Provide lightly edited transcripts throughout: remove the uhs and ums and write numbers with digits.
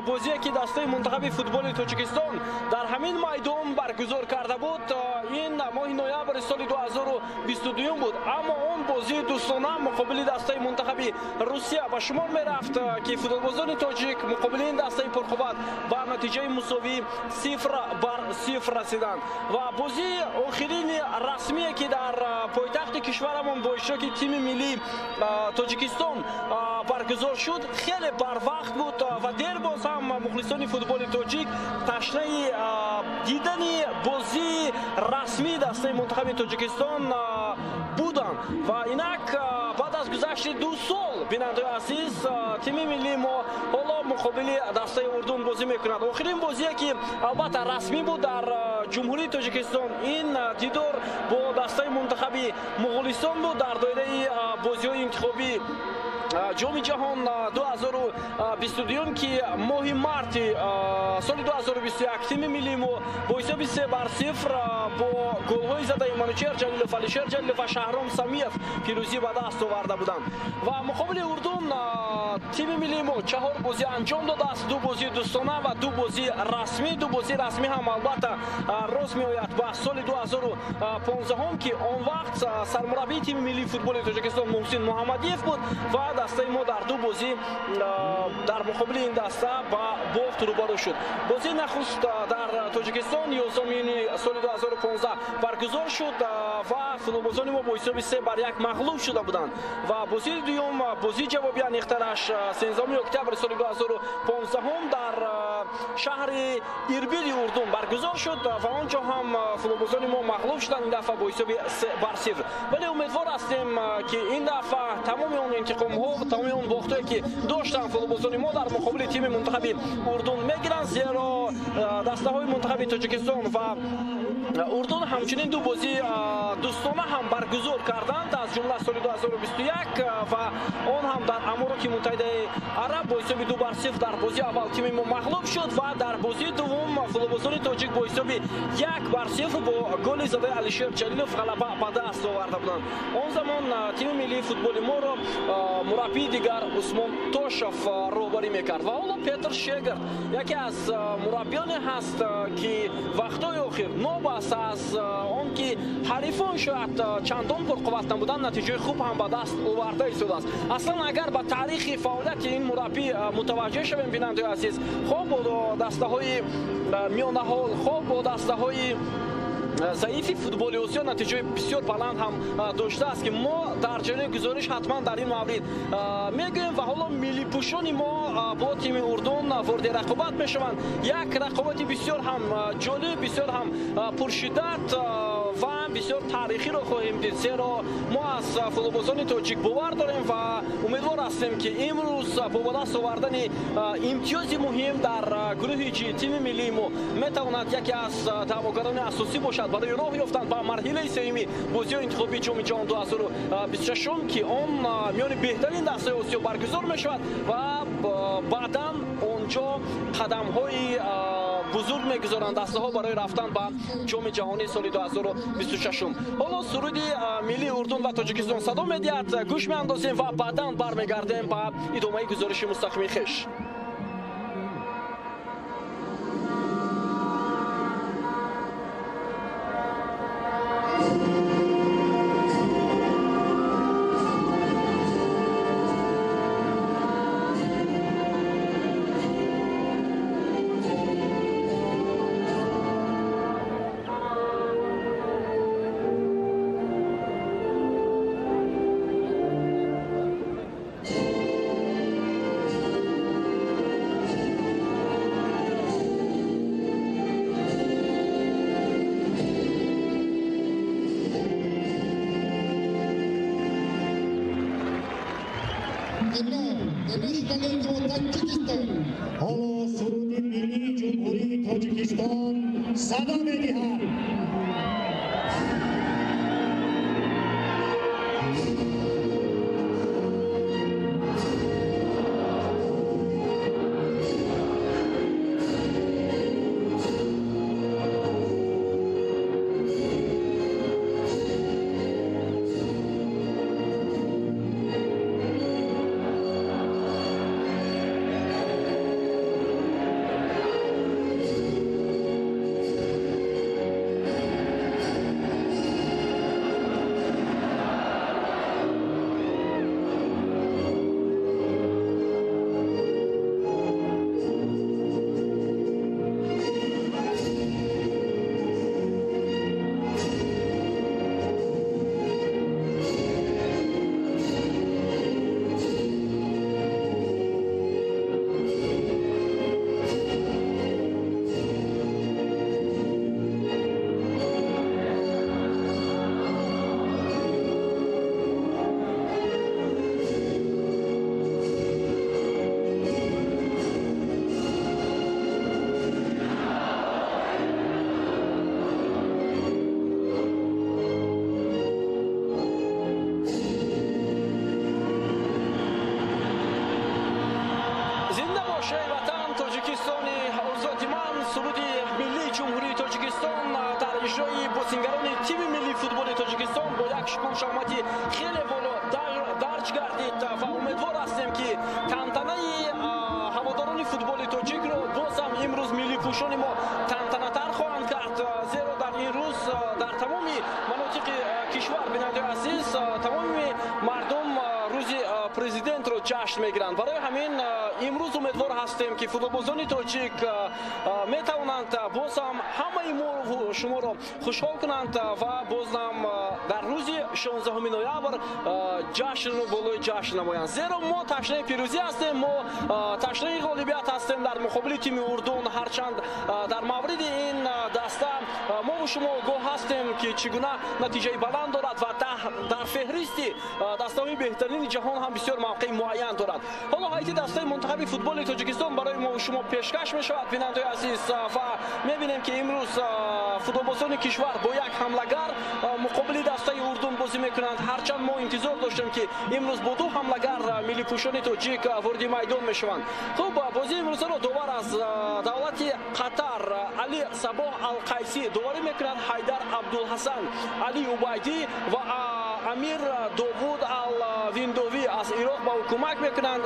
Бозие ки дастаи мунтахаби футболи Тоҷикистон дар ҳамин майдон баргузор карда буд, ин моҳи ноябри соли 2022 буд. Аммо он бозии дӯстона муқобили дастаи мунтахаби Русия ба шумор мерафт, ки футболбозони тоҷик муқобили ин дастаи пурқувват ба натиҷаи мусовӣ 0-0 расиданд. Ва бозии охирини расмие ки дар пойтахти кишварамон бо иштироки тими миллии Тоҷикистон баргузор шуд, хеле барвақт буд ва дер боз ҳам мухлисони футболи тоҷик ташнаи дидани бозии расмии дастаи мунтахаби Тоҷикистон буданд. Ва инак баъд аз гузашти 2 сол, бинандаои азиз, тими миллии мо ҳоло муқобили дастаи Урдун бозӣ мекунад. Охирин бозие ки албатта расмӣ буд дар Ҷумҳурии Тоҷикистон, ин дидор бо дастаи мунтахаби Муғулистон буд дар доираи бозиҳои интихобӣ Ҷоми ҷаҳон 2022, ки моҳи марти соли 2021 тими миллии мо бо ҳисоби 3-0 бо голҳои задаи Манучер Ҷалилов, Алишер Ҷалилов ва Шаҳром Самиев пирӯзӣ ба даст оварда буданд. Ва муқобили Урдун тими миллии мо 4 бозӣ анҷом додааст: 2 бозии дӯстона ва 2 бозии расмӣ. 2 бозии расмӣ ҳам албатта рост меояд ба соли 2015, ки он вақт сармураббии тими миллии футболи Тоҷикистон Муҳсин Муҳаммадиев буд ва дастаи мо дар 2 бозӣ дар муқобили ин даста ба бохт рӯбарӯ шуд. Бозии нахуст дар Тоҷикистон 11 июни соли 2015 баргузор шуд ва футболбозони мо бо ҳисоби 3-1 мағлуб шуда буданд. Ва бозии дуюм, бозии ҷавобии аниқтараш 13 октябри соли 2015 дар шаҳри Ирбиди Урдун баргузор шуд ва он ҷо ҳам футболбозони мо мағлуб шуданд, ин дафъа бо ҳисоби 3-0. Вале умедвор ҳастем, ки ин дафъа тамоми он интиқомҳо, тамоми он бохтҳое ки доштанд футболбозони мо дар муқобили тими мунтахаби Урдун мегиранд, зеро дастаҳои мунтахаби Тоҷикистон ва Урдун ҳамчунин 2 бозии дӯстона ҳам баргузор карданд, аз ҷумла соли 2021 ва он ҳам дар Амороти Муттаҳидаи Араб бо ҳисоби 2-0 дар бозии аввал тими мо мағлуб шуд ва дар бозии дуввум футболбозони тоҷик бо ҳисоби 1-0 бо голи задаи Алишер Ҷалилов ғалаба ба даст оварда буданд. Он замон тими миллии футболи моро мураббии дигар Усмон Тошев роҳбарӣ мекард. Ва ҳоло Петр Шегард яке аз мураббиёне ҳаст, ки вақтҳои охир нобаста аз он ки ҳарифон шояд чандон пурқувват набуданд, натиҷаи хуб ҳам ба даст оварда истодааст. Аслан агар ба таърихи фаъолияти ин мураббӣ мутаваҷҷеҳ шавем, бинандаои азиз, хоб бо дастаҳои миёнаҳол, хоб бо дастаҳои заифи футболи Осиё натиҷаи бисёр баланд ҳам доштааст, ки мо дар ҷараёни гузориш ҳатман дар ин маврид мегӯем. Ва ҳоло миллипӯшони мо бо тими Урдун ворди рақобат мешаванд. Як рақобати бисёр ҳам ҷолиб, бисёр ҳам пуршиддат ва бисёр таърихиро хоҳем дид, зеро мо аз футболбозони тоҷик бовар дорем ва умедвор ҳастем, ки имрӯз бо ба даст овардани имтиёзи муҳим дар гурӯҳи ҷи тими миллии мо метавонад яке аз даъвогарони асосӣ бошад барои роҳ ёфтан ба марҳилаи сеюми бозиҳои интихобии Ҷоми ҷаҳон 2026, ки он миёни беҳтарин дастаи Осиё баргузор мешавад ва баъдан онҷо қадамҳои бузург мегузоранд дастаҳо барои рафтан ба Ҷоми ҷаҳонии соли 2026. Ҳоло суруди миллии Урдун ва Тоҷикистон садо медиҳад, гӯш меандозем ва баъдан бармегардем ба идомаи гузориши мустақими хеш. Ҳоло суруди миллии Ҷумҳурии Тоҷикистон садо медиҳад. Тоҷикистони озоди ман, суруди миллии Ҷумҳурии Тоҷикистон дар иҷрои бозингарони тими миллии футболи Тоҷикистон бо як шукӯҳу шаҳомати хеле боло дарҷ гардид ва умедвор ҳастем, ки тантанаи ҳаводорони футболи тоҷикро боз ҳам имрӯз миллипӯшони мо тантанатар хоҳанд кард, зеро дар ин рӯз дар тамоми манотиқи кишвар, бинандаи азиз, тамоми мардум рӯзи президентро ҷашн мегиранд. Барои ҳамин имрӯз умедвор ҳастем, ки футболбозони тоҷик метавонанд боз ҳам ҳамаи мо шуморо хушҳол кунанд ва боз ҳам дар рӯзи 16 ноябр ҷашнро болои ҷашн намоянд, зеро мо ташнаи пирӯзӣ ҳастем, мо ташнаи ғолибият ҳастем дар муқобили тими Урдун. Ҳарчанд дар мавриди ин даста мову шумо огоҳ ҳастем, ки чӣ гуна натиҷаи баланд дорад ва дар феҳристи дастаҳои беҳтарини ҷаҳон ҳам бисёр мавқеи муайян дорад. Ҳоло ҳайати дастаи мунтахаби футболи Тоҷикистон барои мо шумо пешкаш мешавад, бинандаи азиз, ва мебинем, ки имрӯз футболбозони кишвар бо як ҳамлагар муқобили дастаи Урдун бозӣ мекунанд. Ҳарчанд мо интизор доштем, ки имрӯз бо ду ҳамлагар миллипӯшони тоҷик вориди майдон мешаванд. Хуб, бозии имрӯзаро довар аз давлати Қатар Али Сабоҳ Алқайсӣ доварӣ мекунад. Ҳайдар Абдулҳасан Али Убайдӣ ва Амир Довуд Ал Виндовӣ аз Ироқ ба ӯ кӯмак мекунанд.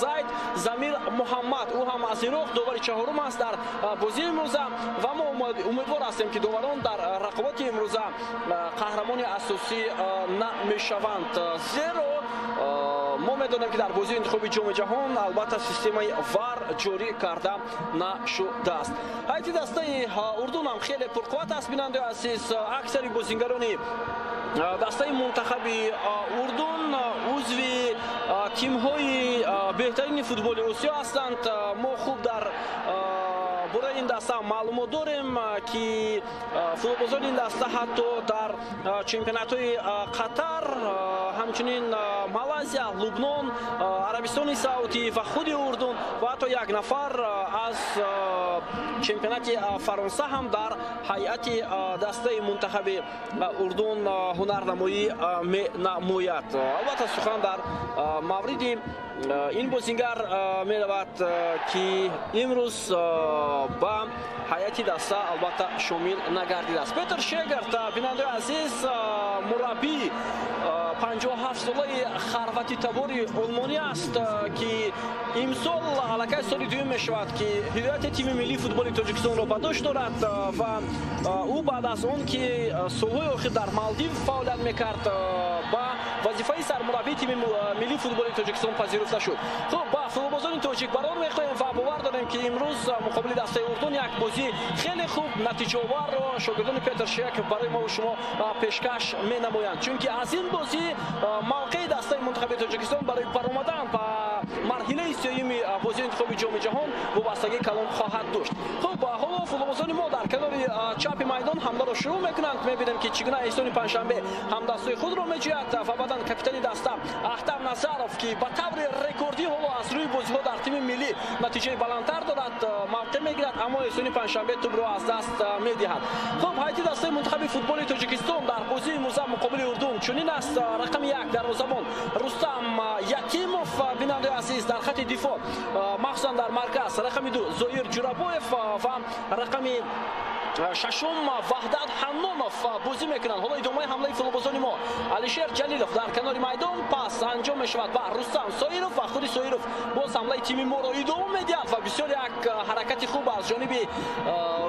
Зайд Замир Муҳаммад, ӯ ҳам аз Ироқ, довари чаҳорум аст дар бозии имрӯза ва мо умедвор ҳастем, ки доварон дар рақобати имрӯза қаҳрамони асосӣ намешаванд, зеро мо медонем, ки дар бозии интихоби Ҷоми ҷаҳон албатта системаи ВАР ҷорӣ карда нашудааст. Ҳайати дастаи Урдун ҳам хеле пурқувват аст, бинандаи азиз. Аксари бозингарони дастаи мунтахаби Урдун узви тимҳои беҳтарини футболи Осиё ҳастанд. Мо хуб дар бораи ин даста маълумот дорем, ки футболбозони ин даста ҳатто дар чемпионатҳои Қатар, ҳамчунин Малайзия, Лубнон, Арабистони Саудӣ ва худи Урдун ва ҳатто як нафар аз чемпионати Фаронса ҳам дар ҳайати дастаи мунтахаби Урдун ҳунарнамоӣ менамояд. Албатта, сухан дар мавриди ин бозингар меравад, ки имрӯз ба ҳайати даста албатта шомил нагардидааст. Петр Шегарт, бинандаи азиз, мураббӣ 57-солаи хорватитабори олмонӣ аст, ки имсол аллакай соли дуюм мешавад, ки ҳидояти тими миллии футболи Тоҷикистонро ба дӯш дорад ва ӯ баъд аз он ки солҳои охир дар Малдив фаъолият мекард, ба вазифаи сармураббии тими миллии футболи Тоҷикистон пазируфта шуд. Хуб, ба футболбозони тоҷик барор мехоҳем ва бовар дорем, ки имрӯз муқобили дастаи Урдун як бозӣ хеле хуб, натиҷаоварро шогирдони Петр Шек барои мову шумо пешкаш менамоянд, чунки аз ин бозӣ мавқеи дастаи мунтахаби Тоҷикистон барои баромадан ба марҳилаи сеюми бозии интихоби Ҷоми ҷаҳон вобастагии калон хоҳад дошт. Хуб, ҳоло футболбозони мо дар канори чапи майдон ҳамларо шурӯъ мекунанд. Мебинем, ки чӣ гуна Эҳсони Панҷшанбе ҳамдастҳои худро меҷӯяд ва баъдан капитани даста Ахтам Назаров, ки ба таври рекордӣ ҳоло аз рӯи бозиҳо дар тими миллӣ натиҷаи баландтар дорад, мавқеъ мегирад, аммо Эҳсони Панҷшанбе тӯбро аз даст медиҳад. Хуб, ҳайати дастаи мунтахаби футболи Тоҷикистон дар бозии имрӯза муқобили Урдун чунин аст: рақами 1 дарвозабон Рустам Ятимов, бинандаи азиз, дар хати дифоъ, махсусан дар марказ, рақами 2 Зоир Ҷурабоев ва рақами шашум Ваҳдат Ҳаннонов бозӣ мекунанд. Ҳоло идомаи ҳамлаи футболбозони мо. Алишер Ҷалилов дар канори майдон, пас анҷом мешавад ба Рустам Соиров ва худи Соиров боз ҳамлаи тими моро идома медиҳад ва бисёр як ҳаракати хуб аз ҷониби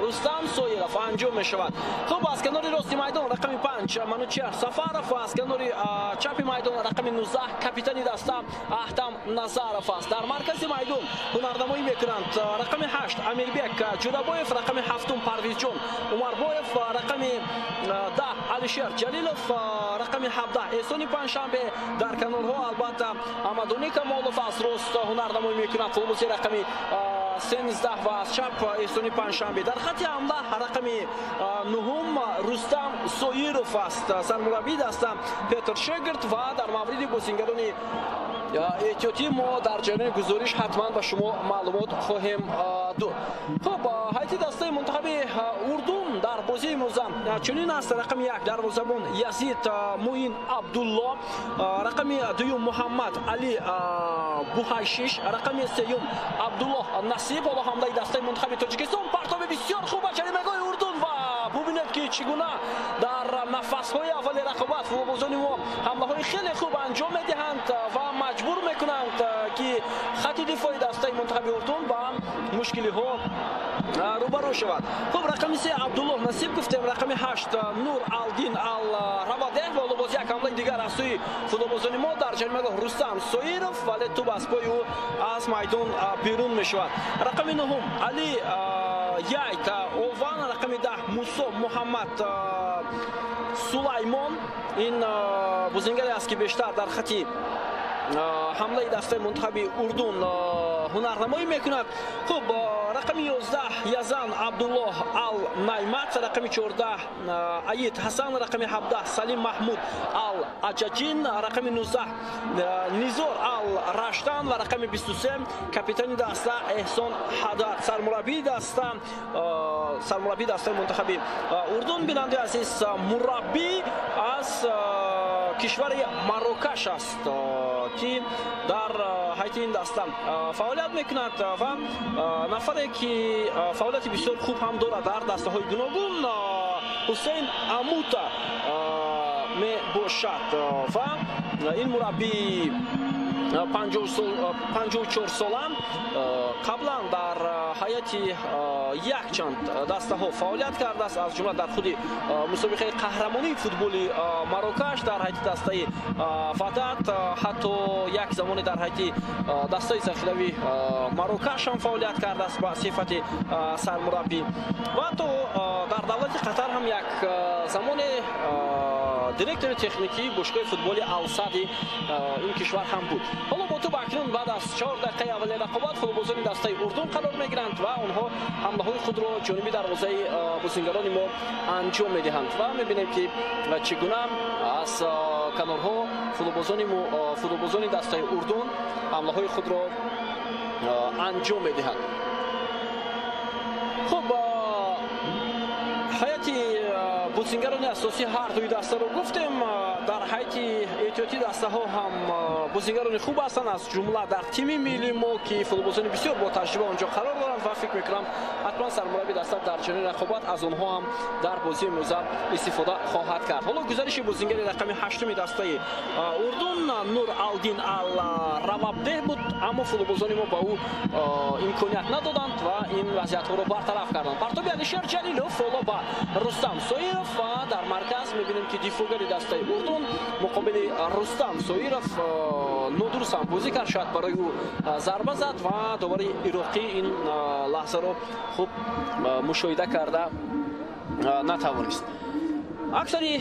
Рустам Соиров анҷом мешавад. Хуб, аз канори рости майдон рақами 5 Манучеҳр Сафаров ва аз канори чапи майдон рақами 19 капитани даста Аҳтам Назаров аст. Дар маркази майдон ҳунарнамоӣ мекунанд рақами 8 Амирбек Ҷурабоев, рақами ҳафтум Парвизҷон Умарбоев, рақами 10 Алишер Ҷалилов, рақами 17 Эҳсони Панҷшанбе. Дар канорҳо албатта Амадони Камолов аз рост ҳунарнамоӣ мекунад, футболбози рақами 13, ва аз чап Эҳсони Панҷшанбе. Дар хати ҳамла рақами нуҳум Рустам Соиров аст. Сармураббии даста Петр Шегарт ва дар мавриди бозингарони эҳтиётӣ мо дар ҷараёни гузориш ҳатман ба шумо маълумот хоҳем дод. Хуб, ҳайати дастаи мунтахаби Урдун дар бозии имрӯза чунин аст: рақами 1 дарвозабон Язид Муин Абдулло, рақами 2 Муҳаммад Али Буҳайшиш, рақами 3 Абдуллоҳ Насиб. Ҳоло ҳамлаи дастаи мунтахаби Тоҷикистон, партоби бисёр хуб ба ҷаримагоҳи Урдун ва бубинед ки чӣ гуна дар нафасҳои аввали рақобат футболбозони мо ҳамлаҳои хеле хуб анҷом медиҳанд ва маҷбур мекунанд, ки хати дифои дастаи мунтахаби Урдун ба мушкилиҳо рӯбарӯ шавад. Хуб, рақами 3 Абдуллоҳ Насиб гуфтем, рақами 8 Нур Алдин Ал Равадеҳ ва ҳоло боз як ҳамлаи дигар аз сӯи футболбозони мо дар ҷаримагоҳ Рустам Соиров, вале тӯб аз пои ӯ аз майдон берун мешавад. Рақами 9 Али Яйт Ован, рақами 10 Мусо Муҳаммад Сулаймон. Ин бозингаре аст, ки бештар дар хати ҳамлаи дастаи мунтахаби Урдун ҳунарнамоӣ мекунад. Хуб, рақами 11 Язан Абдуллоҳ Ал Наймат, рақами 14 Аид Ҳасан, рақами 17 Салим Маҳмуд Ал Аҷаҷин, рақами 19 Низор Ал Раштан ва рақами 23 капитани даста Эҳсон Ҳадар, сармураббии дастаи мунтахаби Урдун. Бинандаи азиз, мураббӣ аз кишвари Марокаш аст, ки дар ҳайати ин даста фаъолият мекунад ва нафаре, ки фаъолияти бисёр хуб ҳам дорад дар дастаҳои гуногун, Ҳусейн Амута мебошад ва ин мураббии 54 сола қаблан дар ҳайати якчанд дастаҳо фаъолият кардааст, аз ҷумла дар худи мусобиқаи қаҳрамонии футболи Марокаш дар ҳайати дастаи Вадат, ҳатто як замоне дар ҳайати дастаи захиравии Марокаш ҳам фаъолият кардааст ба сифати сармураббӣ ва ҳатто дар давлати Қатар ҳам як замоне директори техникии бошгоҳи футболи Алсади ин кишвар ҳам буд. Ҳоло бо тӯб акнун баъд аз 4 дақиқаи аввали рақобат футболбозони дастаи Урдун қарор мегиранд ва онҳо ҳамлаҳои худро ҷониби дарвозаи бозингарони мо анҷом медиҳанд ва мебинем, ки чӣ гуна аз канорҳо футболбозони дастаи Урдун ҳамлаҳои худро анҷом медиҳанд. Хуб, ҳайати бозингарони асосӣ ҳар дуи дастаро гуфтем. Дар ҳайати эҳтиётии дастаҳо ҳам бозингарони хуб ҳастанд, аз ҷумла дар тими миллии мо, ки футболбозони бисёр бо таҷриба онҷо қарор доранд ва фикр мекунам, ҳатман сармурабби даста дар чунин рақобат аз онҳо ҳам дар бозии имрӯза истифода хоҳад кард. Ҳоло гузариши бозингари рақами 8 дастаи Урдун Нур Алдин Ал Равабдеҳ буд, аммо футболбозони мо ба ӯ имконият надоданд ва ин вазъиятҳоро бартараф карданд. Партоби Алишер Ҷалилов ҳоло ба Рустам Соиров ва дар марказ мебинем, ки дифоъгари дастаи Урдун муқобили Рустам Соиров нодуруст ҳам бозӣ кард, шояд барои ӯ зарба зад ва довари ироқӣ ин лаҳзаро хуб мушоҳида карда натавонист. Аксари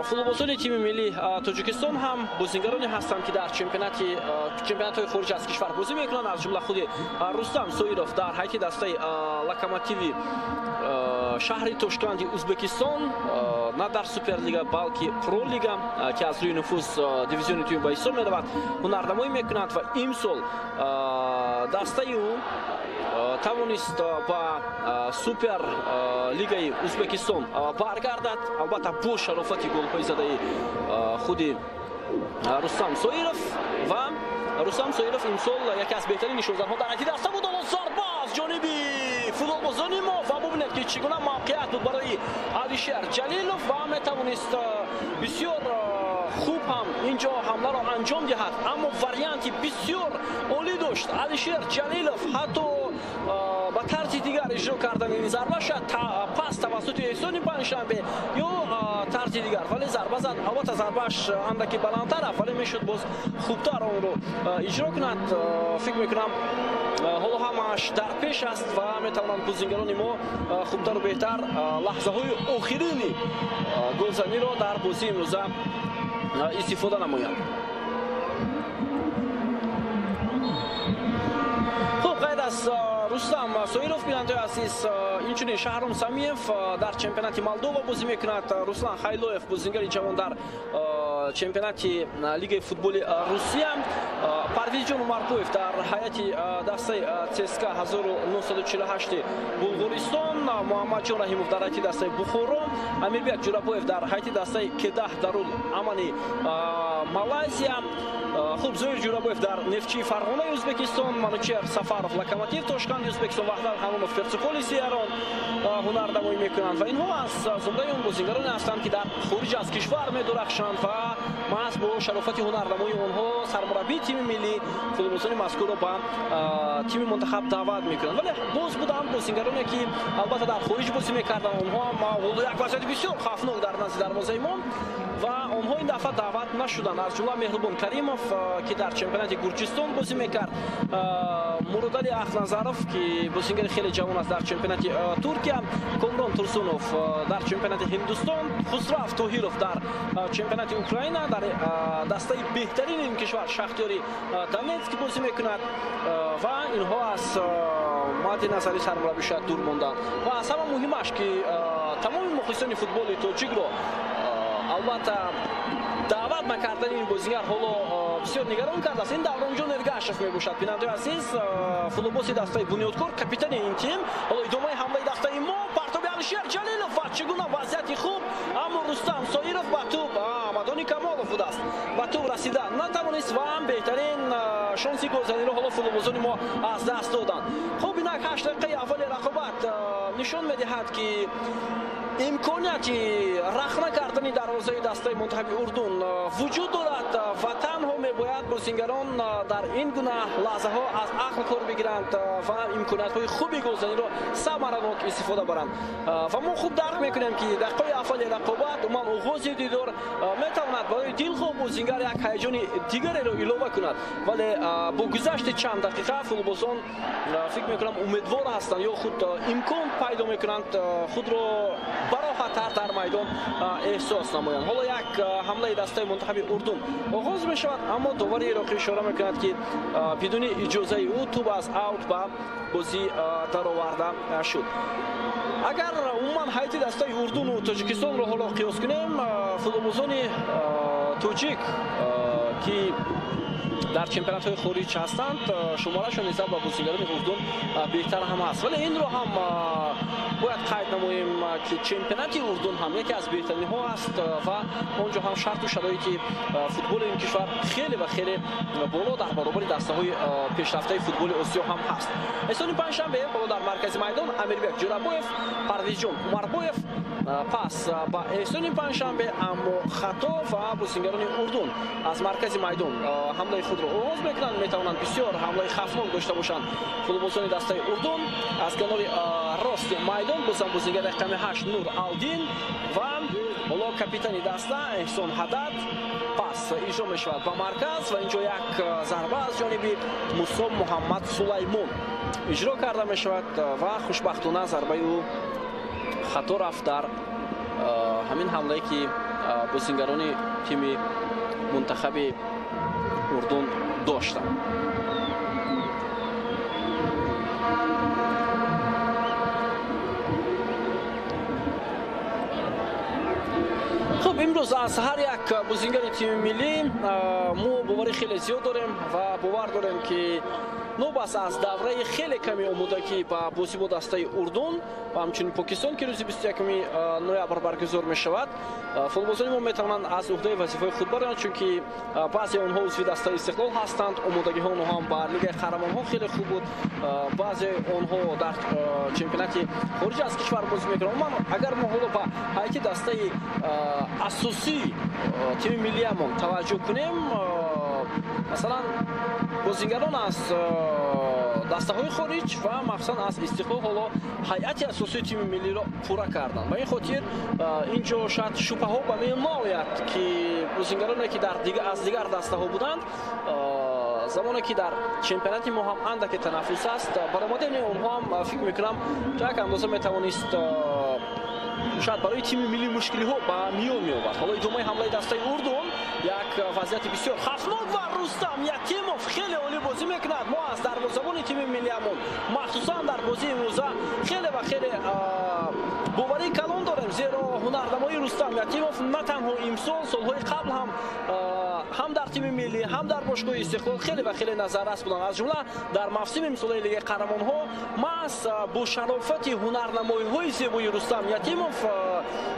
футболбозони тими миллии Тоҷикистон ҳам бозингароне ҳастанд, ки дар чемпионатҳои хориҷ аз кишвар бозӣ мекунанд, аз ҷумла худи Рустам Соиров дар ҳайати дастаи Локомотиви шаҳри Тошканди Ӯзбекистон, на дар Суперлига, балки Пролига, ки аз рӯи нуфуз дивизиони дуюм ба ҳисоб меравад, ҳунарнамоӣ мекунад ва имсол дастаи ӯ тавонист ба Супер лигаи Ӯзбекистон баргардад, албатта бо шарофати голҳои задаи худи Рустам Соиров. Ва Рустам Соиров имсол яке аз беҳтарин нишонзанҳо дар ҳайати даста буд. Ҳоло зарба аз ҷониби футболбозони мо ва бубинед, ки чӣ гуна мавқеият буд барои Алишер Ҷалилов ва метавонист бисёр хуб ҳам инҷо ҳамларо анҷом диҳад, аммо варианти бисёр олӣ дошт Алишер Ҷалилов, ҳатто ба тарзи дигар иҷро кардани ин зарба, шояд пас тавассути Эҳсони Панҷшанбе ё тарзи дигар, вале зарба зад. Албатта, зарбааш андаке баландтар рафт, вале мешуд боз хубтар онро иҷро кунад. Фикр мекунам, ҳоло ҳамааш дар пеш аст ва метавонанд бозингарони мо хубтару беҳтар лаҳзаҳои охирини голзаниро дар бозии имрӯза истифода намоянд. Хуб, ғайр аз Рустам Соиров, бинандаи азиз, инчунин Шаҳром Самиев дар чемпионати Молдова бозӣ мекунад, Руслан Хайлоев, бозингари ҷавон, дар чемпионати лигаи футболи Русия, Парвизҷон Умарбоев дар ҳайати дастаи ЦСКА 1948 Булғористон, Муҳаммадҷон Раҳимов дар ҳайати дастаи Бухоро, Амирбек Ҷурабоев дар ҳайати дастаи Кедаҳ Дарул Амани Малайзия, хуб, Зоир Ҷурабоев дар Нефтчии Фарғонаи Ӯзбекистон, Манучер Сафаров Локомотив Тошканди Ӯзбекистон, Ваҳдат Ҳанонов Персеполиси Эрон ҳунарнамоӣ мекунанд ва инҳо аз зумраи он бозигароне ҳастанд, ки дар хориҷ аз кишвар медурахшанд ва маҳз бо шарофати ҳунарнамоии онҳо сармураббии тими миллӣ футболбозони мазкурро ба тими мунтахаб даъват мекунанд. Вале боз буданд бозигароне, ки албатта дар хориҷ бозӣ мекарданд, онҳо ҳам як вазъияти бисёр хавфнок дар назди дарвозаи мо ва онҳо ин дафъа даъват нашуданд. Аз ҷумла Меҳрубон Каримов, ки дар чемпионати Гурҷистон бозӣ мекард, Муродали Ахназаров, ки бозигари хеле ҷавон аст дар чемпионати Туркия, Комрон Турсунов дар чемпионати Ҳиндустон, Хусрав Тоҳиров дар чемпионати Украина дар дастаи беҳтарини ин кишвар Шахтёри Донецк бозӣ мекунад ва инҳо аз мадди назари сармураббӣ шояд дур монданд. Ва аз ҳама муҳимаш, ки тамоми мухлисони футболи тоҷикро албатта даъват накардани ин бозигар ҳоло бисёр нигарон кардааст. Ин Давронҷон Эргашев мебошад. Бинандаи азиз, футболбози дастаи Бунёдкор, капитани ин тим. Ҳоло идомаи ҳамлаи дастаи мо, партоби Алишер Ҷалилов ва чӣ гуна вазъияти хуб, аммо Рустам Соиров ба тӯб, Амадони Камолов будааст, ба тӯб расида натавонист ва ҳам беҳтарин шонси голзаниро ҳоло футболбозони мо аз даст доданд. Хуб, инак 8 дақиқаи аввали рақобат нишон медиҳад, ки имконияти рахна кардани дарвозаи дастаи мунтахаби Урдун вуҷуд дорад ва танҳо мебояд бозингарон дар ин гуна лаҳзаҳо аз ақл кор бигиранд ва имкониятҳои хуби голзаниро самаранок истифода баранд. Ва мо хуб дарк мекунем, ки дақиқаи аввали рақобат, умуман оғози дидор метавонад барои дилхоҳ бозингар як ҳаяҷони дигареро илова кунад, вале бо гузашти чанд дақиқа футболбозон, фикр мекунам, умедвор ҳастанд ё худ имкон пайдо мекунанд худро бароҳаттар дар майдон эҳсос намоянд. Ҳоло як ҳамлаи дастаи мунтахаби Урдун оғоз мешавад, аммо довари ироқӣ ишора мекунад, ки бидуни иҷозаи ӯ тӯб аз аут ба бозӣ дароварда шуд. Агар умуман ҳайати дастаи Урдуну Тоҷикистонро ҳоло қиёс кунем, футболбозони тоҷик, ки дар чемпионатҳои хориҷ ҳастанд, шуморашон нисбат ба бозигарони Урдун беҳтар ҳам аст. Вале инро ҳам бояд қайд намоем, ки чемпионати Урдун ҳам яке аз беҳтаринҳо аст ва он ҷо ҳам шарту шароити футболи ин кишвар хеле ва хеле боло дар баробари дастаҳои пешрафтаи футболи Осиё ҳам ҳаст. Эҳсони Панҷшанбе ҳоло дар маркази майдон Амирбек Ҷурабоев, Парвизҷон Умарбоев, пас ба Эҳсони Панҷшанбе, аммо хато ва бозигарони Урдун аз маркази майдон ҳамлаи худро оғоз мекунанд. Метавонанд бисёр ҳамлаи хавфнок дошта бошанд футболбозони дастаи Урдун. Аз канори рости майдон бозам бозигари рақами 8 Нур Алдин ва ҳоло капитани даста Эҳсон Ҳадад. Пас иҷро мешавад ба марказ ва инҷо як зарба аз ҷониби Мусо Муҳаммад Сулаймон иҷро карда мешавад ва хушбахтона зарбаи ӯ хато рафт дар ҳамин ҳамлае, ки бозингарони тими мунтахаби Урдун доштанд. Хуб, имрӯз аз ҳар як бозингари тими миллӣ мо боварӣ хеле зиёд дорем ва бовар дорем, ки нобаст аз давраи хеле ками омодагӣ ба бозӣ бо дастаи Урдун ва ҳамчунин Покистон, ки рӯзи 21 ноябр баргузор мешавад, футболбозони мо метавонанд аз уҳдаи вазифаи худ бароянд, чунки баъзе онҳо узви дастаи Истиқлол ҳастанд, омодагиҳо онҳо ҳам ба Лигаи қаҳрамонҳо хеле хуб буд, баъзе онҳо дар чемпионати хориҷ аз кишвар бозӣ мекунанд. Умуман, агар мо ҳоло ба ҳайати дастаи асосии тими миллиямон таваҷҷӯҳ кунем, масалан, бозингарон аз дастаҳои хориҷ ва махсусан аз Истиқлол ҳоло ҳайати асосии тими миллиро пурра карданд. Ба ин хотир ин ҷо шояд шубҳаҳо ба миён наояд, ки бозингароне, ки аз дигар дастаҳо буданд, замоне ки дар чемпионати мо ҳам андаке танаффус аст, баромадани онҳо ҳам, фикр мекунам, то як андоза метавонист шояд барои тими миллӣ мушкилиҳо ба миён меовард. Ҳоло идомаи ҳамлаи дастаи Урдун, як вазъияти бисёр хавфнок ва Рустам Ятимов хеле олӣ бозӣ мекунад. Мо аз дарвозабони тими миллиямон махсусан дар бозии имрӯза хеле ва хеле боварии калон дорем, Зеро ҳунарнамои Рустам Ятимов на танҳо имсол, солҳои қабл ҳам дар тими миллӣ, ҳам дар бошгоҳи Истиқлол хеле ва хеле назаррас буданд. Аз ҷумла дар мавсими имсолаи Лигаи қаҳрамонҳо маҳз бо шарофати ҳунарнамоиҳои зебои Рустам Ятимов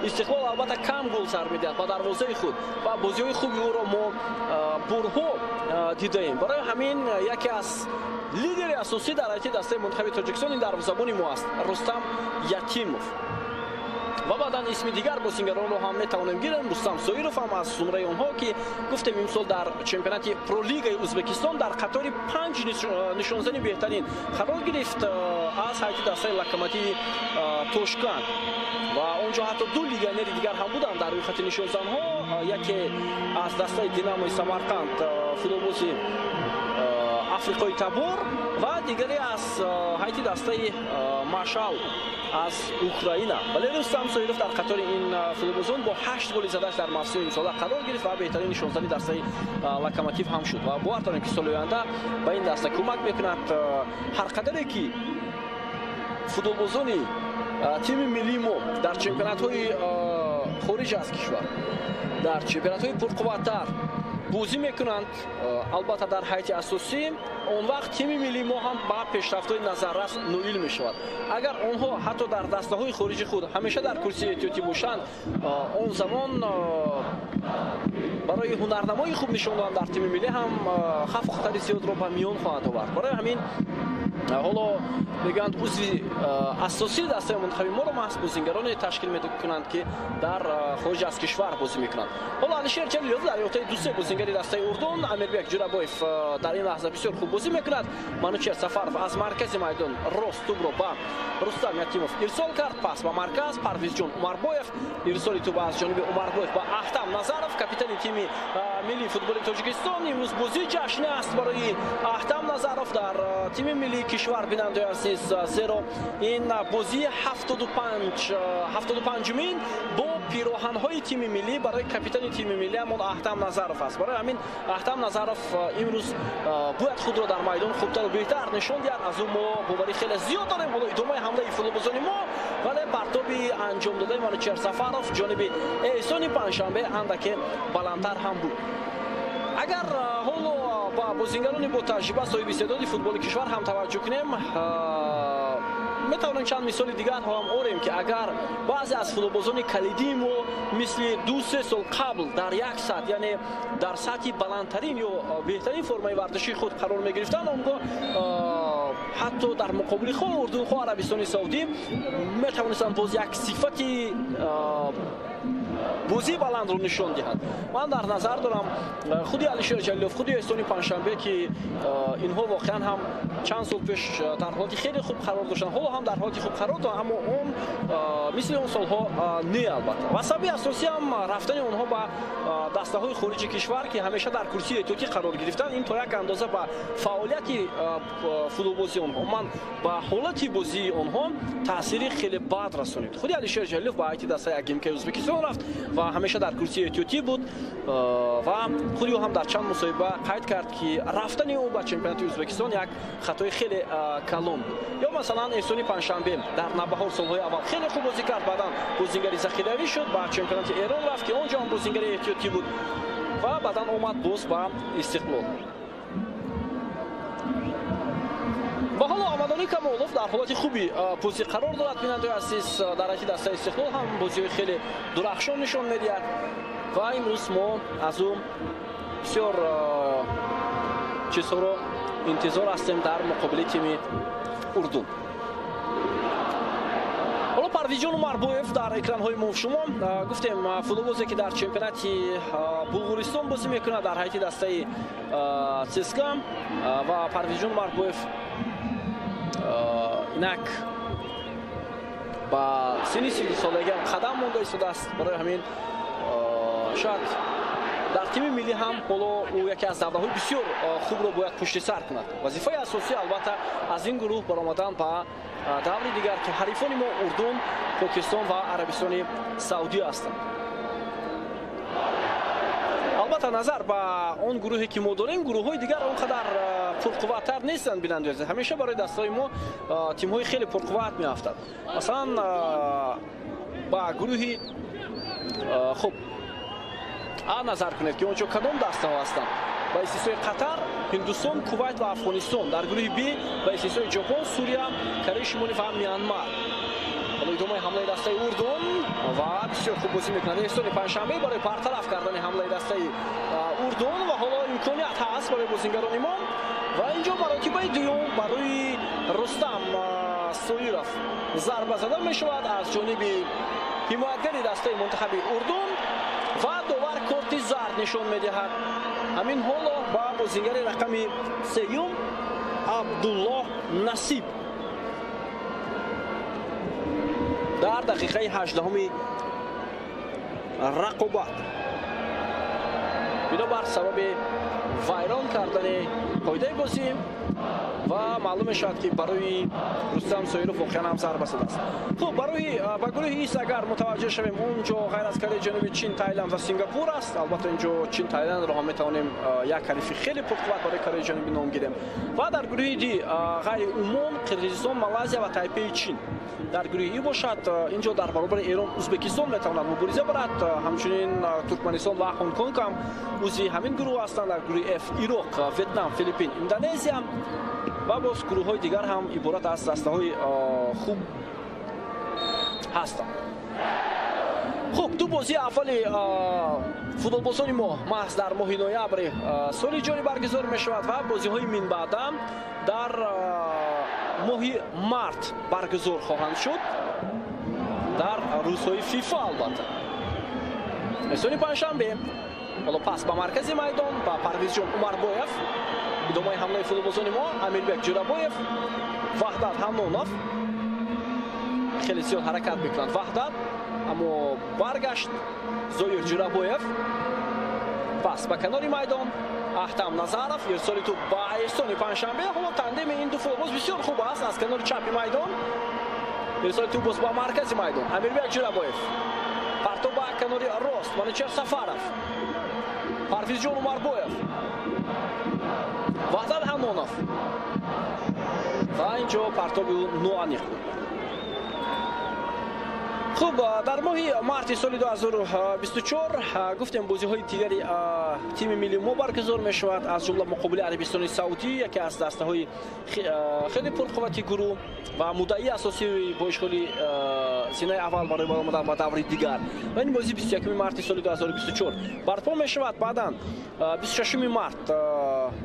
Истиқлол албатта кам гол сар медиҳад ба дарвозаи худ ва бозиҳои хуби ӯро мо борҳо дидаем. Барои ҳамин яке аз лидери асосӣ дар ҳайати дастаи мунтахаби Тоҷикистон ин дарвозабони мо аст, Рустам Ятимов. Ва баъдан исми дигар бозингаронро ҳам метавонем гирем. Рустам Соиров ҳам аз зумраи онҳо, ки гуфтем имсол дар чемпионати Пролигаи Ӯзбекистон дар қатори 5 нишонзани беҳтарин қарор гирифт аз ҳайати дастаи Локомотиви Тошканд. Ва онҷо ҳатто 2 легионери дигар ҳам буданд дар рӯйхати нишонзанҳо. Яке аз дастаи Динамои Самарқанд, футболбози Африқои Табор, ва дигаре аз ҳайати дастаи Машал аз Украина. Вале Рустам Соиров дар қатори ин футболбозон бо 8 голи задаш дар мавсими имсола қарор гирифт ва беҳтарин нишонзани дастаи Локомотив ҳам шуд. Ва бовар дорем, ки соли оянда ба ин даста кӯмак мекунад. Ҳар қадаре ки футболбозони тими миллии мо дар чемпионатҳои хориҷ аз кишвар, дар чемпионатҳои пурқувваттар бозӣ мекунанд, албатта дар ҳайати асосӣ, он вақт тими миллии мо ҳам ба пешрафтҳои назаррас ноил мешавад. Агар онҳо ҳатто дар дастаҳои хориҷи худ ҳамеша дар курсии эҳтиётӣ бошанд, он замон барои ҳунарнамои хуб нишон додан дар тими миллӣ ҳам хавфу хатари зиёдро ба миён хоҳанд овард. Барои ҳамин ҳоло мегӯянд узви асосии дастаи мунтахаби моро маҳз бозингароне ташкил мекунанд, ки дар хориҷ аз кишвар бозӣ мекунанд. Ҳоло Алишер Ҷалилов дар иҳотаи 2-3 бозингари дастаи Урдун. Амирбек Ҷурабоев дар ин лаҳза бисёр хуб бозӣ мекунад. Манучер Сафаров аз маркази майдон рост тӯбро ба Рустам Ятимов ирсол кард. Пас ба марказ Парвизҷон Умарбоев. Ирсоли тӯб аз ҷониби Умарбоев ба Аҳтам Назаров, капитани тими миллии футболи Тоҷикистон. Имрӯз бозии ҷашнӣ аст барои Аҳтам Назаров дар тими миллии кишвар, бинандаи азиз, зеро ин бозии 75-умин бо пироҳанҳои тими миллӣ барои капитани тими миллиамон Аҳтам Назаров аст. Барои ҳамин Аҳтам Назаров имрӯз бояд худро дар майдон хубтару беҳтар нишон диҳад. Аз ӯ мо боварӣ хеле зиёд дорем. Ҳоло идомаи ҳамлаи футболбозони мо, вале партоби анҷом додаи Манучер Сафаров ҷониби Эҳсони Панҷшанбе андаке баландтар ҳам буд. Агар ҳоло ба бозингарони бо таҷриба соҳиби истеъдоди футболи кишвар ҳам таваҷҷӯҳ кунем, метавонем чанд мисоли дигар ҳам орем, ки агар баъзе аз футболбозони калидии мо мисли 2-3 сол қабл дар як сатҳ, яъне дар сатҳи баландтарин ё беҳтарин формаи варзишии худ қарор мегирифтанд, он гоҳ ҳатто дар муқобили хоҳ Урдун, хоҳ Арабистони Саудӣ метавонистанд боз як сифати бозии баландро нишон диҳанд. Ман дар назар дорам худи Алишер Ҷалилов, худи Эҳсони Панҷшанбе, ки инҳо воқеан ҳам чанд сол пеш дар ҳолати хеле хуб қарор доштанд, ҳоло ҳам дар ҳолати хуб қарор доранд, аммо он мисли он солҳо не, албатта. Ва сабаби асосӣ ҳам рафтани онҳо ба дастаҳои хориҷи кишвар, ки ҳамеша дар курсии эҳтиётӣ қарор гирифтанд, ин то як андоза ба фаъолияти футболбозии онҳо, умуман ба ҳолати бозии онҳо таъсири хеле бад расонид. Худи Алишер Ҷалилов ба ҳайати дастаи Агимкаи Ӯзбекистон рафт ва ҳамеша дар курсии эҳтиётӣ буд ва худи ӯ ҳам дар чанд мусоҳиба қайд кард, ки рафтани ӯ ба чемпионати Ӯзбекистон як хатои хеле калон буд. Ё масалан Эҳсони Панҷшанбе дар Навбаҳор солҳои аввал хеле хуб бозӣ кард, баъдан бозингари захиравӣ шуд, ба чемпионати Эрон рафт, ки он ҷо ҳам бозингари эҳтиётӣ буд ва баъдан омад боз ба Истиқлол. Ва ҳоло Омадони Камолов дар ҳолати хуби бозӣ қарор дорад. Бинандаи азиз, дар ҳайати дастаи Истиқлол ҳам бозиҳои хеле дурахшон нишон медиҳад ва имрӯз мо аз ӯ бисёр чизҳоро интизор ҳастем дар муқобили тими Урдун. Ҳоло Парвизҷон Умарбоев дар экранҳои мо шумо гуфтем, футболбозе ки дар чемпионати Булғористон бозӣ мекунад дар ҳайати дастаи ЦСКА, ва Парвизҷон Умарбоев инак ба синни 30-солагӣ ҳам қадам монда истодааст. Барои ҳамин шояд дар тими миллӣ ҳам ҳоло ӯ яке аз давраҳои бисёр хубро бояд пушти сар кунад. Вазифаи асосӣ албатта аз ин гурӯҳ баромадан ба даври дигар, ки ҳарифони мо Урдун, Покистон ва Арабистони Саудӣ ҳастанд. Албатта назар ба он гурӯҳе ки мо дорем, гурӯҳҳои дигар он қадар пурқувваттар нестанд. Бинандаи азиз, ҳамеша барои дастаҳои мо тимҳои хеле пурқувват меафтад. Масалан Ба гурӯҳи хуб назар кунед, ки он ҷо кадом дастаҳо ҳастанд. Ба истиснои Қатар, Ҳиндустон, Кувайт ва Афғонистон. Дар гурӯҳи Б ба истиснои Ҷопон, Сурия, Кореяи Шимолӣ ва Мянмар. Ҳоло идомаи ҳамлаи дастаи Урдун ва бисёр хуб бозӣ мекунад Эҳсони Панҷшанбе барои бартараф кардани ҳамлаи дастаи Урдун ва ҳоло имконият ҳаст барои бозингарони мо. Ва инҷо маротибаи дуюм барои Рустам Соиров зарба зада мешавад аз ҷониби ҳимоятгари дастаи мунтахаби Урдун ва довар корти зард нишон медиҳад. Ҳамин ҳоло ба бозингари рақами сеюм Абдуллоҳ Насиб дар дақиқаи 18-уми рақобат бинобар сабаби вайрон кардани қоидаи бозӣ ва маълум мешавад, ки барои Рустам Соиров воқеан ҳам зарба задааст. Хуб, барои ба гурӯҳи Ис агар мутаваҷҷеҳ шавем, он ҷо ғайр аз Кореяи Ҷанубӣ Чин, Тайланд ва Сингапур аст. Албатта ин ҷо Чин, Тайландро ҳам метавонем як ҳарифи хеле пурқувват барои Кореяи Ҷанубӣ ном гирем. Ва дар гурӯҳи Ди ғайри Умон, Қирғизистон, Малайзия ва Тайпеи Чин. Дар гурӯҳи И бошад, ин ҷо дар баробари Эрон, Ӯзбекистон метавонад мубориза барад. Ҳамчунин Туркманистон ва Ҳонконг ҳам узви ҳамин гурӯҳ ҳастанд. Дар гурӯҳи Ф Ироқ, Ветнам, Филиппин, Индонезия ва боз гурӯҳҳои дигар ҳам иборат аз дастаҳои хуб ҳастанд. Хуб, ду бозии аввали футболбозони мо маҳз дар моҳи ноябри соли ҷорӣ баргузор мешавад ва бозиҳои минбаъда дар моҳи март баргузор хоҳанд шуд дар рӯзҳои ФИФА. Албатта Эҳсони Панҷшанбе ҳоло пас ба маркази майдон ба Парвизҷон Умарбоев. Идомаи ҳамлаи футболбозони мо Амирбек Ҷурабоев, Ваҳдат Ҳамнонов хеле зиёд ҳаракат мекунанд Ваҳдат, аммо баргашт Зоир Ҷурабоев. Пас ба канори майдон Аҳтам Назаров, ирсоли тӯб ба Эҳсони Панҷшанбе. Ҳоло тандеми ин ду футболбоз бисёр хуб аст. Аз канори чапи майдон ирсоли тӯб боз ба маркази майдон Амирбек Ҷурабоев, партоб ба канори рост Манучер Сафаров, Парвизҷон Умарбоев, Ваҳдат Ҳамнонов ва инҷо партоби ӯ ноаниқ буд. Хуб, дар моҳи марти соли 2024 гуфтем бозиҳои дигари тими миллии мо баргузор мешавад, аз ҷумла муқобили Арабистони Саудӣ, яке аз дастаҳои хеле пурқуввати гурӯҳ ва муддаии асосии бо ишғоли зинаи аввал барои баромадан ба даври дигар. Ва ин бозӣ 21 марти соли 2024 барпо мешавад. Баъдан 26 март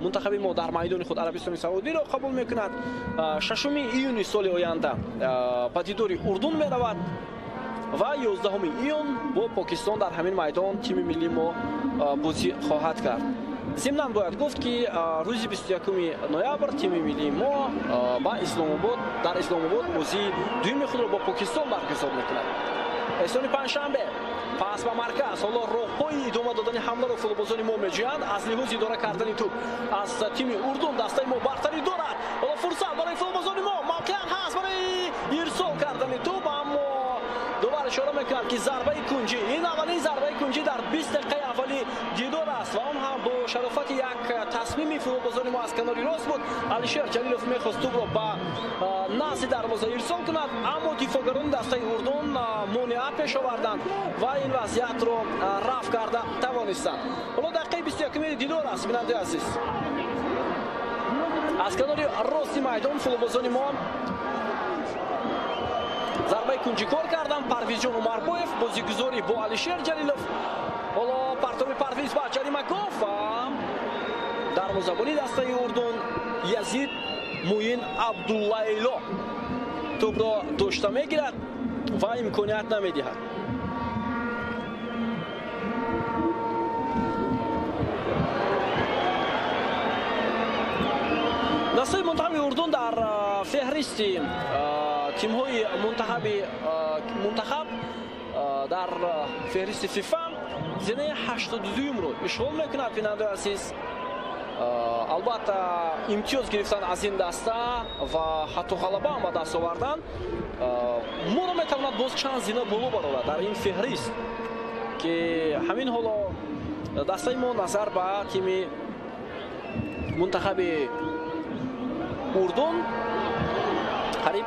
мунтахаби мо дар майдони худ Арабистони Саудиро қабул мекунад. 6 июни соли оянда ба дидори Урдун меравад ва 11 июн бо Покистон дар ҳамин майдон тими миллии мо бозӣ хоҳад кард. Зимнан бояд гуфт, ки рӯзи 21 ноябр тими миллии мо ба Исломобод, дар Исломобод бозии дуюми худро бо Покистон баргузор мекунад. Эҳсони Панҷшанбе пас ба марказ. Ҳоло роҳҳои идома додани ҳамларо футболбозони мо меҷӯянд. Аз лиҳози идора кардани тӯб аз тими Урдун дастаи мо бартарӣ дорад. Ҳоло фурсат барои футболбозони мо, мавқеан ҳаст барои ирсол кардани тӯб, аммо довар ишора мекунад, ки зарбаи кунҷӣ, ин аввалин зарбаи кунҷӣ дар 20 дақиқаи аввали дидор аст ва он ҳам бо шарофати як тасмими футболбозони мо аз канори рост буд. Алишер Ҷалилов мехост тӯбро ба назди дарвоза ирсол кунад, аммо дифоъгарони дастаи Урдун монеа пеш оварданд ва ин вазъиятро рафъ карда тавонистанд. Ҳоло дақиқаи 21-уми дидор аст, бинандаи азиз. Аз канори рости майдон футболбозони мо зарбаи кунҷӣ кор карданд. Парвизҷон Умарбоев бозигузорӣ бо Алишер Ҷалилов. Ҳоло партоби Парвиз ба ҷаримагоҳ ва дарвозабони дастаи Урдун Язид Муин Абдуллайло тӯбро дошта мегирад ва имконият намедиҳад. Дастаи мунтахаби Урдун дар феҳристи тимҳои мунтахаб дар феҳристи ФИФА зинаи 82-умро ишғол мекунад. Бинандаи азиз, албатта имтиёз гирифтан аз ин даста ва ҳатто ғалаба ҳам ба даст овардан моро метавонад боз чанд зина боло барорад дар ин феҳрист, ки ҳамин ҳоло дастаи мо назар ба тими мунтахаби Урдун қариб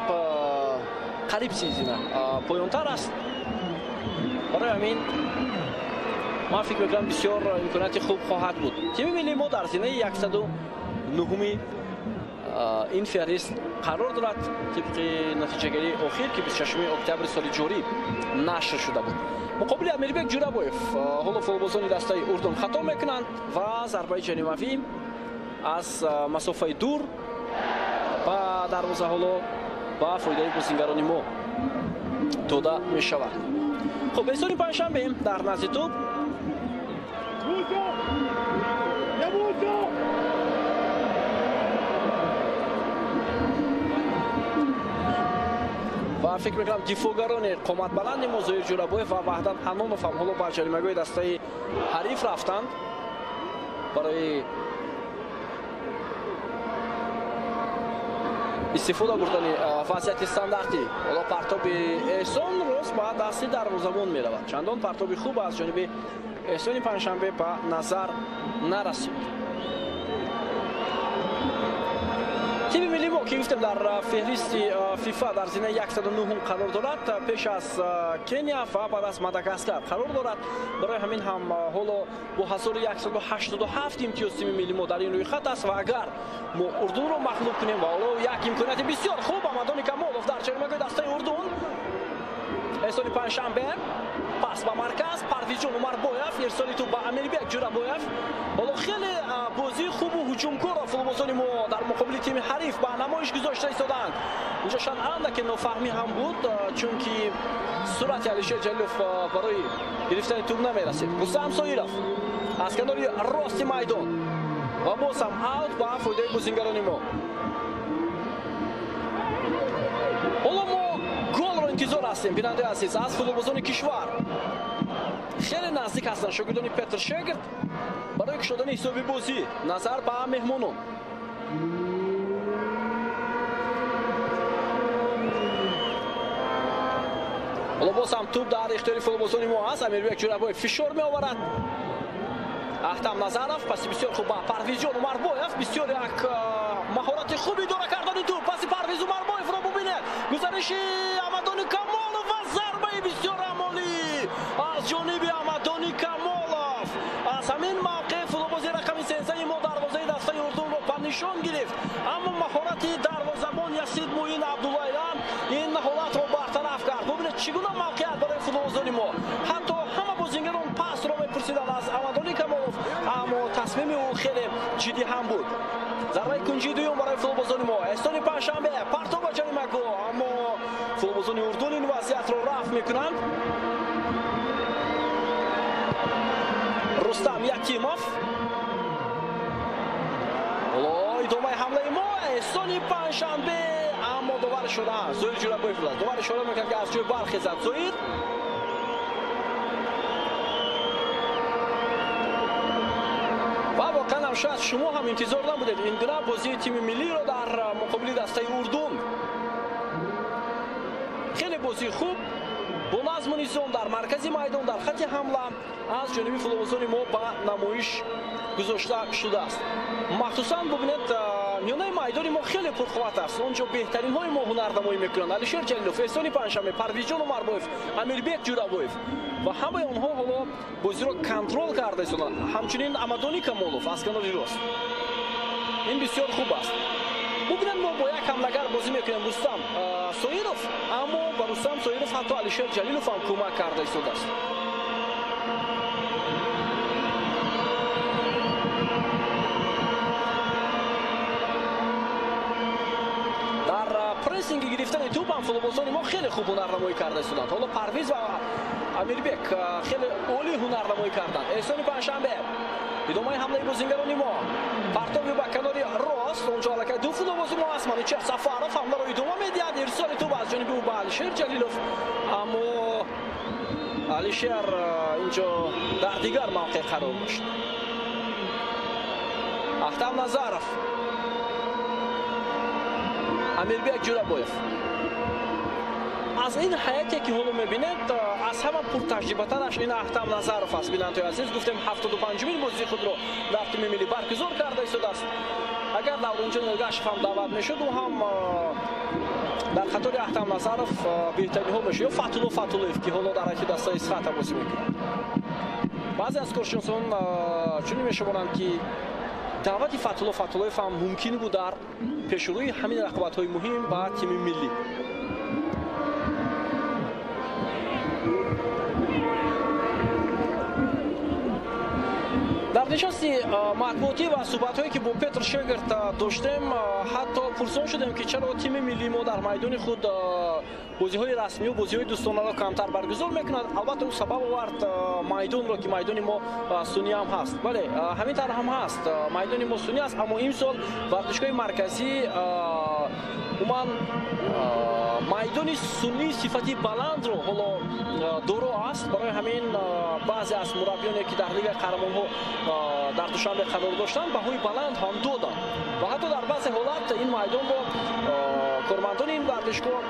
30 зина поёнтар аст. Барои ҳамин ман фикр мекунам бисёр имконияти хуб хоҳад буд. Тими миллии мо дар зинаи 109-уми ин феҳрист қарор дорад тибқи натиҷагирии охир, ки 26 октябри соли ҷорӣ нашр шуда буд. Муқобили Амирбек Ҷурабоев ҳоло футболбозони дастаи Урдун хато мекунанд ва зарбаи ҷаримавӣ аз масофаи дур ба дарвоза ҳоло ба фоидаи бозингарони мо дода мешавад. Хуб, Эҳсони Панҷшанбе дар назди тӯб. Ва фикр мекунам дифоъгарони қоматбаланди мо Зоир Ҷурабоев ва Ваҳдат Ҳаннонов ҳам ҳоло ба ҷаримагоҳи дастаи ҳариф рафтанд барои истифода бурдани вазъияти стандартӣ. Ҳоло партоби Эҳсон рост ба дасти дарвозабон меравад. Чандон партоби хуб аз ҷониби Эҳсони Панҷшанбе ба назар нарасид. Тими миллии мо, ки гуфтем, дар феҳристи ФИФА дар зинаи 109 қарор дорад, пеш аз Кения ва баъд аз Мадагаскар қарор дорад. Барои ҳамин ҳам ҳоло бо 1187 имтиёз тими миллии мо дар ин рӯйхат аст ва агар мо Урдунро мағлуб кунем ва ҳоло як имконияти бисёр хуб Амадони Камолов дар ҷаримагоҳи дастаи Урдун. Эҳсони Панҷшанбе пас ба марказ, Парвизҷон Умарбоев, ирсоли тӯб ба Амирбек Ҷурабоев. Ҳоло хеле бозии хубу ҳуҷумкорро футболбозони мо дар муқобили тими ҳариф ба намоиш гузошта истодаанд. Инҷо шояд андаке нофаҳмӣ ҳам буд, чунки суръати Алишер Ҷалилов барои гирифтани тӯб намерасид. Рустам Соиров аз канори рости майдон ва боз ҳам аут ба фоидаи бозингарони мо. Ҳоло мо голро интизор ҳастем, бинандаи азиз, аз футболбозони кишвар. Хеле наздик ҳастанд шогирдони Петр Шегрт барои кушодани ҳисоби бозӣ назар ба меҳмонон. Ҳоло боз ҳам тӯб дар ихтиёри футболбозони мо аст. Амирбек Ҷурабоев фишор меоварад. Ахтам Назаров паси бисёр хуб ба Парвизҷон Умарбоев, бисёр як маҳорати хуби идора кардани тӯб. Паси Парвиз Умарбоевро бубинед. Гузариши Амадони Камолов ва зарбаи бисёр амолӣ аз ҷониби Амадони Камолов. Аз ҳамин мавқеъ футболбози рақами 13 мо дарвозаи дастаи Урдунро ба нишон гирифт, аммо маҳорати дарвозабон Ясид Муин Абдуллаева ин ҳолатро бартараф кард. Бубинед, чӣ гуна мавқеият барои футболбозони мо. Ҳатто ҳама бозингарон пасро мепурсиданд аз Амадони Камолов, аммо тасмими ӯ хеле ҷиддӣ ҳам буд. Зарбаи кунҷии дуюм барои футболбозони мо. Эҳсони Панҷшанбе партоб ба ҷаримагоҳ, аммо футболбозони Урдун ин вазъиятро рафъ мекунанд. Рустам Ятимов. Ҳоло идомаи ҳамлаи мо. Эҳсони Панҷшанбе, аммо довар шуда Зоир Ҷурабоев буд. Довар ишора мекард, ки аз ҷой бархезад Зоир. Ва воқеан ҳам шояд шумо ҳам интизор набудед ин гуна бозии тими миллиро дар муқобили дастаи Урдун. Хеле бозии хуб бо назму низом дар маркази майдон, дар хати ҳамла аз ҷониби футболбозони мо ба намоиш гузошта шудааст. Махсусан бубинед, миёнаи майдони мо хеле пурқувват аст. Он ҷо беҳтаринҳои мо ҳунарнамоӣ мекунанд. Алишер Ҷалилов, Эҳсони Панҷшанбе, Парвизҷон Умарбоев, Амирбек Ҷурабоев ва ҳамаи онҳо ҳоло бозиро контрол карда истоданд. Ҳамчунин Амадони Камолов аз канори рост. Ин бисёр хуб аст. Бубинед, мо бо як ҳамлагар бозӣ мекунем, Рустам Соиров, аммо ба Рустам Соиров ҳатто Алишер Ҷалилов ҳам кӯмак карда истодааст. Дар прессинги гирифтани тӯб ҳам футболбозони мо хеле хуб ҳунарнамоӣ карда истоданд. Ҳоло Парвиз ва Амирбек хеле олӣ ҳунарнамоӣ карданд. Эҳсони Панҷшанбе, идомаи ҳамлаи бозингарони мо. Партоби ба канори рост, онҷо аллакай ду футболбози мо аст. Манучер Сафаров ҳамларо идома медиҳад. Ирсоли тӯб аз ҷониби ӯ ба Алишер Ҷалилов, аммо Алишер инҷо дар дигар мавқеъ қарор дошт. Ахтам Назаров, Амирбек Ҷурабоев. Аз ин ҳайате ки ҳоло мебинед, аз ҳама пуртаҷрибатараш ин Ахтам Назаров аст. Бинандои азиз, гуфтем 75-умин бозии худро дар тими миллӣ баргузор карда истодааст. Агар Давронҷон Эргашев ҳам даъват мешуд, ӯ ҳам Дар қатори Аҳтам Назаров беҳтаринҳо мешавад ё Фатулло Фатуллоев, ки ҳоло дар ҳайати дастаи Исхата бозӣ мекунад. Баъзе аз коршиносон чунин мешуморанд, ки даъвати Фатулло Фатуллоев ҳам мумкин буд дар пешрӯи ҳамин рақобатҳои муҳим ба тими миллӣ. Дар нишасти матбуотӣ ва суҳбатҳое ки бо Петр Шегард доштем, ҳатто пурсон шудем, ки чаро тими миллии мо дар майдони худ бозиҳои расмию бозиҳои дӯстонаро камтар баргузор мекунад. Албатта, ӯ сабаб овард майдонро, ки майдони мо сунъӣ ҳам ҳаст. Бале, ҳамин тавр ҳам ҳаст, майдони мо сунъӣ аст, аммо имсол варзишгоҳи марказӣ умуман майдони сунъии сифати баландро ҳоло доро аст. Барои ҳамин баъзе аз мураббиёне, ки дар Лигаи қаҳрамонҳо дар Душанбе қарор доштанд, баҳои баланд ҳам доданд ва ҳатто дар баъзе ҳолат ин майдонро кормандони ин варзишгоҳ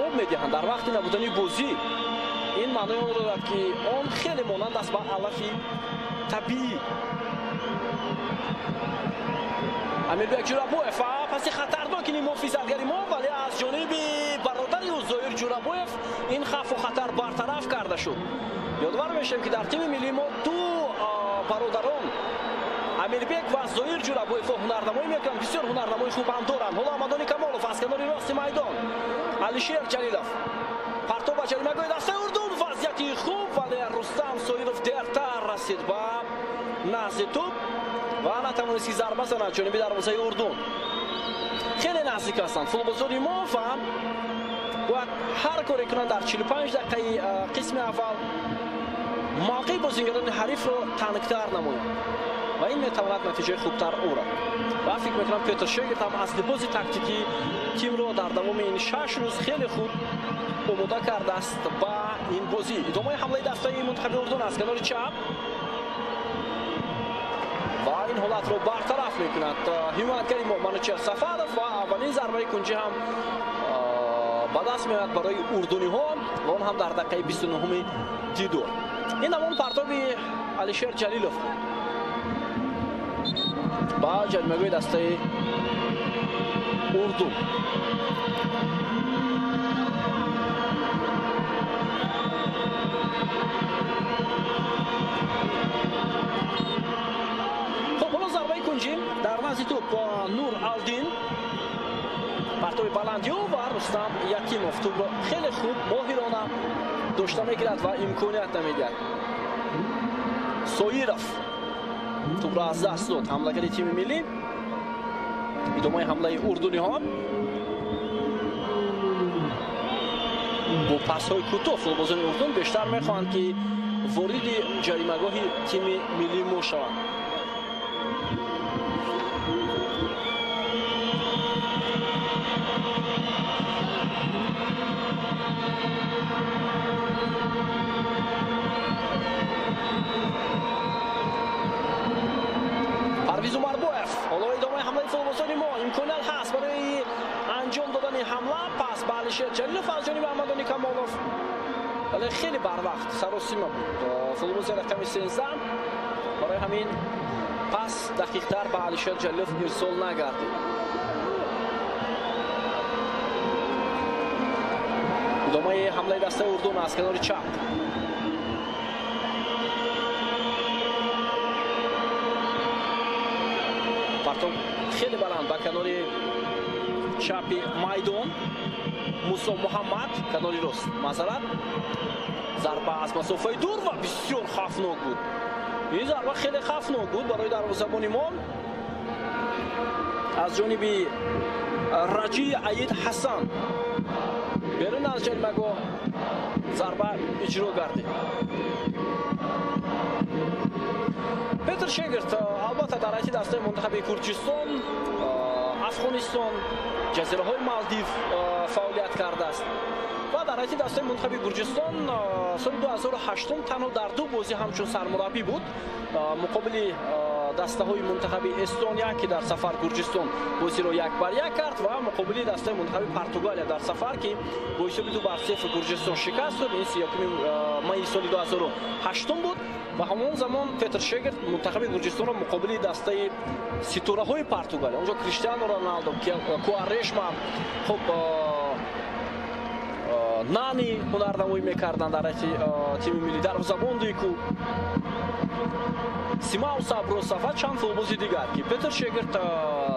об медиҳанд дар вақти набудани бозӣ. Ин маънои онро дорад, ки он хеле монанд аст ба алафи табиӣ. Амирбек Ҷурабоев паси хатарнок ин муҳофизатгари мо, вале аз ҷониби бародари ӯ Зоир Ҷурабоев ин хавфу хатар бартараф карда шуд. Ёдовар мешавем, ки дар тими миллии мо ду бародарон Амирбек ва Зоир Ҷурабоев ҳунарнамоӣ мекунанд, бисёр ҳунарнамои хуб ҳам доранд. Ҳоло Амадони Камолов аз канори рости майдон, Алишер Ҷалилов партоб ба ҷаримагоҳи дастаи Урдун, вазъияти хуб, вале Рустам Соиров дертар расид ба назди тӯб ва натавонист, ки зарба занад ҷониби дарвозаи Урдун. Хеле наздик ҳастанд футболбозони мо ва бояд ҳар коре кунанд дар 45 дақиқаи қисми аввал мавқеи бозингарони ҳарифро тангтар намоянд ва ин метавонад натиҷаи хубтар орад. Ва фикр мекунам, Петр Шегерт ҳам аз лиҳози тактикӣ тимро дар давоми ин 6 рӯз хеле хуб омода кардааст ба ин бозӣ. Идомаи ҳамлаи дастаи мунтахаби Урдун аз канори чап ва ин ҳолатро бартараф мекунад ҳимоятгари мо Манучер Сафаров ва аввалин зарбаи кунҷӣ ҳам ба даст меояд барои урдуниҳо ва он ҳам дар дақиқаи 29-уми дидор. Ин ҳамон партоби Алишер Ҷалилов буд ба ҷаримагоҳи дастаи Урдун. Хуб, ҳоло зарбаи кунҷӣ дар назди тӯб Нур Алдин, партоби баландиё ва Рустам Ятимов тӯбро хеле хуб моҳирона дошта мегирад ва имконият намедиҳад. Соиров тӯбро аз даст дод ҳамлагари тими миллӣ. Идомаи ҳамлаи урдуниҳо бо пасҳои кӯтоҳ футболбозони Урдун бештар мехоҳанд, ки вориди ҷаримагоҳи тими миллии мо шаванд. Парвиз Умарбоев, ҳоло идомаи ҳамлаи футболбозони мо, имконият ҳаст барои анҷом додани ҳамла. Пас ба Алишер Ҷалилов аз ҷониби Аҳмадони Камолов, вале хеле барвақт саросима буд футболбози рақами 13, барои ҳамин пас дақиқтар ба Алишер Ҷалилов ирсол нагардид. Идомаи ҳамлаи дастаи Урдун аз канори чап. Партоб хеле баланд ба канори чапи майдон. Мусо Муҳаммад канори рост, масалан, зарба аз масофаи дур ва бисёр хавфнок буд. Ин зарба хеле хавфнок буд барои дарвозабони мо аз ҷониби Раҷи Аид Ҳасан. Берун аз ҷаримагоҳ зарба иҷро гардид. Петр Шегард албатта дар ҳайати дастаи мунтахаби Гурҷистон, Афғонистон, ҷазираҳои Малдив фаъолият кардааст ва дар ҳайати дастаи мунтахаби Гурҷистон соли 2008 танҳо дар ду бозӣ ҳамчун сармураббӣ буд муқобили дастаҳои мунтахаби Эстония, ки дар сафар Гурҷистон бозиро 1-1 кард, ва муқобили дастаи мунтахаби Португалия дар сафар, ки бо ҳисоби 2-0 Гурҷистон шикаст дод. Ин 31 майи соли 2008 буд ва ҳамон замон Петр Шегард мунтахаби Гурҷистонро муқобили дастаи ситораҳои Португалия, онҷо Криштиану Роналдо, Куарешма, хуб, Нани ҳунарнамоӣ мекарданд дар ҳайати тими миллӣ, дарвозабон Дику, Симау Саброса ва чанд футболбози дигар, ки Петр Шегерт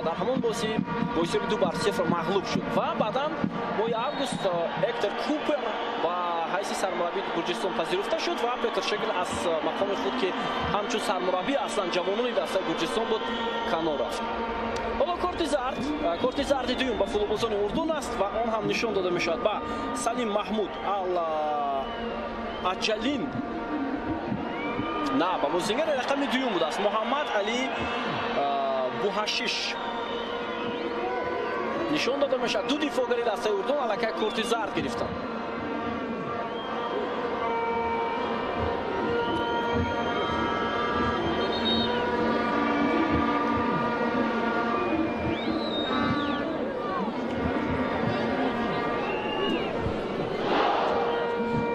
дар ҳамон бозӣ бо ҳисоби 2-0 мағлуб шуд. Ва баъдан моҳи август Эктор Купер ба ҳайси сармураббии Гурҷистон пазируфта шуд ва Петр Шегерт аз мақоми худ, ки ҳамчун сармураббӣ аслан ҷавонони дастаи Гурҷистон буд, канор рафт. Ҳоло корти зарди дуюм ба футболбозони Урдун аст ва он ҳам нишон дода мешавад ба Салим Маҳмуд Ал Аҷалин. На, ба бозигари рақами дуюм будааст Муҳаммад Али Буҳашиш нишон дода мешавад. Ду дифоъгари дастаи Урдун аллакай корти зард гирифтанд.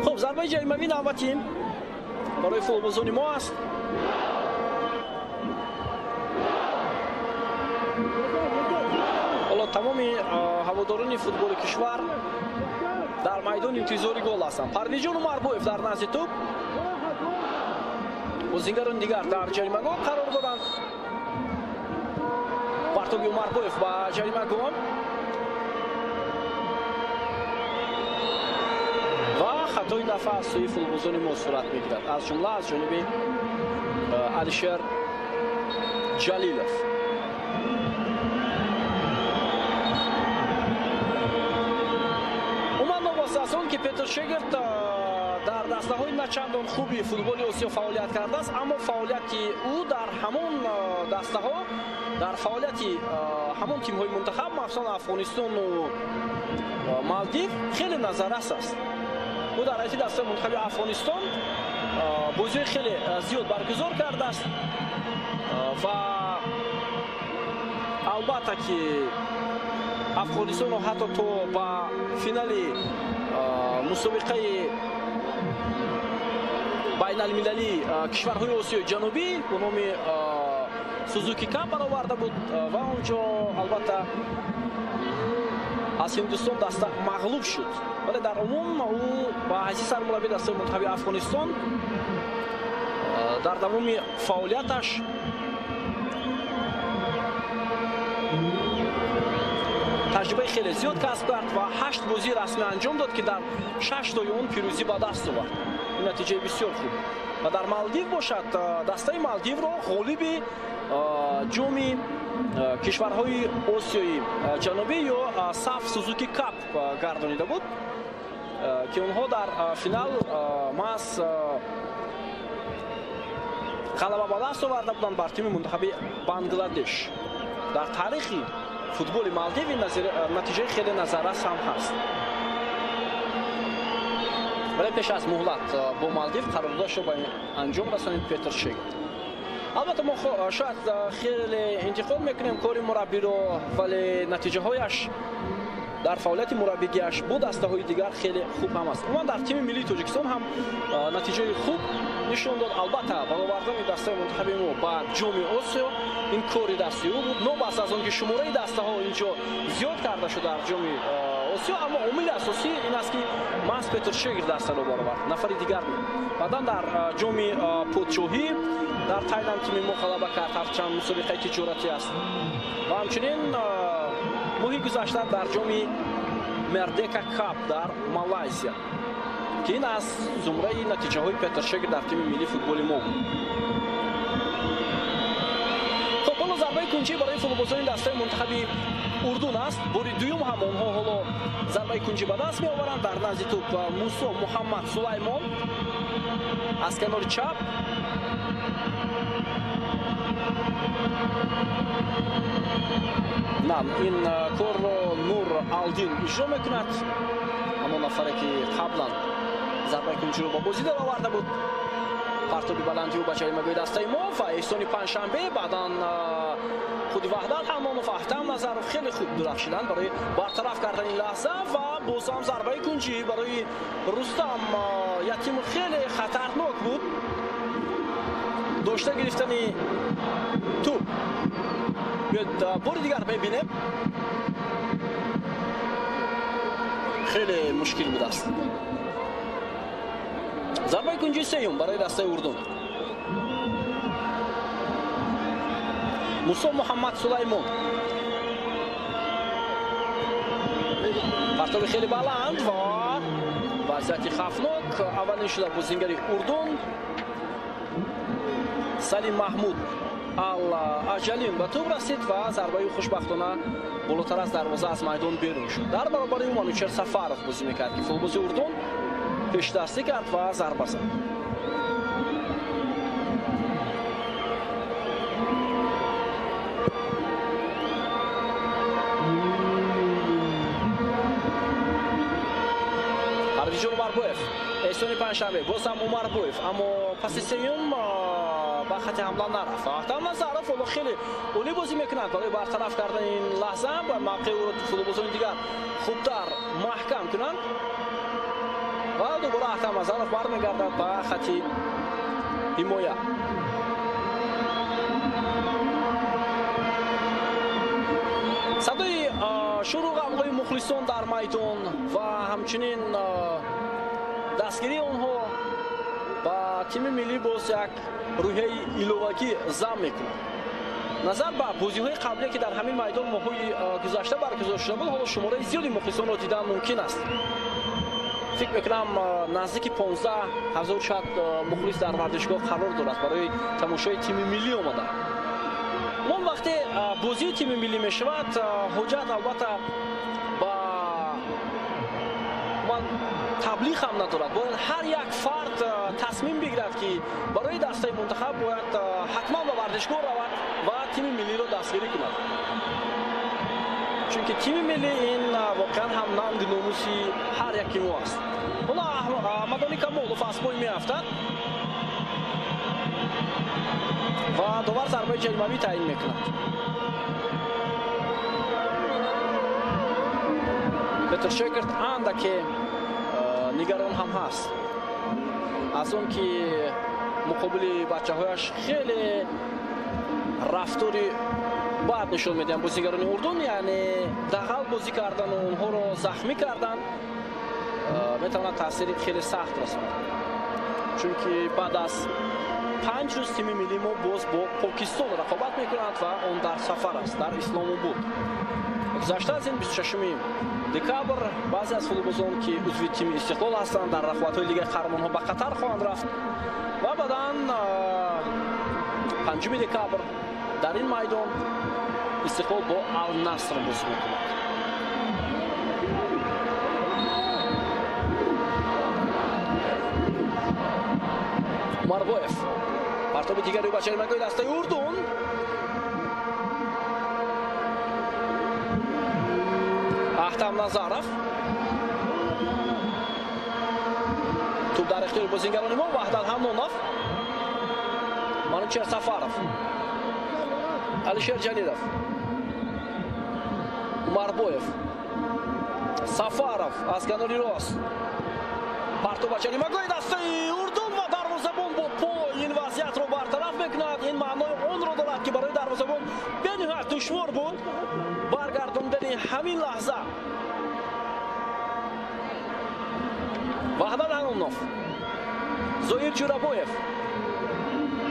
Хуб, зарбаи ҷаримавӣ навбати барои футболбозони мо аст. Ҳоло тамоми ҳаводорони футболи кишвар дар майдон интизори гол ҳастанд. Парвизҷон Умарбоев дар назди тӯб, бозингарони дигар дар ҷаримагоҳ қарор доранд. Партоби Умарбоев ба ҷаримагоҳ ва хатои дафъа аз сӯи футболбозони мо сурат мегирад, аз ҷумла аз ҷониби Алишер Ҷалилов. Умуман, новобаста аз он ки Петр Шегерт дар дастаҳои начандон хуби футболи Осиё фаъолият кардааст, аммо фаъолияти ӯ дар ҳамон дастаҳо, дар фаъолияти ҳамон тимҳои мунтахаб, махсусан Афғонистону Малдив, хеле назаррас аст. Ӯ дар ҳайати дастаи мунтахаби Афғонистон бозиҳои хеле зиёд баргузор кардааст ва албатта ки Афғонистонро ҳатто то ба финали мусобиқаи байналмилалии кишварҳои Осиёи Ҷанубӣ бо номи Сузуки Кап бароварда буд ва онҷо албатта аз Ҳиндустон даста мағлуб шуд. Вале дар умум ӯ ба ҳайси сармураббии дастаи мунтахаби Афғонистон дар давоми фаъолияташ таҷрибаи хеле зиёд касб кард ва 8 бозии расмӣ анҷом дод, ки дар 6 тои он пирӯзӣ ба даст овард. Ин натиҷаи бисёр хуб. Ва дар Малдив бошад, дастаи Малдивро ғолиби ҷоми кишварҳои Осиёи Ҷанубӣ ё Саф Сузуки Кап гардонида буд, ки онҳо дар финал маҳз ғалаба ба даст оварда буданд бар тими мунтахаби Бангладеш. Дар таърихи футболи Малдив ин натиҷаи хеле назаррас ҳам ҳаст. Вале пеш аз муҳлат бо Малдив қарордодашро ба анҷом расонид Петр Шегерт. Албатта мо шояд хеле интиқод мекунем кори мураббиро, вале натиҷаҳояш дар фаъолияти мураббигиаш бо дастаҳои дигар хеле хуб ҳам аст. Умуман дар тими миллии Тоҷикистон ҳам натиҷаи хуб нишон дод. Албатта баровардани дастаи мунтахаби мо ба ҷоми Осиё ин кори дасти ӯ буд. Новобаста аз он ки шумораи дастаҳо инҷо зиёд карда шуд дар ҷоми Осиё, аммо омили асосӣ ин аст, ки маҳз Петр Шегерт дастаро баровард, нафари дигар не. Баъдан дар ҷоми подшоҳӣ дар Тайланд тими мо ғалаба кард, ҳарчанд мусобиқаи тиҷоратӣ аст. Ва ҳамчунин моҳи гузашта дар ҷоми Мердека Кап дар Малайзия, ки ин аз зумраи натиҷаҳои Петр Шегерт дар тими миллии футболи мо буд. Хуб, ҳоло зарбаи кунҷӣ барои футболбозони дастаи мунтахаби Урдун аст. Бори дуюм ҳам онҳо ҳоло зарбаи кунҷӣ ба даст меоваранд. Дар назди тӯб Мусо Муҳаммад Сулаймон аз канори чап. На, ин корро Нур Алдин иҷро мекунад, ҳамон нафаре ки қаблан зарбаи кунҷиро ба бозӣ дароварда буд. Партоби баланди ӯ ба ҷаримагоҳи дастаи мо ва Эҳсони Панҷшанбе, баъдан худи Ваҳдат Ҳамонов, Аҳтам Назаров хеле хуб дурахшиданд барои бартараф кардани ин лаҳза ва боз ҳам зарбаи кунҷӣ барои Рустам Ятимов хеле хатарнок буд. Дошта гирифтани тӯб. Биёед бори дигар мебинем. Хеле мушкил будааст. Зарбаи кунҷии сеюм барои дастаи Урдун. Мусо Муҳаммад Сулаймон. Партоби хеле баланд ва вазъияти хавфнок. Аввалин шуда бозингари Урдун Салим Маҳмуд Ал-Аҷалин ба тӯб расид ва зарбаи хушбахтона болотар аз дарвоза аз майдон берун шуд. Дар баробари ӯ Манучер Сафаров бозӣ мекард, ки футболбози Урдун пешдастӣ кард ва зарба зад. Ҳарбиҷон Умарбоев, Эҳсони Панҷшанбе, боз ҳам Умарбоев, аммо паси сеюм ба хати ҳамла нарафт. Ахтам Назаров ҳоло хеле олӣ бозӣ мекунад барои бартараф кардани ин лаҳза ва мавқеи ӯро футболбозони дигар хубтар маҳкам кунанд. Ва дубора Ахтам Назаров бармегардад ба хати ҳимоя. Садои шуру ғамҳои мухлисон дар майдон ва ҳамчунин дастгирии онҳо ба тими миллӣ боз як рӯҳияи иловагӣ зам мекунад. Назар ба бозиҳои қаблие, ки дар ҳамин майдон моҳҳои гузашта баргузор шуда буд, ҳоло шумораи зиёди мухлисонро дидан мумкин аст. Фикр мекунам, наздики 15 ҳазор шояд мухлис дар варзишгоҳ қарор дорад барои тамошои тими миллӣ омадан. Он вақте бозии тими миллӣ мешавад, ҳуҷҷат албатта ба ман таблиғ ҳам надорад. Бояд ҳар як фард тасмим бигирад, ки барои дастаи мунтахаб бояд ҳатман ба варзишгоҳ равад ва тими миллиро дастгирӣ кунад. Чунки тими миллӣ ин воқеан ҳам нанги номуси ҳар яки мо аст. Ҳоло Аҳмадони Камолов аз пой меафтад ва довар зарбаи ҷаримавӣ таъин мекунад. Петр Шекард андаке нигарон ҳам ҳаст аз он, ки муқобили бачаҳояш хеле рафтори бад нишон медиҳанд бозигарони Урдун, яъне дағал бозӣ кардану онҳоро захмӣ кардан метавонад таъсири хеле сахт расонад. Чунки баъд аз 5 рӯз тими миллии мо боз бо Покистон рақобат мекунанд ва он дар сафар аст, дар Исломобод. Гузашта аз ин 26 декабр баъзе аз футболбозон, ки узви тими Истиқлол ҳастанд, дар рақобатҳои Лигаи қаҳрамонҳо ба Қатар хоҳанд рафт ва баъдан 5 декабр дар ин майдон Истиқлол бо Ал-Наср бозӣ мекунад. Умарбоев партоби дигари ба ҷаримагоҳи дастаи Урдун. Ахтам Назаров. Туп дар ихтиёри бозингарони мо. Ваҳдат Ҳамнонов, Манучер Сафаров, Алишер Ҷалилов, Умарбоев, Сафаров аз канори рост. Партоб ба ҷаримагоҳи дастаи Урдун ва дарвозабон бо по ин вазъиятро бартараф мекунад. Ин маънои онро дорад, ки барои дарвозабон бениҳоят душвор буд баргардондани ҳамин лаҳза. Ваҳдат Ҳанонов, Зоир Ҷурабоев,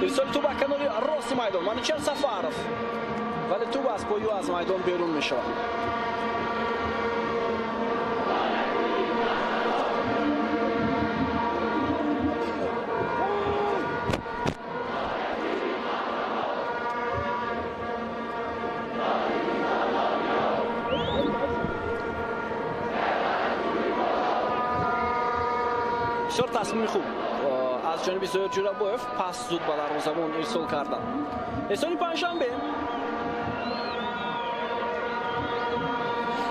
ирсоли тӯб ба канори рости майдон. Манучер Сафаров, вале тӯб аз пою аз майдон берун мешавад. Бисёр тасмими хуб аз ҷониби Зоир Ҷурабоев, пас зуд ба дарвозабон ирсол кардан. Эҳсони Панҷшанбе.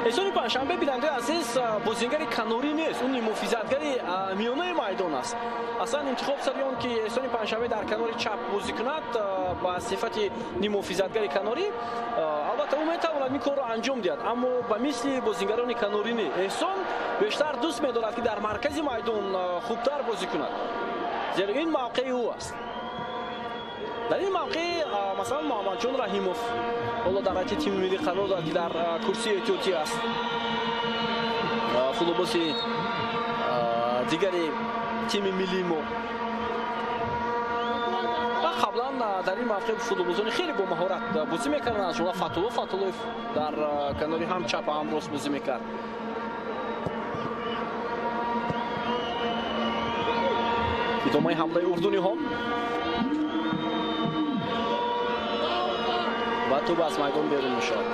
Эҳсони Панҷшанбе, бинандаи азиз, бозингари канорӣ нест, ӯ муҳофизатгари миёнаи майдон аст. Аслан интихоб сари он, ки Эҳсони Панҷшанбе дар канори чап бозӣ кунад ба сифати нимуҳофизатгари канорӣ, албатта ӯ метавонад ин корро анҷом диҳад, аммо ба мисли бозингарони канорӣ не. Эҳсон бештар дӯст медорад, ки дар маркази майдон хубтар бозӣ кунад, зеро ин мавқеи ӯ аст. Дар ин мавқеъ масалан Муҳаммадҷон Раҳимов ҳоло дар ҳайати тими миллӣ қарор дорад, ки дар курсии эҳтиётӣ аст. футболбози дигари тими миллии мо. Ва қаблан дар ин мавқеъ футболбозони хеле бо маҳорат бозӣ мекарданд, аз ҷумла Фатулло Фатуллоев дар канори ҳам чап ва ҳам рост бозӣ мекард. Идомаи ҳамлаи урдуниҳо ва тӯб аз майдон берун мешавад.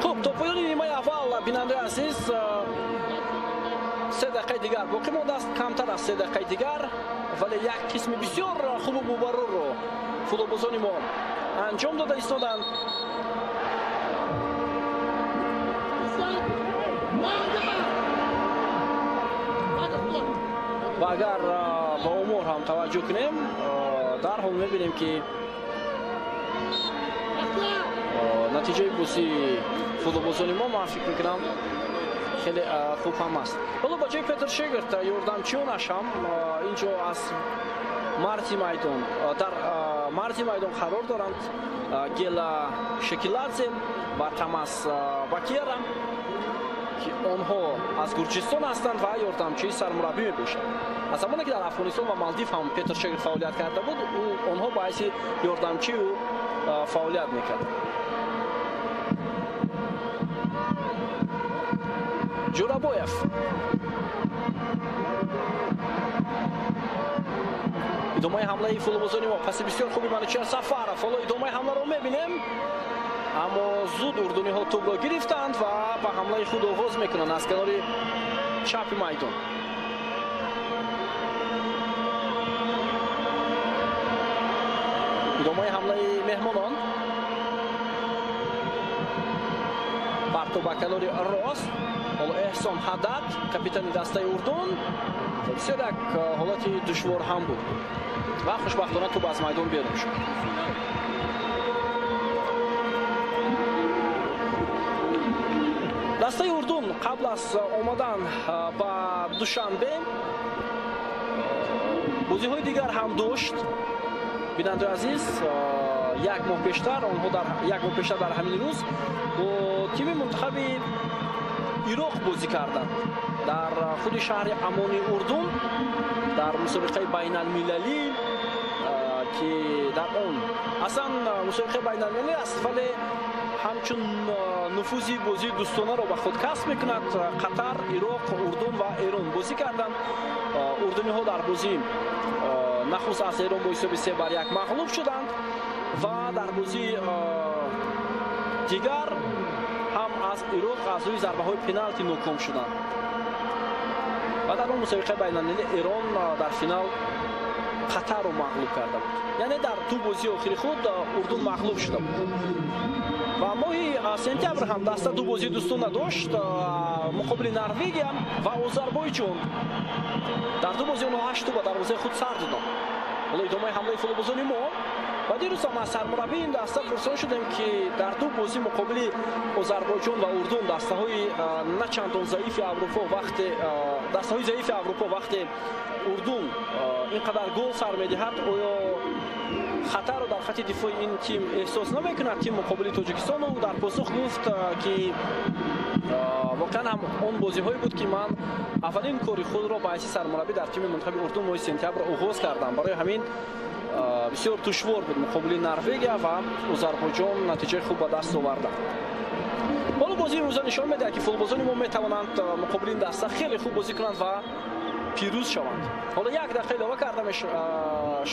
Хуб, то поёни нимаи аввал, бинандаи азиз, 3 дақиқаи дигар боқӣ мондааст, камтар аз 3 дақиқаи дигар, вале як қисми бисёр хубу мубаррорро футболбозони мо анҷом дода истоданд. Ва агар ба омор ҳам таваҷҷӯҳ кунем, дарҳол мебинем, ки натиҷаи бозии футболбозони мо, ман фикр мекунам, хеле хуб ҳам аст. Ҳоло ба ҷои Петр Шегарт ёрдамчионаш ҳам инҷо аз марзи майдон, дар марзи майдон қарор доранд. Гела Шекиладзе ва Тамас Бакера, ки онҳо аз Гурҷистон ҳастанд ва ёрдамчии сармураббӣ мебошанд. Аз замоне ки дар Афғонистон ва Малдив ҳам Петр Шегарт фаъолият карда буд, онҳо ба ҳайси ёрдамчии ӯ фаъолият мекарданд. Ҷӯрабоев идомаи ҳамлаи футболбозони мо, паси бисёр хуби Манучер Сафаров. Ҳоло идомаи ҳамларо мебинем, аммо зуд урдуниҳо тӯбро гирифтанд ва ба ҳамлаи худ оғоз мекунанд аз канори чапи майдон. Идомаи ҳамлаи меҳмонон, партоб ба канори рост. Ҳоло Эҳсон Ҳаддад, капитани дастаи Урдун, бисёр як ҳолати душвор ҳам буд ва хушбахтона тӯб аз майдон берун шуд. Дастаи Урдун қабл аз омадан ба Душанбе бозиҳои дигар ҳам дошт. Бинандаи азиз, як моҳ пештар онҳо як моҳ пештар дар ҳамин рӯз бо тими мунтахаби Ироқ бозӣ карданд дар худи шаҳри Амони Урдун дар мусобиқаи байналмилалӣ, ки дар он аслан мусобиқаи байналмилалӣ аст, вале ҳамчун нуфузи бозии дӯстонаро ба худ касб мекунад. Қатар, Ироқ, Урдун ва Эрон бозӣ карданд. Урдуниҳо дар бозӣ нахуст аз Эрон бо ҳисоби 3-1 мағлуб шуданд ва дар бозии дигар ҳам аз Ироқ аз рӯи зарбаҳои пеналти ноком шуданд. Ва дар он мусобиқаи байналмилалӣ Эрон дар финал Қатарро мағлуб карда буд. Яъне дар ду бозии охири худ Урдун мағлуб шуда буд. Ва моҳи сентябр ҳам даста ду бозии дӯстона дошт муқобили Норвегия ва Озарбойҷон. Дар ду бозӣ онҳо 8 тӯб ба дарвозаи худ сар доданд. Ҳоло идомаи ҳамлаи футболбозони мо. Ва дирӯз ҳам аз сармураббии ин даста пурсон шудем, ки дар ду бозӣ муқобили Озарбойҷон ва Урдун дастаҳои на чандон заифи Аврупо, вақте дастаҳои заифи Аврупо вақте Урдун ин қадар гол сар медиҳад, оё хатарро дар хати дифои ин тим эҳсос намекунад тим муқобили Тоҷикистон? Ӯ дар посух гуфт, ки воқеан ҳам он бозиҳое буд, ки ман аввалин кори худро ба ҳайси сармураббӣ дар тими мунтахаби Урдун моҳи сентябр оғоз кардам. Барои ҳамин бисёр душвор буд муқобили Норвегия ва Озарбойҷон натиҷаи хуб ба даст оварданд. Ҳоло бозии имрӯза нишон медиҳад, ки футболбозони мо метавонанд муқобили ин даста хеле хуб бозӣ кунанд ва пирӯз шаванд. Ҳоло як дақиқа илова карда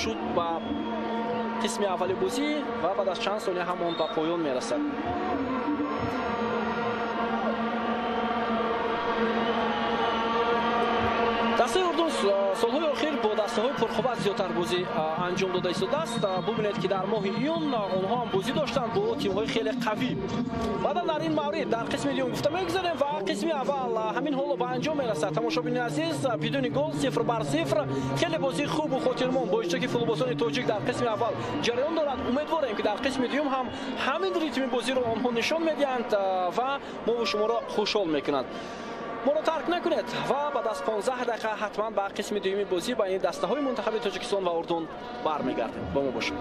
шуд ба қисми аввали бозӣ ва баъд аз чанд сония ҳам он ба поён мерасад. Дастаи Урдун солҳои охир бо дастаҳои пурқувват зиёдтар бозӣ анҷом дода истодааст. Бубинед, ки дар моҳи июн онҳо ҳам бозӣ доштанд бо тимҳои хеле қавӣ. Баъдан дар ин маврид дар қисми дуюм гуфта мегузарем ва қисми аввал ҳамин ҳоло ба анҷом мерасад. Тамошобини азиз, бидуни гол 0-0, хеле бозии хубу хотирмон бо иштироки футболбозони тоҷик дар қисми аввал ҷараён дорад. Умедворем, ки дар қисми дуюм ҳам ҳамин ритми бозиро онҳо нишон медиҳанд ва мову шуморо хушҳол мекунанд. Моро тарк накунед ва баъд аз 15 дақиқа ҳатман ба қисми дуюми бозӣ байни дастаҳои мунтахаби Тоҷикистон ва Урдун бармегардем. Бо мо бошед.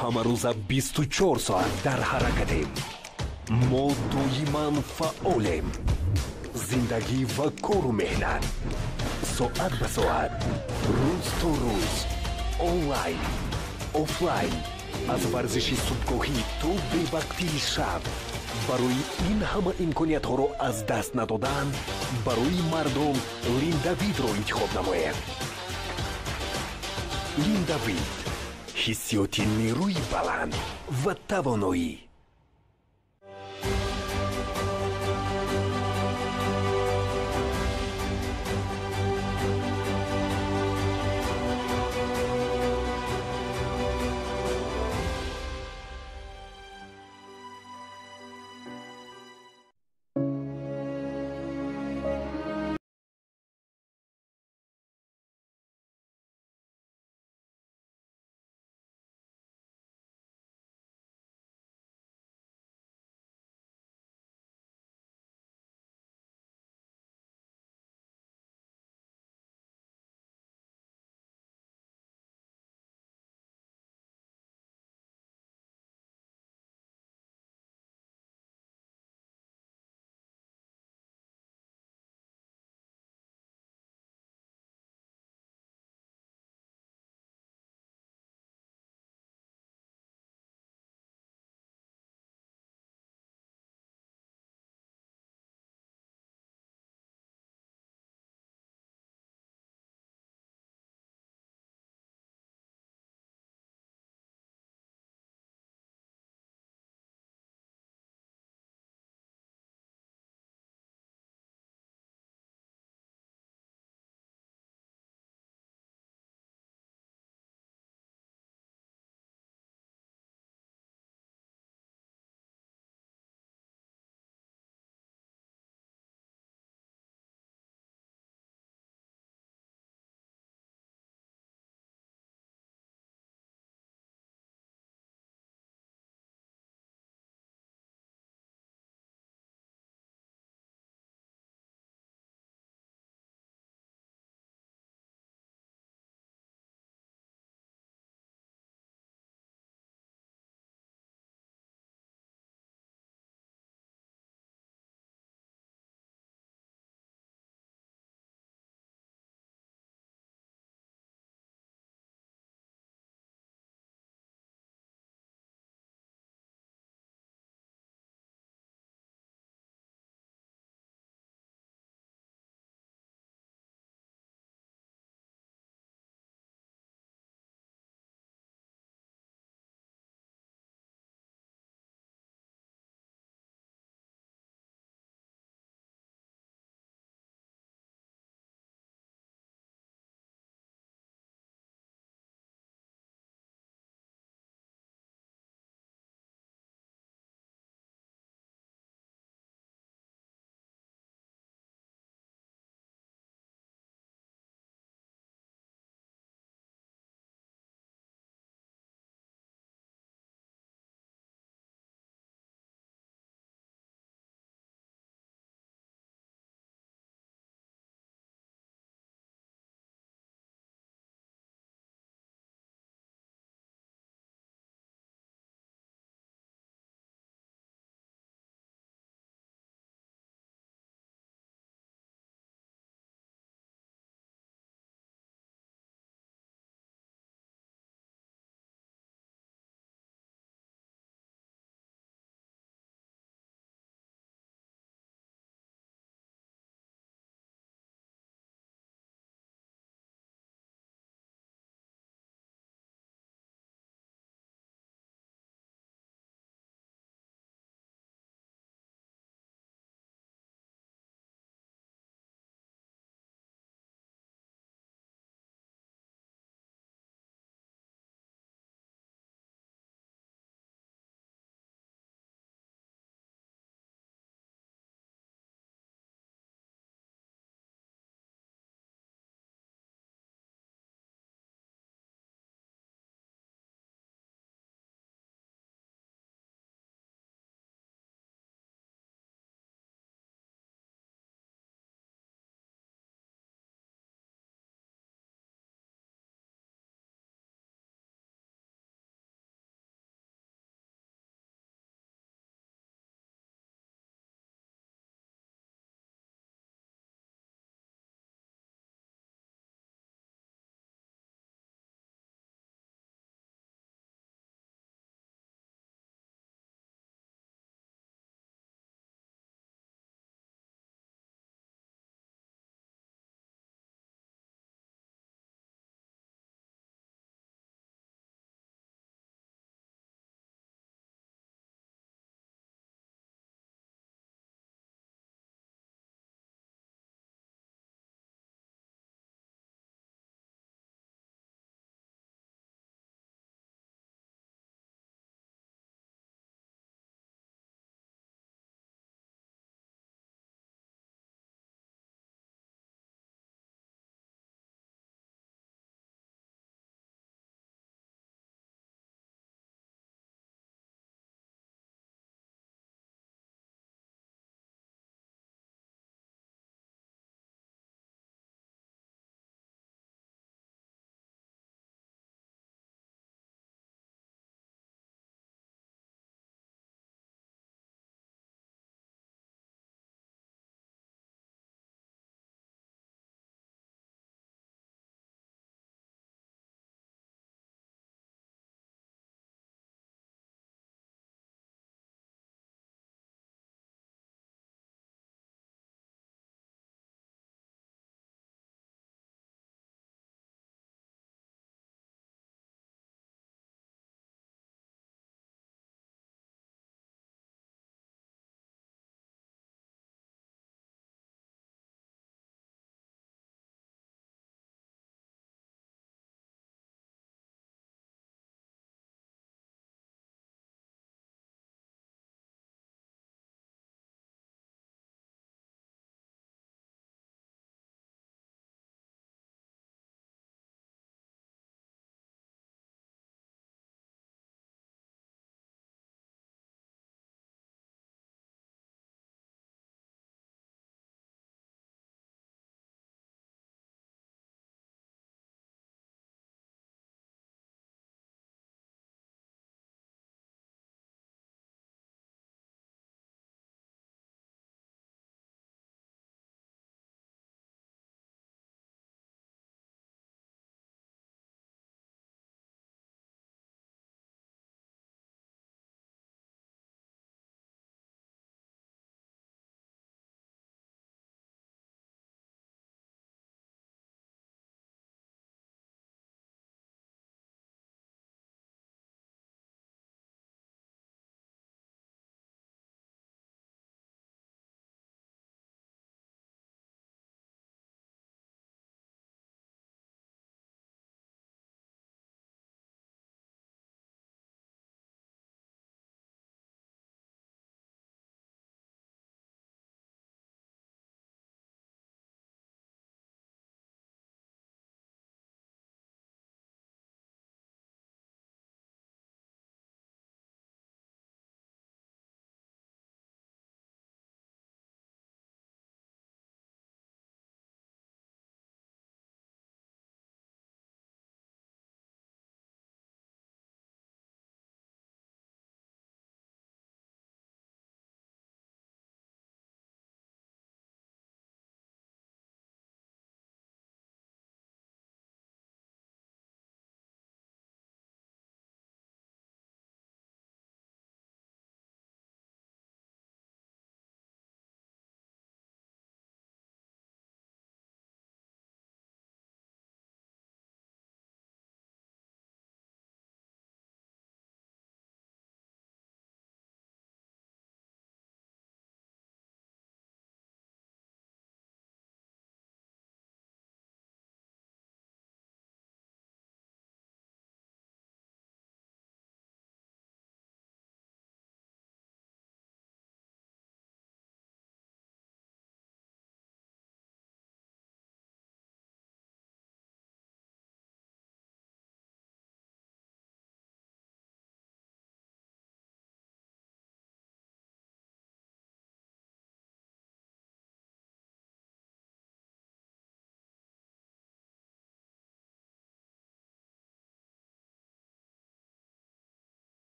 Ҳамарӯза 24 соат дар ҳаракатем. Мо доиман фаъолем. Зиндагӣ ва кору меҳнат, соат ба соат, рӯз то рӯз, онлайн, офлайн, аз варзиши субҳгоҳӣ то бевақтии шаб. Барои ин ҳама имкониятҳоро аз даст надодан, барои мардон Линдавидро интихоб намоед. Линдавид — ҳиссиёти нерӯи баланд ва тавоноӣ.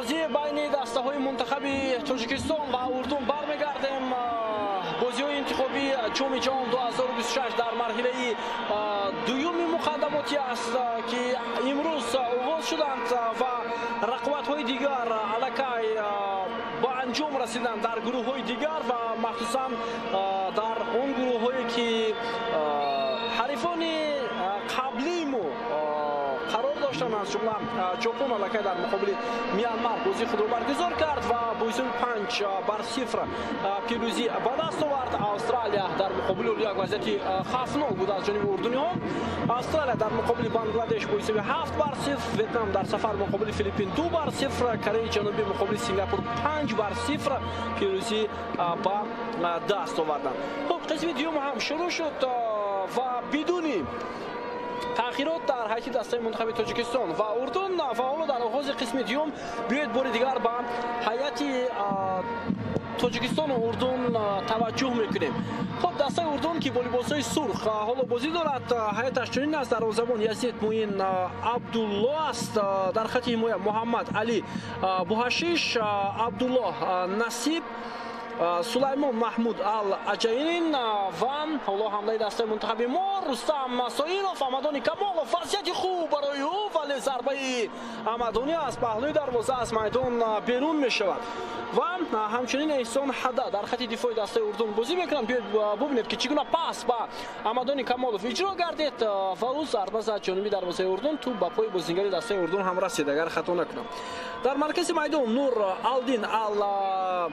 Бозии байни дастаҳои мунтахаби Тоҷикистон ва Урдун бармегардем. Бозиҳои интихобии Ҷоми ҷаҳон 2026 дар марҳилаи дуюми муқаддамотӣ аст, ки имрӯз оғоз шуданд ва рақобатҳои дигар аллакай ба анҷом расиданд дар гурӯҳҳои дигар ва махсусан дар он гурӯҳҳое ки ҳарифони қаблии мо қарор доштанд. Аз ҷумла Ҷопон аллакай дар муқобили Мянмар бозии худро баргузор кард ва бо ҳисоби 5-0 пирӯзӣ ба даст овард. Австралия дар муқобили як вазъияти хавфнок буд аз ҷониби урдуниҳо. Австралия дар муқобили Бангладеш бо ҳисоби 7-0, Ветнам дар сафар муқобили Филиппин 2-0, Кореяи Ҷанубӣ муқобили Сингапур 5-0 пирӯзӣ ба даст оварданд. Хуб, қисми дуюм ҳам шурӯъ шуд ва бидуни таъхирот дар ҳайати дастаи мунтахаби Тоҷикистон ва Урдун. Ва ҳоло дар оғози қисми дуюм биёед бори дигар ба ҳайати Тоҷикистону Урдун таваҷҷӯҳ мекунем. Хуб, дастаи Урдун, ки бо либосҳои сурх ҳоло бозӣ дорад, ҳайаташ чунин аст: дарвозабон Язид Муин Абдулло аст, дар хати ҳимоя Муҳаммад Али Буҳашиш, Абдуллоҳ Насиб, Сулаймон Маҳмуд Ал Аҷаин ва ҳоло ҳамлаи дастаи мунтахаби мо Рустам Соиров, Амадони Камолов, вазъияти хуб барои ӯ, вале зарбаи Амадонӣ аз паҳлӯи дарвоза аз майдон берун мешавад. Ва ҳамчунин Эҳсон Ҳада дар хати дифои дастаи Урдун бозӣ мекунанд. Биёед бубинед, ки чӣ гуна пас ба Амадони Камолов иҷро гардид ва ӯ зарба зад ҷониби дарвозаи Урдун. Тӯб ба пои бозингари дастаи Урдун ҳам расид, агар хато накунам. Дар маркази майдон Нур Алдин Ал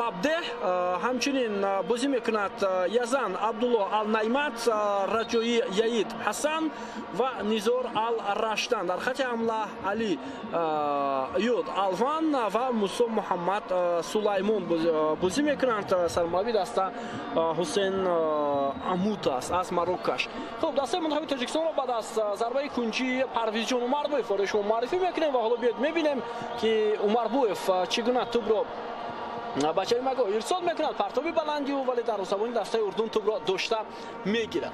Фабдеҳ, ҳамчунин бозӣ мекунад Язан Абдулло Ал Наймат, Раҷои Яид Ҳасан ва Низор Ал Раштан. Дар хати ҳамла Али Юд Алван ва Мусо Муҳаммад Сулаймон бозӣ мекунанд. Сармурабби даста Ҳусен Амут аст аз Марокаш. Хуб, дастаи мунтахаби Тоҷикистонро баъд аз зарбаи кунҷии Парвизҷон Умарбоев барои шумо муаррифӣ мекунем ва ҳоло биёед мебинем, ки Умарбоев чӣ гуна тӯбро ба ҷаримагоҳ ирсол мекунад. Партоби баланди ӯ, вале дарвозабони дастаи Урдун тӯбро дошта мегирад.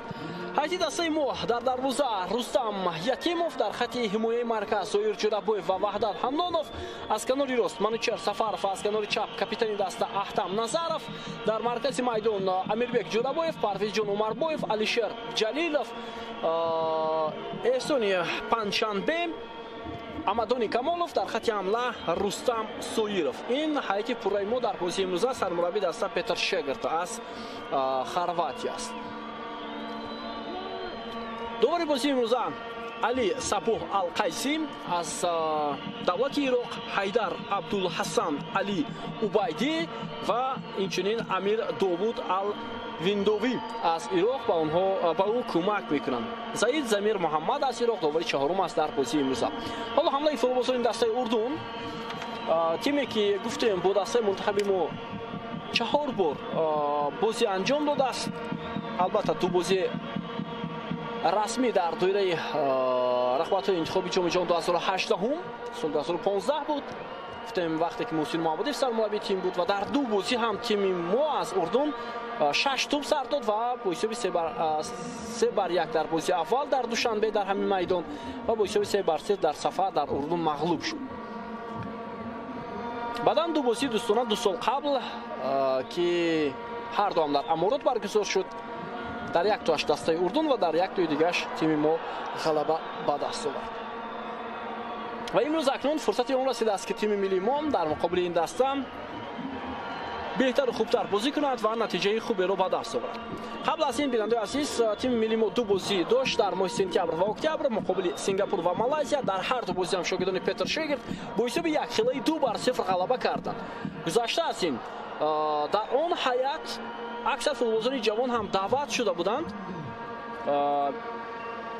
Ҳайати дастаи мо: дар дарвоза Рустам Ятимов, дар хати ҳимояи марказ Зоир Ҷӯрабоев ва Ваҳдат Ҳамнонов, аз канори рост Манучер Сафаров, аз канори чап капитани даста Аҳтам Назаров, дар маркази майдон Амирбек Ҷӯрабоев, Парвизҷон Умарбоев, Алишер Ҷалилов, Эҳсони Панҷшанбе, Амадони Камолов, дар хати ҳамла Рустам Соиров. Ин ҳайати пурраи мо дар бозии имрӯза. Сармурабби даста Петр Шегарт аз Хорватия аст. Довари бозии имрӯза Али Сабуҳ Алқайсӣ аз давлати Ироқ, Ҳайдар Абдулҳасан Али Убайдӣ ва инчунин Амир Довуд Ал Виндовӣ аз Ироқ ба онҳо ба ӯ кӯмак мекунанд. Заид Замир Муҳаммад аз Ироқ довари чаҳорум аст дар бозии имрӯза. Ҳоло ҳамлаи футболбозони дастаи Урдун, тиме ки гуфтем бо дастаи мунтахаби мо 4 бор бозӣ анҷом додааст. Албатта, ду бозӣ расмӣ дар доираи рақобатҳои интихоби Ҷоми ҷаҳон 2018, соли 2015 буд. Гуфтем, вақте ки Муҳсин Муҳаммадиев сармураббии тим буд ва дар ду бозӣ ҳам тими мо аз Урдун 6 тӯб сар дод ва бо ҳисоби 3-1 дар бозии аввал дар Душанбе дар ҳамин майдон ва бо ҳисоби 3-0 дар сафар дар Урдун мағлуб шуд. Баъдан ду бозии дӯстона 2 сол қабл, ки ҳар дуам дар Аморот баргузор шуд, дар як тоаш дастаи Урдун ва дар як тои дигааш тими мо ғалаба ба даст овард. Ва имрӯз акнун фурсати он расидааст, ки тими миллии мо дар муқобили ин даста беҳтару хубтар бозӣ кунад ва натиҷаи хуберо ба даст оварад. Қабл аз ин, бинандаи азиз, тими миллии мо ду бозӣ дошт дар моҳи сентябр ва октябр муқобили Сингапур ва Малайзия. Дар ҳар ду бозӣ ҳам шогирдони Петр Шегерт бо ҳисоби якхелаи 2-0 ғалаба карданд. Гузашта аз ин, дар он ҳайат аксар футболбозони ҷавон ҳам даъват шуда буданд.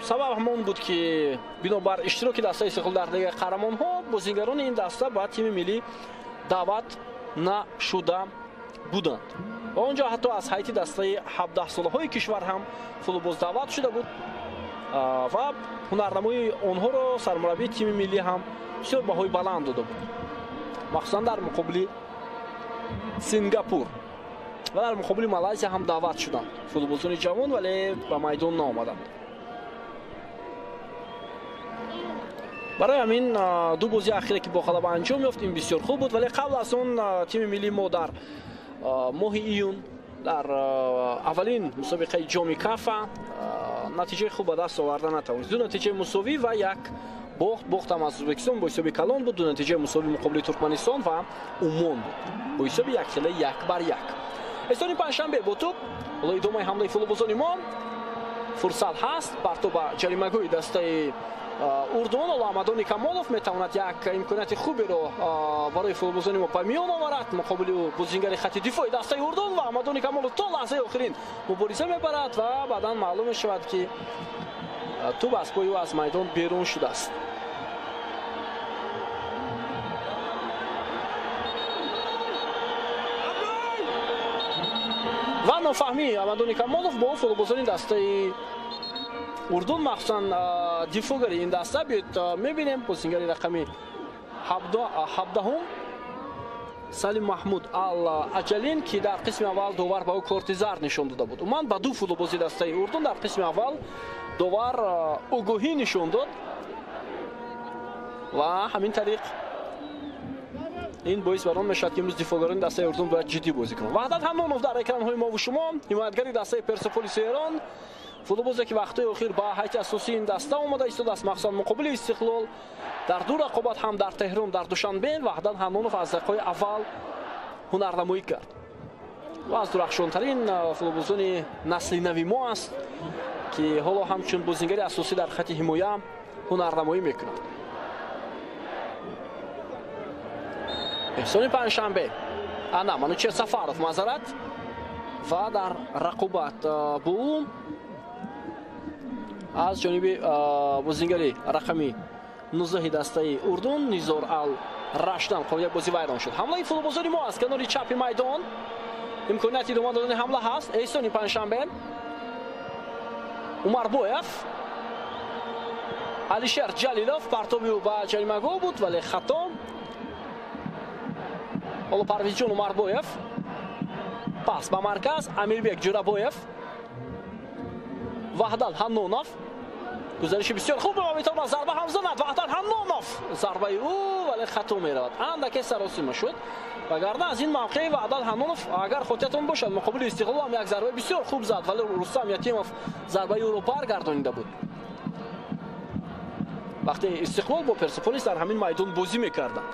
Сабаб ҳамон буд, ки бинобар иштироки дастаи Истиқлол дар Лигаи қаҳрамонҳо бозигарони ин даста ба тими миллӣ даъват нашуда буданд. Ва он ҷо ҳатто аз ҳайати дастаи 17-солаҳои кишвар ҳам футболбоз даъват шуда буд ва ҳунарнамоии онҳоро сармураббии тими миллӣ ҳам бисёр баҳои баланд дода буд, махсусан дар муқобили Сингапур ва дар муқобили Малайзия ҳам даъват шуданд футболбозони ҷавон, вале ба майдон наомаданд. Барои ҳамин ду бозии ахире ки бо ғалаба анҷом ёфт, ин бисёр хуб буд, вале қабл аз он тими миллии мо дар моҳи июн дар аввалин мусобиқаи ҷоми Кафа натиҷаи хуб ба даст оварда натавонист. Ду натиҷаи мусовӣ ва як бохт. Бохт ҳам аз Ӯзбекистон бо ҳисоби калон буд, ду натиҷаи мусовӣ муқобили Туркманистон ва Умон буд бо ҳисоби якхела 1-1. Эҳсони Панҷшанбе бо тӯб. Ҳоло идомаи ҳамлаи футболбозони мо. Фурсат ҳаст, партоб ба ҷаримагоҳи дастаи Урдун. Ҳоло Аҳмадони Камолов метавонад як имконияти хуберо барои футболбозони мо ба миён оварад муқобили бозингари хати дифои дастаи Урдун ва Аҳмадони Камолов то лаҳзаи охирин мубориза мебарад ва баъдан маълум мешавад, ки тӯб аз пои ӯ аз майдон берун шудааст. Ва нофаҳмии Аҳмадони Камолов бо футболбозони дастаи Урдун, махсусан дифогари ин даста. Биёед мебинем бозингари рақами 17 Салим Маҳмуд Ал Аҷалин, ки дар қисми аввал довар ба ӯ корти зард нишон дода буд. Умуман ба ду футболбози дастаи Урдун дар қисми аввал довар огоҳӣ нишон дод ва ҳамин тариқ ин боис бар он мешавад, ки имрӯз дифогарони дастаи Урдун бояд ҷиддӣ бозӣ кунанд. Ваҳдат Ҳаннонов дар экранҳои мову шумо, ҳимоятгари дастаи Персеполиси Эрон, футболбозе ки вақтҳои охир ба ҳайати асосии ин даста омада истодааст, махсусан муқобили Истиқлол дар ду рақобат ҳам дар Теҳрон, дар Душанбе Ваҳдат Ҳаннонов аз дақиқаҳои аввал ҳунарнамоӣ кард ва аз дурахшонтарин футболбозони насли нави мо аст, ки ҳоло ҳамчун бозингари асосӣ дар хати ҳимоя ҳунарнамоӣ мекунад. Эҳсони Панҷшанбе, ана Манучер Сафаров маъзарат, ва дар рақобат бо ӯ аз ҷониби бозингари рақами 19 дастаи Урдун Низор Ал Раштан қобилияти бозӣ вайрон шуд. Ҳамлаи футболбозони мо аз канори чапи майдон, имконияти идома додани ҳамла ҳаст. Эҳсони Панҷшанбе, Умарбоев, Алишер Ҷалилов, партоби ӯ ба ҷаримагоҳ буд, вале хато. Ҳоло Парвизҷон Умарбоев, пас ба марказ Амирбек Ҷурабоев, Ваҳдат Ҳаннонов, гузариши бисёр хуб ва метавонад зарба ҳам занад. Ваҳдат Ҳаннонов, зарбаи ӯ вале хато меравад, андаке саросима шуд. Вагарна аз ин мавқеи Ваҳдат Ҳаннонов, агар хотиратон бошад, муқобили Истиқлол ҳам як зарбаи бисёр хуб зад, вале Рустам Ятимов зарбаи ӯро баргардонида буд. Вақте Истиқлол бо Персеполис дар ҳамин майдон бозӣ мекарданд.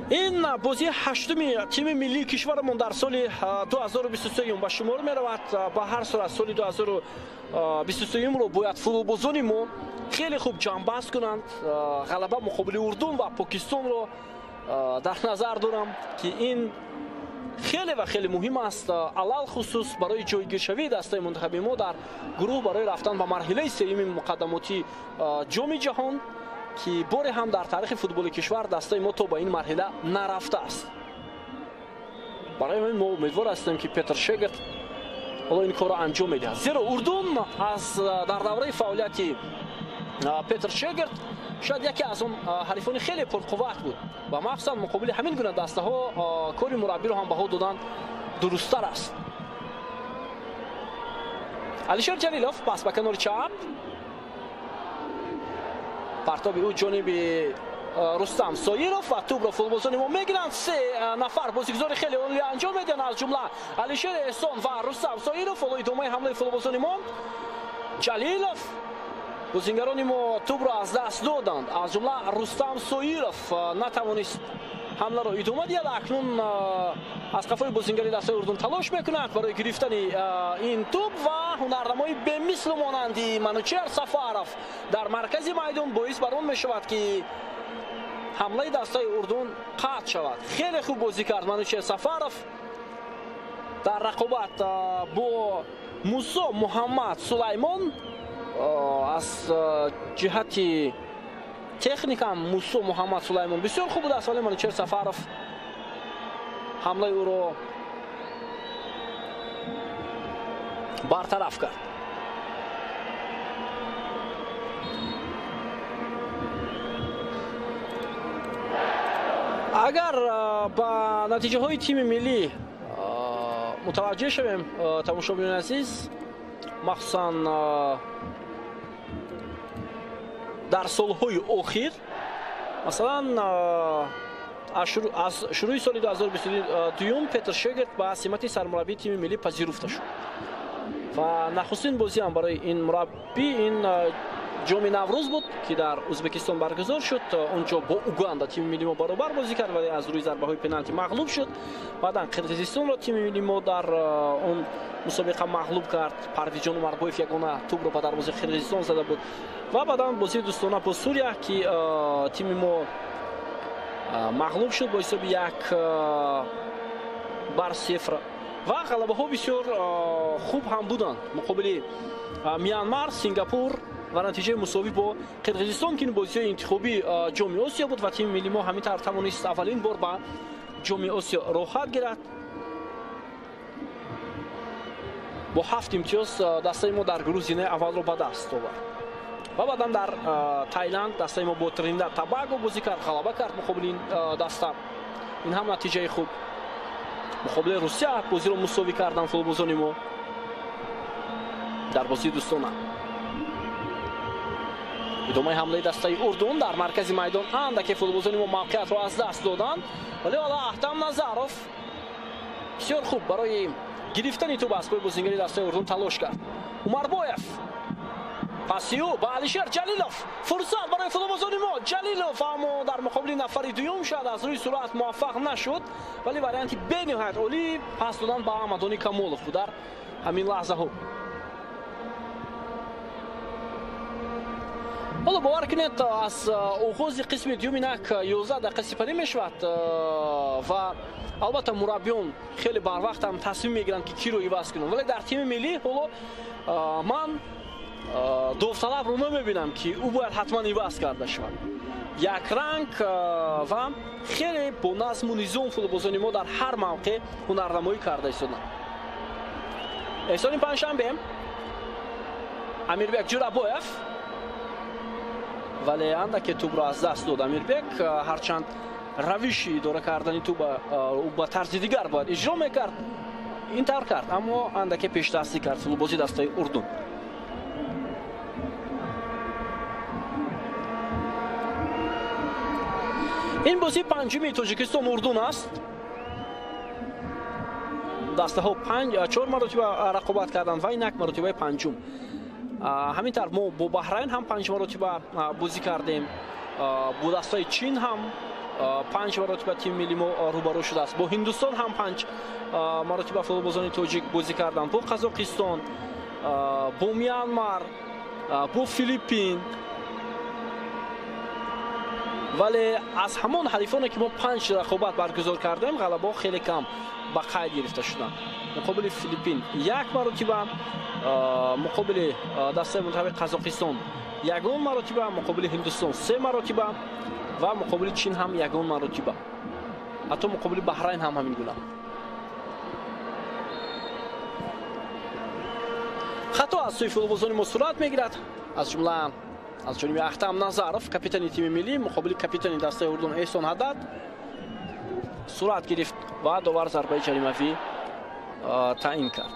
Ин бозии ҳаштуми тими миллии кишварамон дар соли 2023 ба шумор меравад. Ба ҳар сурат соли 2023-ро бояд футболбозони мо хеле хуб ҷамъбаст кунанд. Ғалаба муқобили Урдун ва Покистонро дар назар дорам, ки ин хеле ва хеле муҳим аст, алалхусус барои ҷойгиршавии дастаи мунтахаби мо дар гурӯҳ барои рафтан ба марҳилаи сеюми муқаддамотии ҷоми ҷаҳон, ки боре ҳам дар таърихи футболи кишвар дастаи мо то ба ин марҳила нарафтааст. Барои ҳамин мо умедвор ҳастем, ки Петр Шегард ҳоло ин корро анҷом медиҳад, зеро Урдун аз дар давраи фаъолияти Петр Шегард шояд яке аз он ҳарифони хеле пурқувват буд ва махсусан муқобили ҳамин гуна дастаҳо кори мураббиро ҳам баҳо додан дурусттар аст. Алишер Ҷалилов пас ба канори чап, партоби ӯ ҷониби Рустам Соиров ва тӯбро футболбозони мо мегиранд. Се нафар бозигузори хеле олӣ анҷом медиҳанд, аз ҷумла Алишер Эҳсон ва Рустам Соиров. Ҳоло идомаи ҳамлаи футболбозони мо. Ҷалилов, бозингарони мо тӯбро аз даст доданд, аз ҷумла Рустам Соиров натавонист ҳамларо идома диҳад. Акнун аз қафои бозингари дастаи Урдун талош мекунад барои гирифтани ин тӯб ва ҳунарнамои бемислу монанди Манучер Сафаров дар маркази майдон боис бар он мешавад, ки ҳамлаи дастаи Урдун қатъ шавад. Хеле хуб бозӣ кард Манучер Сафаров дар рақобат бо Мусо Муҳаммад Сулаймон. Аз ҷиҳати техника ҳам Мусо Муҳаммад Сулаймон бисёр хуб будааст, вале Манучер Сафаров ҳамлаи ӯро бартараф кард. Агар ба натиҷаҳои тими миллӣ мутаваҷҷеҳ шавем, тамошобинони азиз, махсусан Дар солҳои охир, масалан, аз шурӯи соли 2022 Петр Шегерт ба симати сармураббии тими миллӣ пазируфта шуд ва нахустин бозӣ ҳам барои ин мураббӣ ин ҷоми Наврӯз буд, ки дар Ӯзбекистон баргузор шуд. Онҷо бо Уганда тими миллии мо баробар бозӣ кард, вале аз рӯи зарбаҳои пеналти мағлуб шуд. Баъдан Қирғизистонро тими миллии мо дар он мусобиқа мағлуб кард. Парвизҷон Умарбоев ягона тӯбро ба дарвозаи Қирғизистон зада буд. Ва баъдан бозии дӯстона бо Сурия, ки тими мо мағлуб шуд бо ҳисоби 1-0. Ва ғалабаҳо бисёр хуб ҳам буданд муқобили Мянмар, Сингапур ва натиҷаи мусовӣ бо Қирғизистон, ки ин бозиҳои интихобии ҷоми Осиё буд ва тими миллии мо ҳамин тавр тавонист аввалин бор ба ҷоми Осиё роҳат гирад. Бо 7 имтиёз дастаи мо дар гурӯҳ зинаи аввалро ба даст овард. Ва баъдан дар Тайланд дастаи мо бо Тринидад Тобаго бозӣ кард, ғалаба кард муқобили ин даста. Ин ҳам натиҷаи хуб. Муқобили Русия бозиро мусовӣ карданд футболбозони мо дар бозии дӯстона. Идомаи ҳамлаи дастаи Урдун дар маркази майдон андаке футболбозони мо мавқеиятро аз даст доданд, вале ҳоло Аҳтам Назаров бисёр хуб барои гирифтани тӯб аз пои бозингари дастаи Урдун талош кард. Умарбоев паси ӯ ба Алишер Ҷалилов, фурсат барои футболбозони мо. Ҷалилов аммо дар муқобили нафари дуюм шояд аз рӯи суръат муваффақ нашуд, вале варианти бениҳоят олӣ пас додан ба Аҳмадони Камолов буд дар ҳамин лаҳзаҳо. Ҳоло бовар кунед, аз оғози қисми дуюм инак 11 дақиқа сипарӣ мешавад ва албатта мураббиён хеле барвақт ҳам тасмим мегиранд, ки киро иваз кунанд, вале дар тими миллӣ ҳоло ман довталабро намебинам, ки ӯ бояд ҳатман иваз карда шавад. Якранг ва хеле бо назму низом футболбозони мо дар ҳар мавқеъ ҳунарнамоӣ карда истоданд. Эҳсони Панҷшанбе, Амирбек Ҷурабоев, вале андаке тӯбро аз даст дод Амирбек. Ҳарчанд равиши идора кардани тӯб ӯ ба тарзи дигар бояд иҷро мекард, ин тавр кард, аммо андаке пешдастӣ кард футболбози дастаи Урдун. Ин бозии панҷуми Тоҷикистон Урдун аст. Дастаҳо 4 маротиба рақобат карданд ва инак маротибаи панҷум. Ҳамин тавр мо бо Баҳрайн ҳам 5 маротиба бозӣ кардем, бо дастаи Чин ҳам 5 маротиба тими миллии мо рӯбарӯ шудааст, бо Ҳиндустон ҳам 5 маротиба футболбозони тоҷик бозӣ карданд, бо Қазоқистон, бо Мянмар, бо Филиппин. Вале аз ҳамон ҳарифоне ки мо 5 рақобат баргузор кардем, ғалабаҳо хеле кам ба қайд гирифта шуданд. Муқобили Филиппин 1 маротиба, муқобили дастаи мунтахаби Қазоқистон 1 маротиба, муқобили Ҳиндустон 3 маротиба ва муқобили Чин ҳам 1 маротиба. Ҳатто муқобили Баҳрайн ҳам ҳамин гуна. Хато аз сӯи футболбозони мо сурат мегирад, аз ҷумла аз ҷониби Аҳтам Назаров, капитани тими миллӣ, муқобили капитани дастаи Урдун Эҳсон Ҳаддад сурат гирифт ва довар зарбаи ҷаримавӣ таъин кард.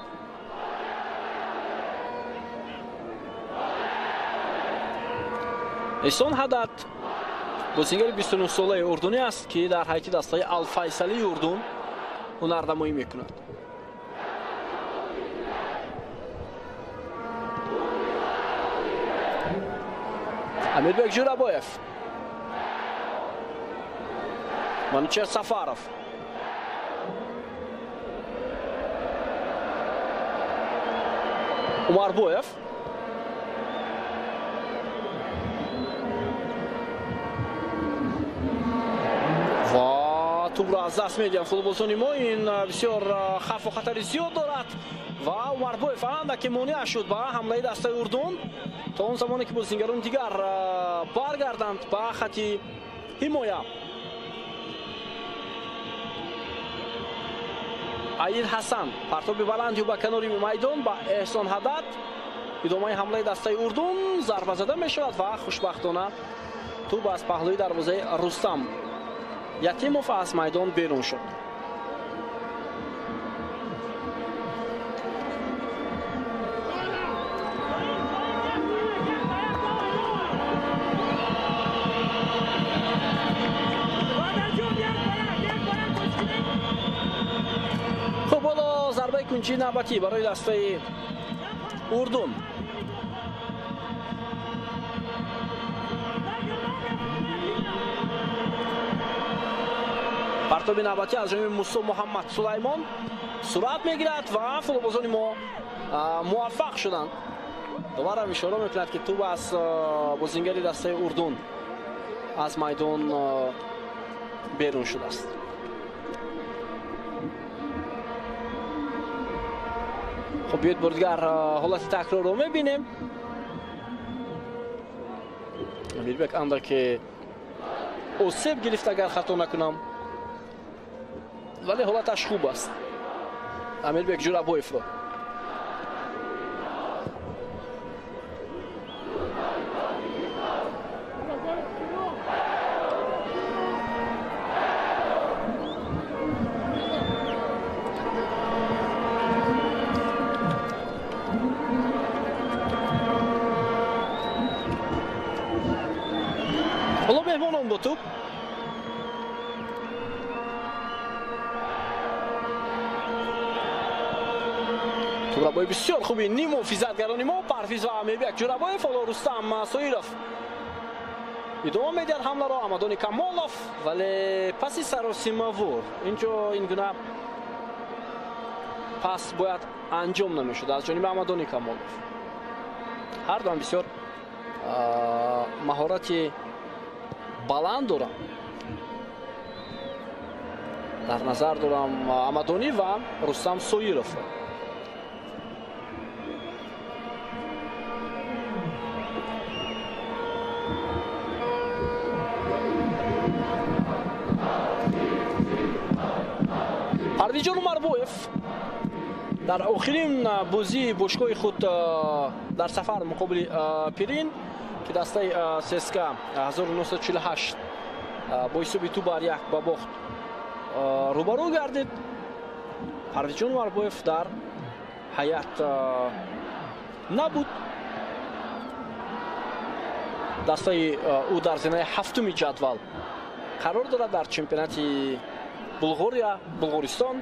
Эҳсон Ҳаддад бозингари 29-солаи урдунӣ аст, ки дар ҳайати дастаи Алфайсалии Урдун ҳунарнамоӣ мекунад. Амирбек Ҷурабоев, Манучер Сафаров, Умарбоев, ва тӯбро аз даст медиҳанд футболбозони мо. Ин бисёр хавфу хатари зиёд дорад ва Умарбоев андаке монеа шуд ба ҳамлаи дастаи Урдун то он замоне ки бозингарони дигар баргарданд ба хати ҳимоя. Аир Ҳасан партоби баланди ба канори майдон ба Эҳсон Ҳаддад. Идомаи ҳамлаи дастаи Урдун зарба зада мешавад ва хушбахтона тӯб аз паҳлӯи дарвозаи Рустам Ятимов аз майдон берун шуд. Ончи навбатӣ барои дастаи Урдун. Партоби навбатӣ аз ҷониби Мусо Муҳаммад Сулаймон сурат мегирад ва футболбозони мо муваффақ шуданд. Доварам ишора мекунад, ки тӯб аз бозингари дастаи Урдун аз майдон берун шудааст. Хуб, биёед бори дигар ҳолати такрорро мебинем. Амирбек андаке осеб гирифт, агар хато накунам, вале ҳолаташ хуб аст. Амирбек Ҷурабоевро ҳоло меҳмонон бо тӯб. Тӯбрабои бисёр хуби ниммуҳофизатгарони мо Парвиз ва Амирбек Ҷурабоев. Ҳоло Рустам Соиров идома медиҳад ҳамларо. Амадони Камолов, вале паси саросимавор. Инҷо ин гуна пас бояд анҷом намешуд аз ҷониби Амадони Камолов. Ҳар дуам бисёр маҳорати баланд дорам. Дар назар дорам Амадонӣ ва Рустам Соиров. Парвизҷон Умарбоев дар охирин бозии бошгоҳи худ дар сафар муқобили Пирин, ки дастаи ЦСКА 1948 бо ҳисоби 2-1 ба бохт рӯбарӯ гардид, Парвизҷон Умарбоев дар ҳайат набуд. Дастаи ӯ дар зинаи ҳафтуми ҷадвал қарор дорад дар чемпионати Булғория, Булғористон.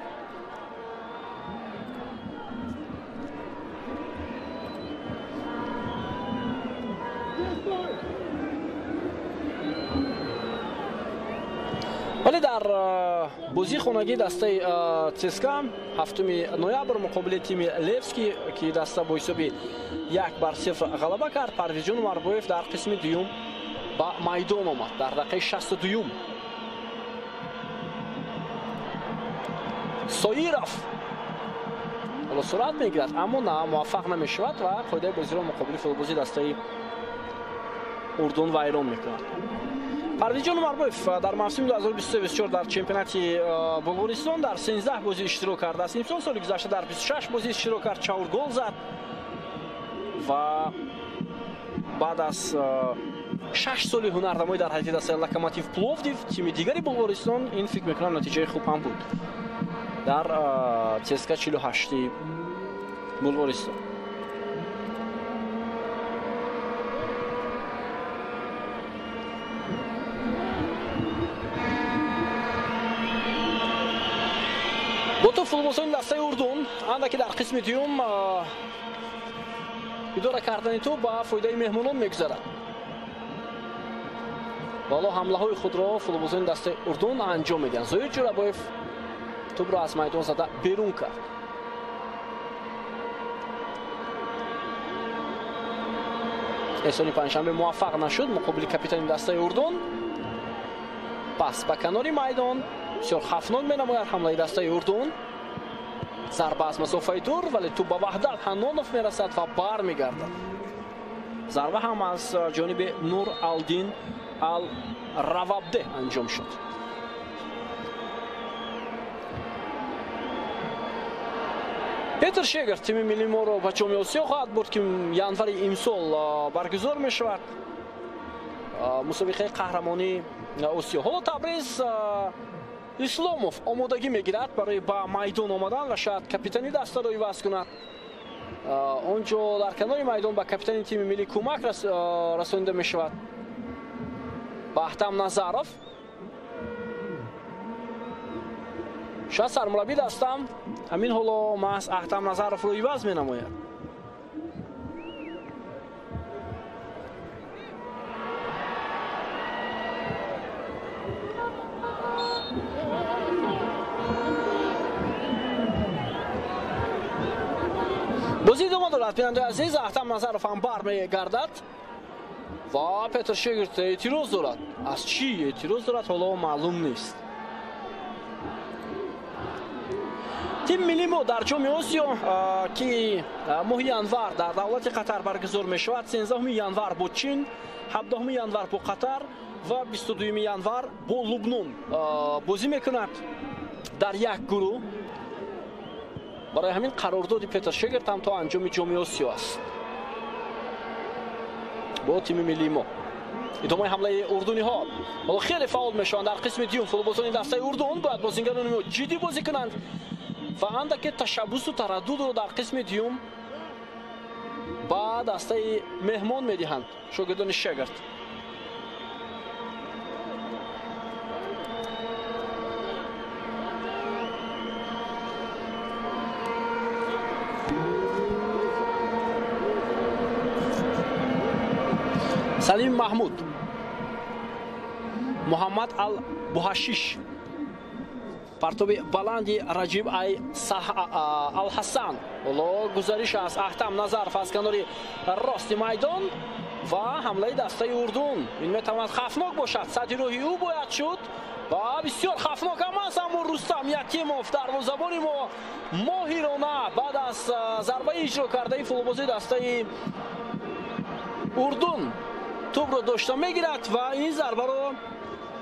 Вале дар бозии хонагии дастаи ЦСКА 7 ноябр муқобили тими Левский, ки даста бо ҳисоби 1-0 ғалаба кард, Парвизҷон Умарбоев дар қисми дуюм ба майдон омад дар дақиқаи 62. Соиров ҳоло сурат мегирад, аммо на муваффақ намешавад ва қоидаи бозиро муқобили футболбози дастаи Урдун вайрон мекунад. Парвизҷон Умарбоев дар мавсими 2023-24 дар чемпионати Булғористон дар 13 бозӣ иштирок кардааст. Имсол соли гузашта дар 26 бозӣ иштирок кард, 4 гол зад ва баъд аз 6 соли ҳунарнамоӣ дар ҳайати дастаи Локомотив Пловдив, тими дигари Булғористон, ин фикр мекунам натиҷаи хуб ҳам буд дар ЦСКА 48 Булғористон. Бо тӯб футболбозони дастаи Урдун андаке дар қисми дуюм идора кардани тӯб ба фоидаи меҳмонон мегузарад. Ҳоло ҳамлаҳои худро футболбозони дастаи Урдун анҷом медиҳанд. Зоир Ҷурабоев тӯбро аз майдон зада берун кард. Эҳсони Панҷшанбе муваффақ нашуд муқобили капитани дастаи Урдун. Пас ба канори майдон бисёр хавфнок менамояд ҳамлаи дастаи Урдун. Зарба аз масофаи дур, вале тӯб ба Ваҳдат Ҳаннонов мерасад ва бармегардад. Зарба ҳам аз ҷониби Нур Алдин Ал Равабде анҷом шуд. Петр Шегер тими миллии моро ба Ҷоми Осиё хоҳад бурд, ки январи имсол баргузор мешавад. Мусобиқаи қаҳрамонии Осиё. Ҳоло Табриз Исломов омодагӣ мегирад барои ба майдон омадан ва шояд капитани дастаро иваз кунад. Он ҷо дар канори майдон ба капитани тими миллӣ кӯмак расонида мешавад. Баҳтам Назаров. Шояд сармураббӣ дастам ҳамин ҳоло маҳз Аҳтам Назаровро иваз менамояд. Бозӣ идома дорад, бинандаи азиз. Аҳтам Назаров ҳам бармегардад ва Петр Шегирт эътироз дорад. Аз чӣ эътироз дорад, ҳоло маълум нест. Тими миллии мо дар Ҷоми Осиё, ки моҳи январ дар давлати Қатар баргузор мешавад, 13 январ бо Чин, 17 январ бо Қатар ва 22 январ бо Лубнон бозӣ мекунад дар як гурӯҳ. Барои ҳамин қарордоди Петр Шегирт ҳам то анҷоми Ҷоми Осиё аст бо тими миллии мо. Идомаи ҳамлаи урдуниҳо ҳоло хеле фаъол мешаванд дар қисми дуюм. Футболбозони дастаи Урдун бояд бозингарони мо ҷиддӣ бозӣ кунанд ва андаке ташаббусу тараддудро дар қисми дуюм ба дастаи меҳмон медиҳанд шогирдони Шегирт. Салим Маҳмуд, Муҳаммад Ал-Буҳашиш, партоби баланди Раҷиб Ай Алҳасан. Ҳоло гузариш аз Аҳтам Назаров аз канори рости майдон ва ҳамлаи дастаи Урдун. Ин метавонад хавфнок бошад. Сади роҳи ӯ бояд шуд ва бисёр хавфнок ҳам аст, аммо Рустам Ятимов, дарвозабони мо, моҳирона баъд аз зарбаи иҷро кардаи футболбози дастаи Урдун тӯбро дошта мегирад ва ин зарбаро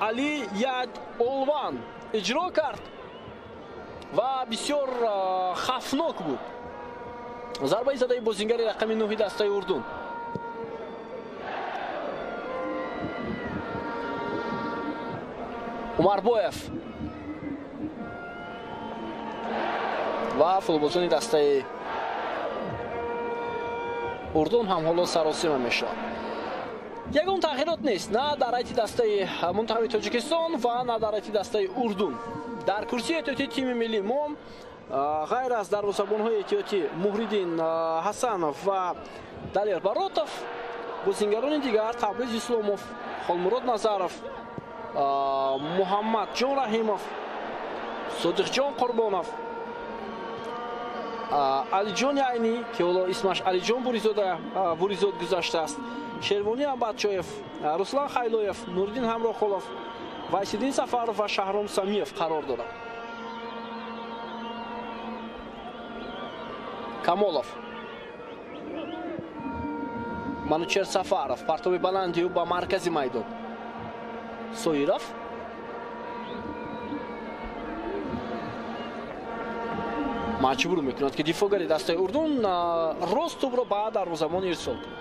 Али Яд Олван иҷро кард ва бисёр хавфнок буд зарбаи задаи бозингари рақами 9 дастаи Урдун. Умарбоев ва футболбозони дастаи Урдун ҳам ҳоло саросима мешаванд. Ягон тағйирот нест на дар ҳайати дастаи мунтахаби Тоҷикистон ва на дар ҳайати дастаи Урдун. Дар курсии эҳтиётии тими миллии мо ғайр аз дарвозабонҳои эҳтиётӣ Муҳриддин Ҳасанов ва Далер Баротов, бозингарони дигар Табриз Исломов, Холмурод Назаров, Муҳаммадҷон Раҳимов, Содиқҷон Қурбонов, Алиҷони Айнӣ, ки ҳоло исмаш Алиҷон Буризод гузаштааст, Шервонӣ Абадчоев, Руслан Хайлоев, Нуриддин Ҳамроҳқулов, Вайсиддин Сафаров ва Шаҳром Самиев қарор дорад. Камолов, Манучер Сафаров, партоби баланди ӯ ба маркази майдон. Соиров маҷбур мекунад, ки дифоъгари дастаи Урдун рост тӯбро ба дарвозабон ирсол кунад.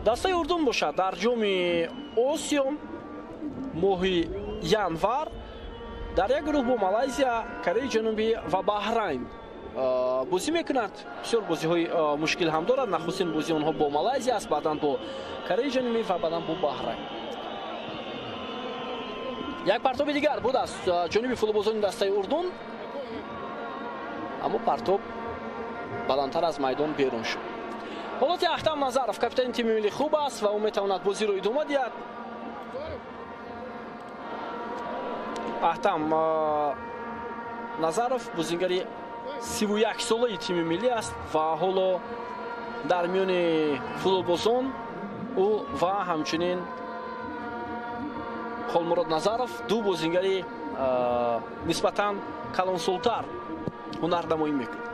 Дастаи Урдун бошад дар Ҷоми Осиё моҳи январ дар як гурӯҳ бо Малайзия, Кореяи Ҷанубӣ ва Баҳрайн бозӣ мекунад. Бисёр бозиҳои мушкил ҳам дорад. Нахустин бозии онҳо бо Малайзия аст, баъдан бо Кореяи Ҷанубӣ ва баъдан бо Баҳрайн. Як партоби дигар буд аз ҷониби футболбозони дастаи Урдун, аммо партоб баландтар аз майдон берун шуд. Ҳолати Аҳтам Назаров, капитани тими миллӣ, хуб аст ва ӯ метавонад бозиро идома диҳад. Аҳтам Назаров бозингари 31-солаи тими миллӣ аст ва ҳоло дар миёни футболбозон ӯ ва ҳамчунин Холмурод Назаров ду бозингари нисбатан калонсолтар ҳунарнамоӣ мекунад.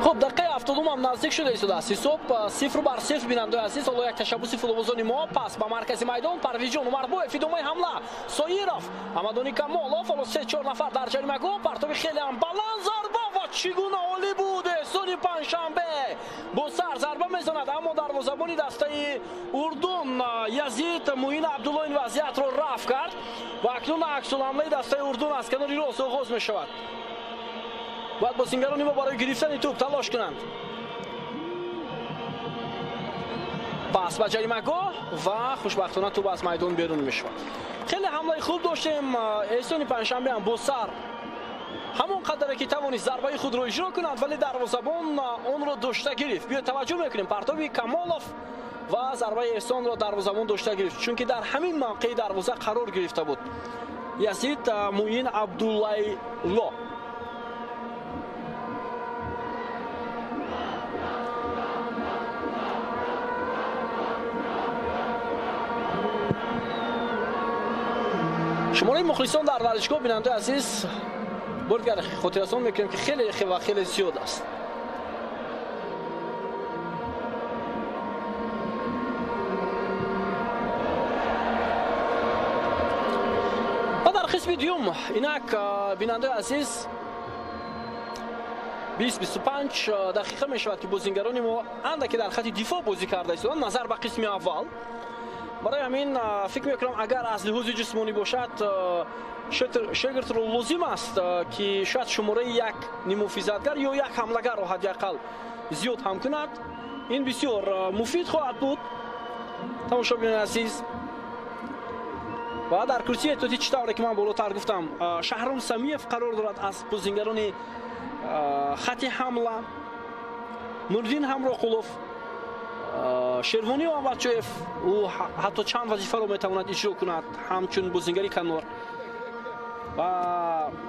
Хуб, дақиқаи 70 ҳам наздик шуда истодааст. Ҳисоб 0-0, бинандаи азиз. Ҳоло як ташаббуси футболбозони мо, пас ба маркази майдон, Парвизҷон Умарбоев, идомаи ҳамла, Соиров, Ҳамадони Камолов, ҳоло 3-4 нафар дар ҷаримагоҳ, партоби хеле ҳам баланд, зарба ва чӣ гуна олӣ буд! Эҳсони Панҷшанбе бо сар зарба мезанад, аммо дарвозабони дастаи Урдун Язид Муин Абдулло ин вазъиятро рафъ кард ва акнун аксулҳамлаи дастаи Урдун аз канори рост оғоз мешавад. Бояд бозингарони мо барои гирифтани тӯб талош кунанд. Пас ба ҷаримагоҳ ва хушбахтона тӯб аз майдон берун мешавад. Хеле ҳамлаи хуб доштем. Эҳсони Панҷшанбе ҳам бо сар ҳамон қадаре ки тавонист зарбаи худро иҷро кунад, вале дарвозабон онро дошта гирифт. Биё таваҷҷӯҳ мекунем, партоби Камолов ва зарбаи Эҳсонро дарвозабон дошта гирифт, чунки дар ҳамин мавқеи дарвоза қарор гирифта буд Язид Муин Абдуллайло. Шумораи мухлисон дар варзишгоҳ, бинандаи азиз, бурдгар хотиррасон мекунем, ки хеле ва хеле зиёд аст. Ва дар қисми дуюм инак, бинандаи азиз, 20-25 дақиқа мешавад, ки бозингарони мо андаке дар хати дифоъ бозӣ карда истоданд назар ба қисми аввал. Барои ҳамин фикр мекунам, агар аз лиҳози ҷисмонӣ бошад, Шегртро лозим аст, ки шояд шумораи як ниммуҳофизатгар ё як ҳамлагарро ҳадди ақал зиёд ҳам кунад. Ин бисёр муфид хоҳад буд, тамошобинони азиз. Ва дар курсии эҳтиётӣ, чӣ тавре ки ман болотар гуфтам, Шаҳром Самиев қарор дорад аз бозингарони хати ҳамла, Нуриддин Ҳамроқулов, Шервонӣ Муҳаммадҷоев, ӯ ҳатто чанд вазифаро метавонад иҷро кунад ҳамчун бозингари канор. Ва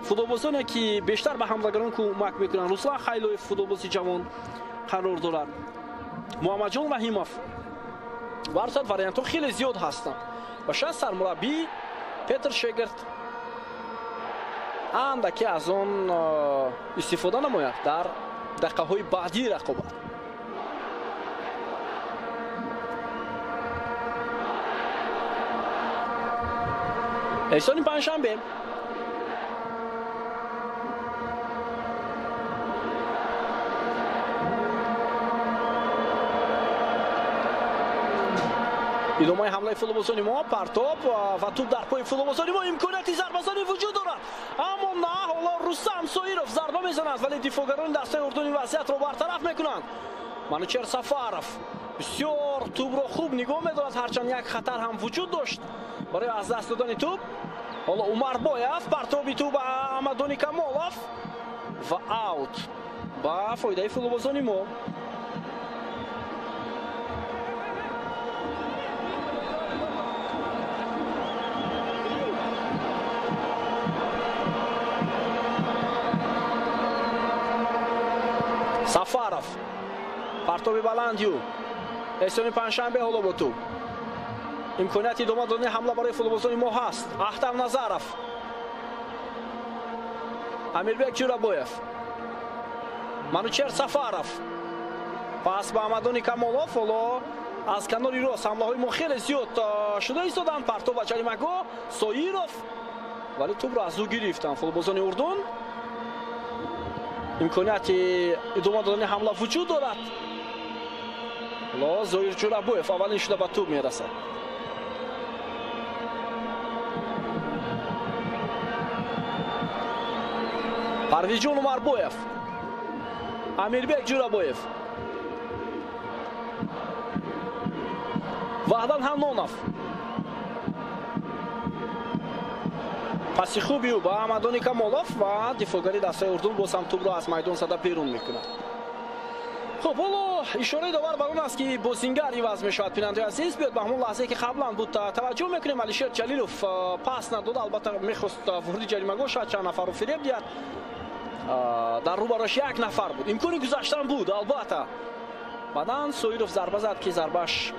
футболбозоне ки бештар ба ҳамлагарон кӯмак мекунанд, Руслан Хайлоев, футболбози ҷавон қарор дорад, Муҳаммадҷон Раҳимов. Ва ҳар сурат вариантҳо хеле зиёд ҳастанд ва шояд сармураббӣ Петр Шегрт андаке аз он истифода намояд дар дақиқаҳои баъдии рақобат. Эҳсони Панҷшанбе идомаи ҳамлаи футболбозони мо, партоб ва тӯб дар пои футболбозони мо, имконияти зарбазанӣ вуҷуд дорад, аммо на, ҳоло Рустам Соиров зарба мезанад, вале дифоъгарони дастаи Урдун ин вазъиятро бартараф мекунанд. Манучер Сафаров бисёр тӯбро хуб нигоҳ медорад, ҳарчанд як хатар ҳам вуҷуд дошт барои аз даст додани тӯб. Ҳоло Умарбоев, партоби тӯб ба Амадони Камолов ва аут ба фоидаи футболбозони мо. Сафаров, партоби баландю, Эҳсони Панҷшанбе ҳоло бо тӯб. Имконияти идома додани ҳамла барои футболбозони мо ҳаст. Ахтам Назаров, Амирбек Ҷурабоев, Манучер Сафаров, пас ба Амадони Камолов. Ҳоло аз канори рост ҳамлаҳои мо хеле зиёд шуда истоданд. Партоб ба ҷаримагоҳ, Соиров, вале тӯбро аз ӯ гирифтанд футболбозони Урдун. Имконияти идома додани ҳамла вуҷуд дорад. Ҳоло Зоир Ҷурабоев аввалин шуда ба тӯб мерасад. Парвизҷон Умарбоев, Амирбек Ҷурабоев, Ваҳдан Ҳаннонов. Паси хуби ӯ ба Амадони Камолов ва дифоъгари дастаи Урдун боз ҳам тӯбро аз майдон зада берун мекунад. Хуб, ҳоло ишораи довар бар он аст, ки бозингар иваз мешавад. Бинандаи азиз, биёд ба ҳамон лаҳзае, ки қаблан буд, таваҷҷӯҳ мекунем. Алишер Ҷалилов пас надод, албатта мехост вориди ҷаримагоҳ шавад, чанд нафарро фиреб диҳад. Дар рӯбарош як нафар буд, имкони гузаштан буд албатта. Баъдан Соиров зарба зад, ки зарбааш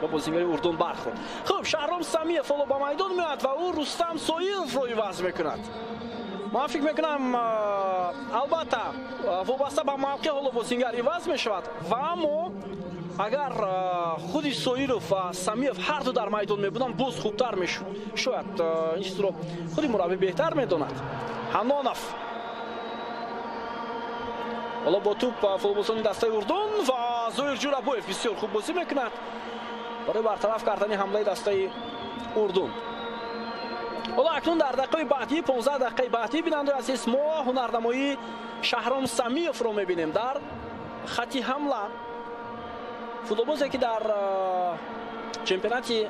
ба бозингари Урдун бархӯрд. Хуб, Шаҳром Самиев ҳоло ба майдон меояд ва ӯ Рустам Соировро иваз мекунад. Ман фикр мекунам, албатта вобаста ба мавқеъ ҳоло бозингар иваз мешавад, ва аммо агар худи Соиров ва Самиев ҳарду дар майдон мебуданд, боз хубтар мешуд. Шояд ин чизро худи мураббӣ беҳтар медонад. Ҳаннонов ҳоло бо тӯб футболбозони дастаи Урдун ва Зоир Ҷурабоев бисёр хуб бозӣ мекунад барои бартараф кардани ҳамлаи дастаи Урдун. Ҳоло акнун дар дақиқаи баъдӣ, 15 дақиқаи баъдӣ, бинандаи азиз, мо ҳунарнамоии Шаҳром Самиевро мебинем дар хати ҳамла. Футболбозе ки дар чемпионати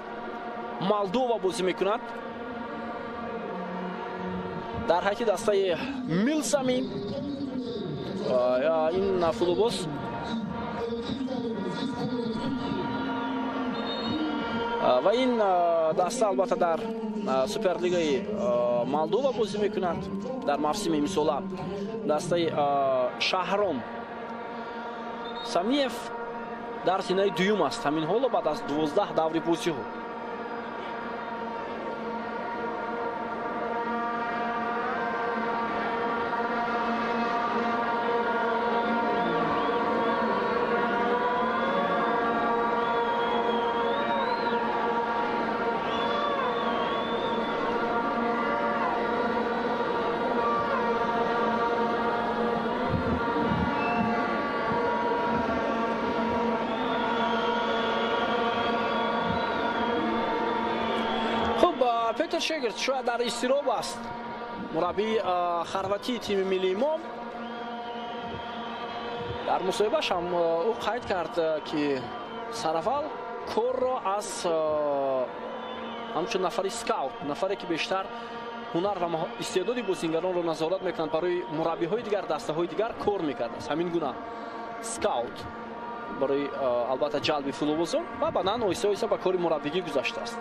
Молдова бозӣ мекунад дар ҳайати дастаи Милсами. Ин футболбоз ва ин даста албатта дар Суперлигаи Молдова бозӣ мекунад дар мавсими имсола. Дастаи Шаҳром Самиев дар зинаи дуюм аст ҳамин ҳоло баъд аз 12 даври бозиҳо. Петр Шегерт шояд дар изтироб аст, мураббии хорватии тими миллии мо. Дар мусоҳибааш ҳам ӯ қайд кард, ки сараввал корро аз ҳамчун нафари скаут, нафаре ки бештар ҳунар ва истеъдоди бозингаронро назорат мекунанд, барои мураббиҳои дигар, дастаҳои дигар кор мекардааст. Ҳамин гуна скаут барои албатта ҷалби футболбозон ва баъдан оҳиста оҳиста ба кори мураббигӣ гузаштааст.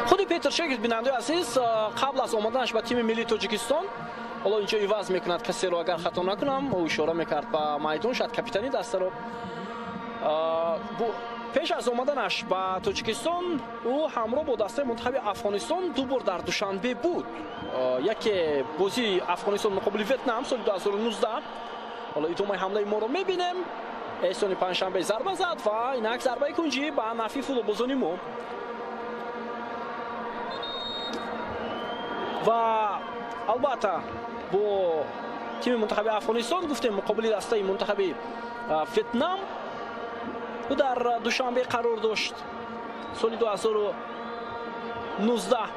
Худи Петр Шегерт, бинандаи азиз, қабл аз омаданаш ба тими миллии Тоҷикистон, ҳоло инҷо иваз мекунад касеро, агар хато накунам, ӯ ишора мекард ба майдон, шояд капитани дастаро. Пеш аз омаданаш ба Тоҷикистон ӯ ҳамроҳ бо дастаи мунтахаби Афғонистон ду бор дар Душанбе буд. Яке бозии Афғонистон муқобили Ветнам соли 2019. Ҳоло идомаи ҳамлаи моро мебинем. Эҳсони Панҷшанбе зарба зад ва инак зарбаи кунҷӣ ба нафи футболбозони мо. Ва албатта бо тими мунтахаби Афғонистон гуфтем муқобили дастаи мунтахаби Ветнам ӯ дар Душанбе қарор дошт соли 2019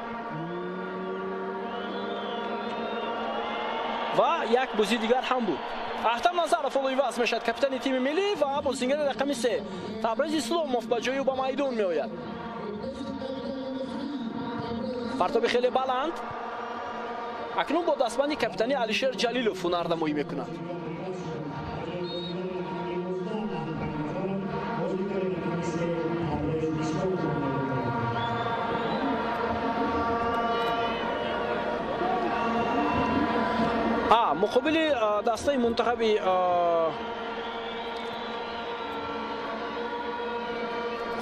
ва як бозии дигар ҳам буд. Ахтам Назаров ҳоло иваз мешавад, капитани тими миллӣ ва бозингари рақами 3 Табрез Исломов ба ҷои ӯ ба майдон меояд. Партоби хеле баланд. Акнун бо дастбанди капитани Алишер Ҷалилов ҳунарнамоӣ мекунад. Муқобили дастаи мунтахаби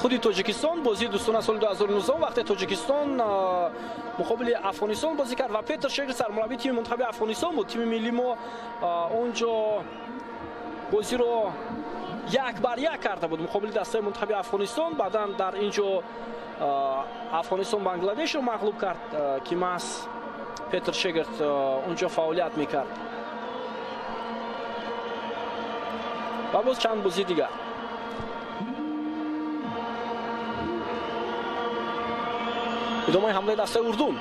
худи Тоҷикистон бозии дӯстона соли 2019 вақте Тоҷикистон муқобили Афғонистон бозӣ кард ва Петр Шегерт сармураббии тими мунтахаби Афғонистон буд. Тими миллии мо онҷо бозиро 1-1 карда буд муқобили дастаи мунтахаби Афғонистон. Баъдан дар ин ҷо Афғонистон Бангладешро мағлуб кард, ки маҳз Петр Шегерт онҷо фаъолият мекард. Ва боз чанд бозии дигар. Идомаи ҳамлаи дастаи Урдун.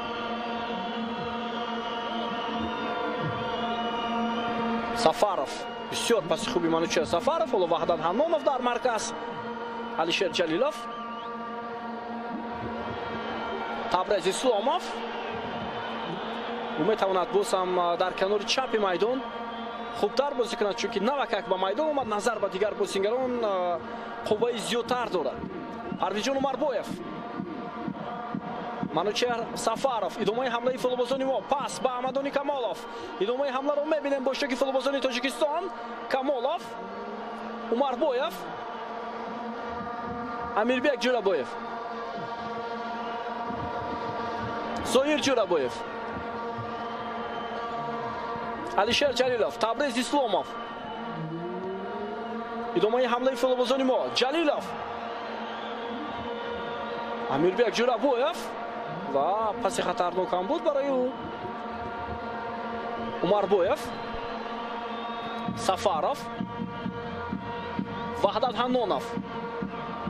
Сафаров бисёр паси хуби Манучер Сафаров. Ҳоло Ваҳдат Ҳаннонов дар марказ. Алишер Ҷалилов, Табрез Исломов. Ӯ метавонад боз ҳам дар канори чапи майдон хубтар бозӣ кунад, чунки навакак ба майдон омад, назар ба дигар бозингарон қувваи зиёдтар дорад. Парвизҷон Умарбоев, Манучер Сафаров. Идомаи ҳамлаи футболбозони мо. Пас ба Аҳмадони Камолов. Идомаи ҳамларо мебинем бо иштироки футболбозони Тоҷикистон. Камолов, Умарбоев, Амирбек Ҷӯрабоев, Зоир Ҷӯрабоев, Алишер Ҷалилов, Табрез Исломов. Идомаи ҳамлаи футболбозони мо. Ҷалилов, Амирбек Ҷӯрабоев ва паси хатарнок ҳам буд барои ӯ. Умарбоев, Сафаров, Ваҳдат Ҳаннонов.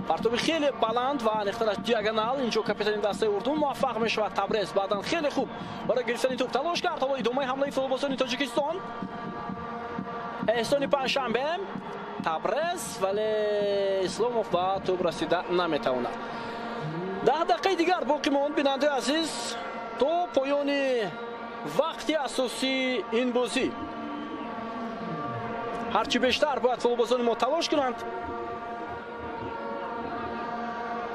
Партоби хеле баланд ва аниқтараш диагонал. Инҷо капитани дастаи Урдун муваффақ мешавад. Табрез баъдан хеле хуб барои гирифтани тӯб талош кард. Ҳоло идомаи ҳамлаи футболбозони Тоҷикистон. Эҳсони Панҷшанбе, Табрез, вале Исломов ба тӯб расида наметавонад. 10 дақиқаи дигар боқӣ монд, бинандаи азиз, то поёни вақти асосии ин бозӣ. Ҳарчи бештар бояд футболбозони мо талош кунанд.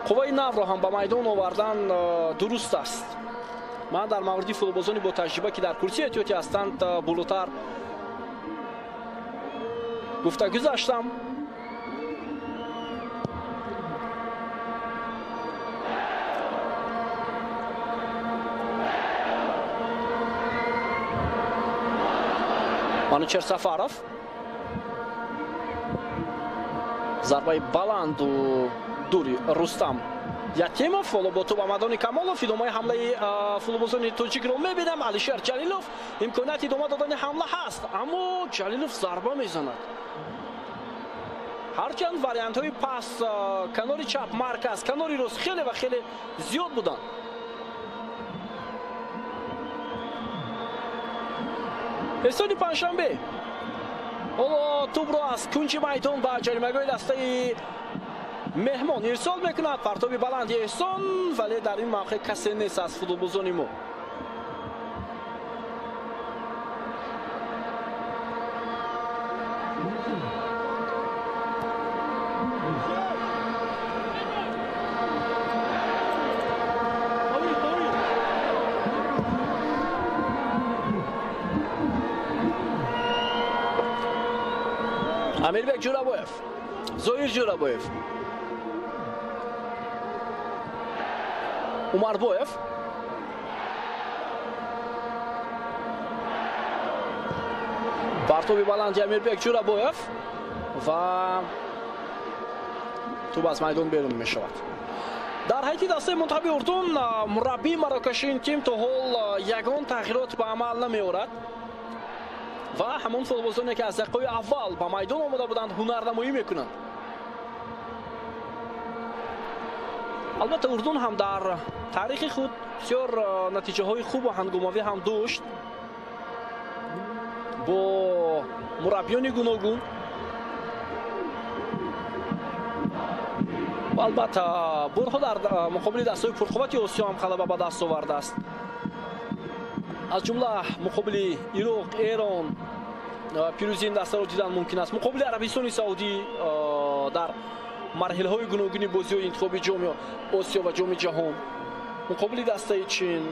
Қувваи навро ҳам ба майдон овардан дуруст аст. Ман дар мавриди футболбозони бо таҷриба, ки дар курсии эҳтиётӣ ҳастанд, болотар гуфта гузаштам. Манучер Сафаров, зарбаи баланду дури Рустам Ятимов. Ҳоло бо тӯб Амадони Камолов. Идомаи ҳамлаи футболбозони тоҷикро мебинам. Алишер Ҷалилов, имконияти идома додани ҳамла ҳаст, аммо Ҷалилов зарба мезанад. Ҳарчанд вариантҳои пас канори чап, марказ, канори рост хеле ва хеле зиёд буданд. Эҳсони Панҷшанбе ҳоло тӯбро аз кунҷи майдон ба ҷаримагоҳи дастаи меҳмон ирсол мекунад. Партоби баланди Эҳсон, вале дар ин мавқеъ касе нест аз футболбозони мо. Амирбек Ҷӯрабоев, Зоир Ҷӯрабоев, Умарбоев, партоби баланди Амирбек Ҷӯрабоев ва тӯб аз майдон берун мешавад. Дар ҳайати дастаи мунтахаби Урдун мураббии марокаши ин тим то ҳол ягон тағйирот ба амал намеорад ва ҳамон футболбозоне, ки аз дақиқаҳои аввал ба майдон омода буданд, ҳунарнамоӣ мекунанд. Албатта, Урдун ҳам дар таърихи худ бисёр натиҷаҳои хубу ҳангомавӣ ҳам дошт бо мураббиёни гуногун. Ва албатта, борҳо дар муқобили дастаҳои пурқуввати Осиё ҳам ғалаба ба даст овардааст, аз ҷумла муқобили Ироқ, Эрон пирӯзии ин дастаро дидан мумкин аст. Муқобили Арабистони Саудӣ дар марҳилаҳои гуногуни бозиҳои интихоби ҷоми Осиё ва ҷоми ҷаҳон, муқобили дастаи Чин,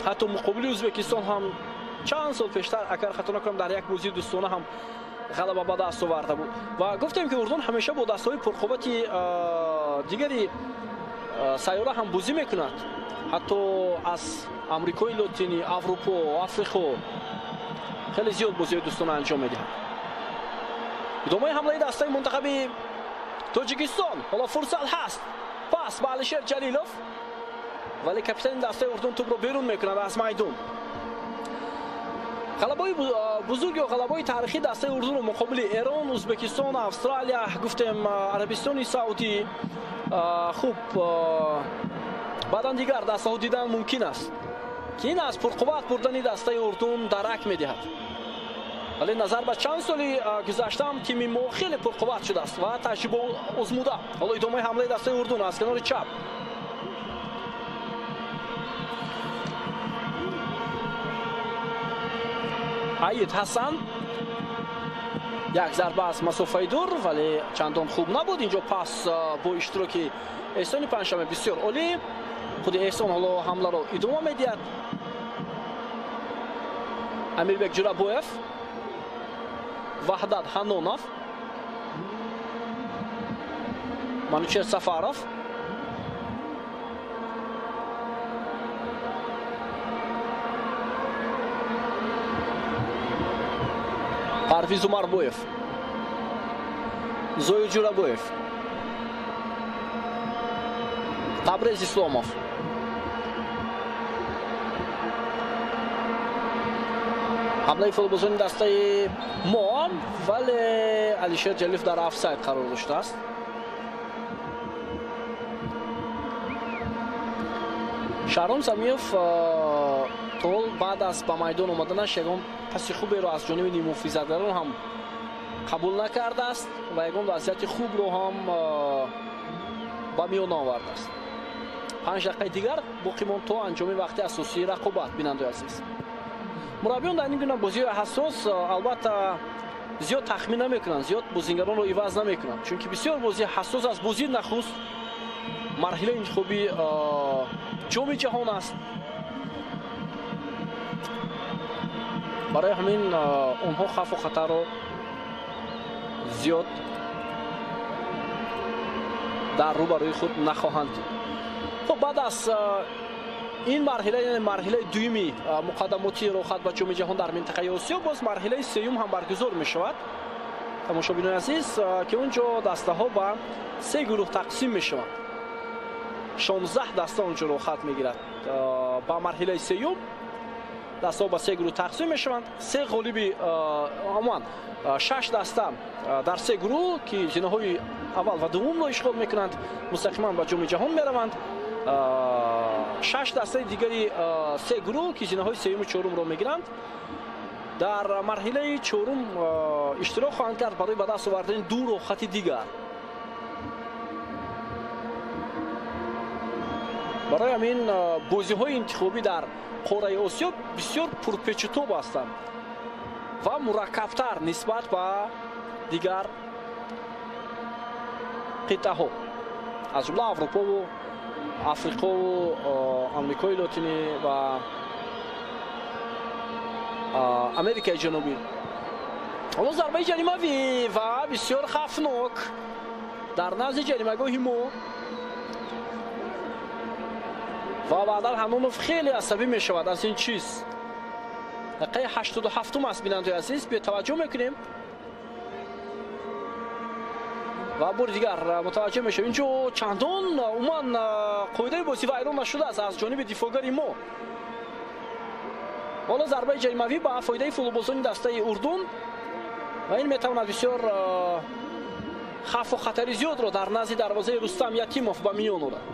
ҳатто муқобили Ӯзбекистон ҳам чанд сол пештар, агар хато накунам, дар як бозии дӯстона ҳам ғалаба ба даст оварда буд. Ва гуфтем, ки Урдун ҳамеша бо дастаҳои пурқуввати дигари сайёра ҳам бозӣ мекунад, ҳатто аз Амрикои Лотинӣ, Аврупо, Африқо хеле зиёд бозиҳои дӯстона анҷом медиҳад. Идомаи ҳамлаи дастаи мунтахаби Тоҷикистон. Ҳоло фурсат ҳаст, пас ба Алишер Ҷалилов, вале капитани дастаи Урдун тӯбро берун мекунад аз майдон. Ғалабаи бузург ё ғалабаи таърихии дастаи Урдунро муқобили Эрон, Ӯзбекистон, Австралия, гуфтем Арабистони Саудӣ, хуб баъдан дигар дастаҳо дидан мумкин аст, ки ин аз пурқувват бурдани дастаи Урдун дарак медиҳад. Вале назар ба чанд соли гузаштаам тими мо хеле пурқувват шудааст ва таҷриба озмуда. Ҳоло идомаи ҳамлаи дастаи Урдун аз канори чап. Аид Ҳасан, як зарба аз масофаи дур, вале чандон хуб набуд. Инҷо пас бо иштироки Эҳсони Панҷшанбе бисёр олӣ. Худи Эҳсон ҳоло ҳамларо идома медиҳад. Амирбек Ҷӯрабоев, Ваҳдат Ҳаннонов, Манучер Сафаров, Парвиз Умарбоев, Зоир Ҷӯрабоев, Табрез Исломов. Ҳамлаи футболбозони дастаи мо, вале Алишер Ҷалилов дар офсайд қарор доштааст. Шаҳром Самиев то ҳол баъд аз ба майдон омаданаш ягон паси хуберо аз ҷониби ниммуҳофизатгарон ҳам қабул накардааст ва ягон вазъияти хубро ҳам ба миён овардааст. 5 дақиқаи дигар боқӣ монд то анҷоми вақти асосии рақобат. Бинандаи азиз, мураббиён дар ин гуна бозиҳои ҳассос албатта зиёд тахмин намекунанд, зиёд бозингаронро иваз намекунанд, чунки бисёр бозии ҳассос аст. Бозии нахуст марҳилаи интихобии ҷоми ҷаҳон аст. Барои ҳамин онҳо хавфу хатарро зиёд дар рӯбарӯи худ нахоҳанд дид. Хуб, баъд аз ин марҳила, яъне марҳилаи дуюми муқаддамоти роҳхат ба ҷоми ҷаҳон дар минтақаи Осиё, боз марҳилаи сеюм ҳам баргузор мешавад. Тамошобинони азиз, ки он ҷо дастаҳо ба 3 гурӯҳ тақсим мешаванд. 16 даста он ҷо роҳхат мегирад. Ба марҳилаи сеюм дастаҳо ба 3 гурӯҳ тақсим мешаванд. 3 ғолиби умуман 6 даста дар 3 гурӯҳ, ки зинаҳои аввал ва дуввумро ишғол мекунанд, мустақиман ба ҷоми ҷаҳон мераванд. 6 дастаи дигари 3 гурӯҳ, ки зинаҳои сеюму чорумро мегиранд, дар марҳилаи чорум иштирок хоҳанд кард барои ба даст овардани 2 роҳхати дигар. Барои ҳамин бозиҳои интихобӣ дар қораи Осиё бисёр пурпечутоб ҳастанд ва мураккабтар нисбат ба дигар қитъаҳо, аз ҷумла Аврупову Африқову Амрикои Лотинӣ ва Америкаи Ҷанубӣ. Ҳоло зарбаи ҷаримавӣ ва бисёр хавфнок дар назди ҷаримагоҳи мо ва баъдан Ҳанонов хеле асабӣ мешавад аз ин чиз. Дақиқаи 87 аст, бинандаи азиз, бетаваҷҷӯҳ мекунем ва бори дигар мутаваҷҷӯҳ мешавем. Инҷо чандон умуман қоидаи бозӣ вайрон нашудааст аз ҷониби дифоъгари мо. Ҳоло зарбаи ҷаримавӣ ба фоидаи футболбозони дастаи Урдун ва ин метавонад бисёр хавфу хатари зиёдро дар назди дарвозаи Рустам Ятимов ба миён орад.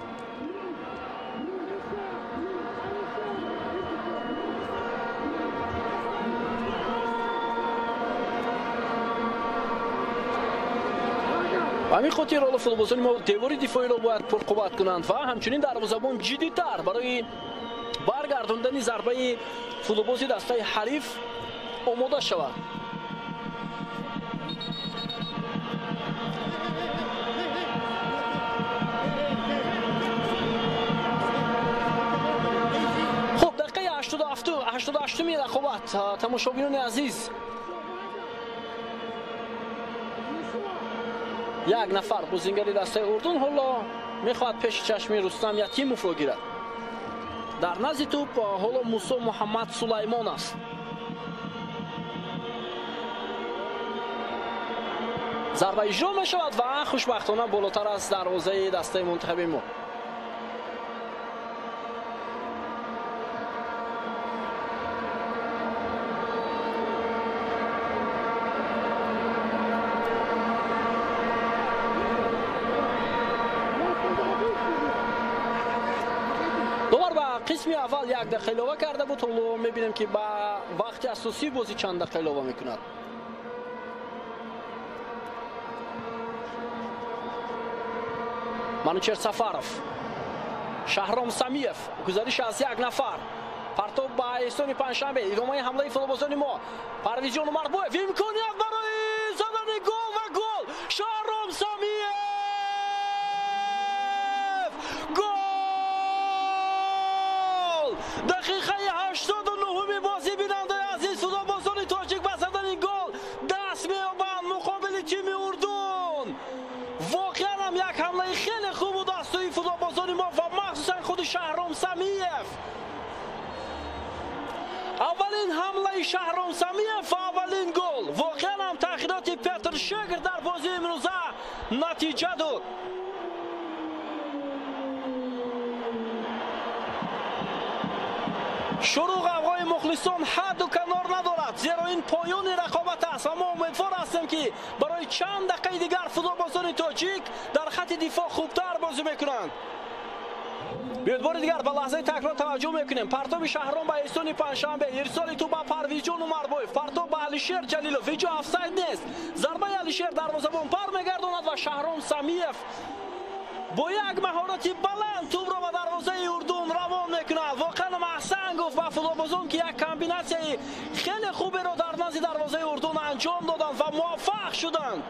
Ба ҳамин хотир ҳоло футболбозони мо девори дифоиро бояд пурқувват кунанд ва ҳамчунин дарвозабон ҷиддитар барои баргардондани зарбаи футболбози дастаи ҳариф омода шавад. Хуб, дақиқаи 88-уми рақобат, тамошобинони азиз, як нафар бозингари дастаи Урдун ҳоло мехоҳад пеши чашми Рустам Ятимовро гирад. Дар назди тӯп ҳоло Мусо Муҳаммад Сулаймон аст. Зарба иҷро мешавад ва хушбахтона болотар аз дарвозаи дастаи мунтахаби мо. Қисми аввал 1 дақиқа илова карда буд. Ҳоло мебинем, ки ба вақти асосии бозӣ чанд дақиқа илова мекунад. Манучер Сафаров, Шаҳром Самиев, гузариш аз як нафар, партоб ба Эҳсони Панҷшанбе, идомаи ҳамлаи футболбозони мо, Парвизҷон Умарбоев, имконият барои задани гол ва гол! Шаҳром Самиев! Гол! Дақиқаи 89-уми бозӣ, бинандаи азиз, футболбозони тоҷик ба задани гол даст меёбанд муқобили тими Урдун. Воқеан ҳам як ҳамлаи хеле хуб буд аз сӯи футболбозони мо ва махсусан худи Шаҳром Самиев. Аввалин ҳамлаи Шаҳром Самиев ва аввалин гол. Воқеан ҳам таъхироти Петр Шегр дар бозии имрӯза натиҷа дод. Шурӯъ ғавғои мухлисон ҳадду канор надорад, зеро ин поёни рақобат аст ва мо умедвор ҳастем, ки барои чанд дақиқаи дигар футболбозони тоҷик дар хати дифоъ хубтар бозӣ мекунанд. Биёед бори дигар ба лаҳзаи такрор таваҷҷӯҳ мекунем. Партоби Шаҳром ба Эҳсони Панҷшанбе, ирсоли тӯб ба Парвизҷон Умарбоев, партоб ба Алишер Ҷалилов. Ҳеҷ ҷо офсайд нест. Зарбаи Алишер дарвозабон бармегардонад ва Шаҳром Самиев бо як маҳорати баланд тӯбро ба дарвозаи Урдун равон мекунад. Воқеан аҳсан гуфт ба футболбозон, ки як комбинатсияи хеле хуберо дар назди дарвозаи Урдун анҷом доданд ва муваффақ шуданд.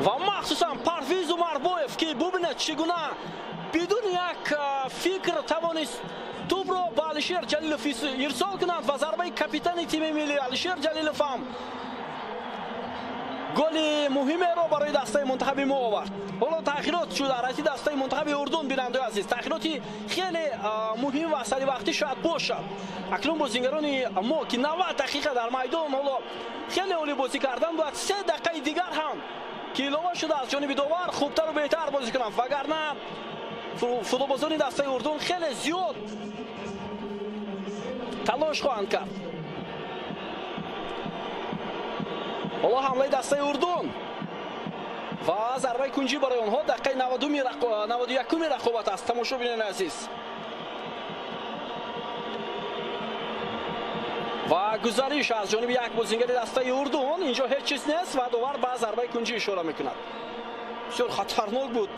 Ва махсусан Парвиз Умарбоев, ки бубинед чӣ гуна бидуни як фикр тавонист тӯбро ба Алишер Ҷалилов ирсол кунад ва зарбаи капитани тими миллӣ Алишер Ҷалилов ҳам голи муҳимеро барои дастаи мунтахаби мо овард. Ҳоло тағйирот шуд дар ҳайати дастаи мунтахаби Урдун. Бинандаи азиз, тағйироти хеле муҳим ва саривақтӣ шояд бошад. Акнун бозингарони мо, ки 90 дақиқа дар майдон ҳоло хеле олӣ бозӣ карданд, бояд 3 дақиқаи дигар ҳам ки илова шуда аз ҷониби довар хубтару беҳтар бозӣ кунанд, вагарна футболбозони дастаи Урдун хеле зиёд талош хоҳанд кард. Ҳоло ҳамлаи дастаи Урдун ва зарбаи кунҷӣ барои онҳо. Дақиқаи 91-уми рақобат аст, тамошобинони азиз. Ва гузариш аз ҷониби як бозингари дастаи Урдун. Инҷо ҳеҷ чиз нест ва довар ба зарбаи кунҷӣ ишора мекунад. Бисёр хатарнок буд.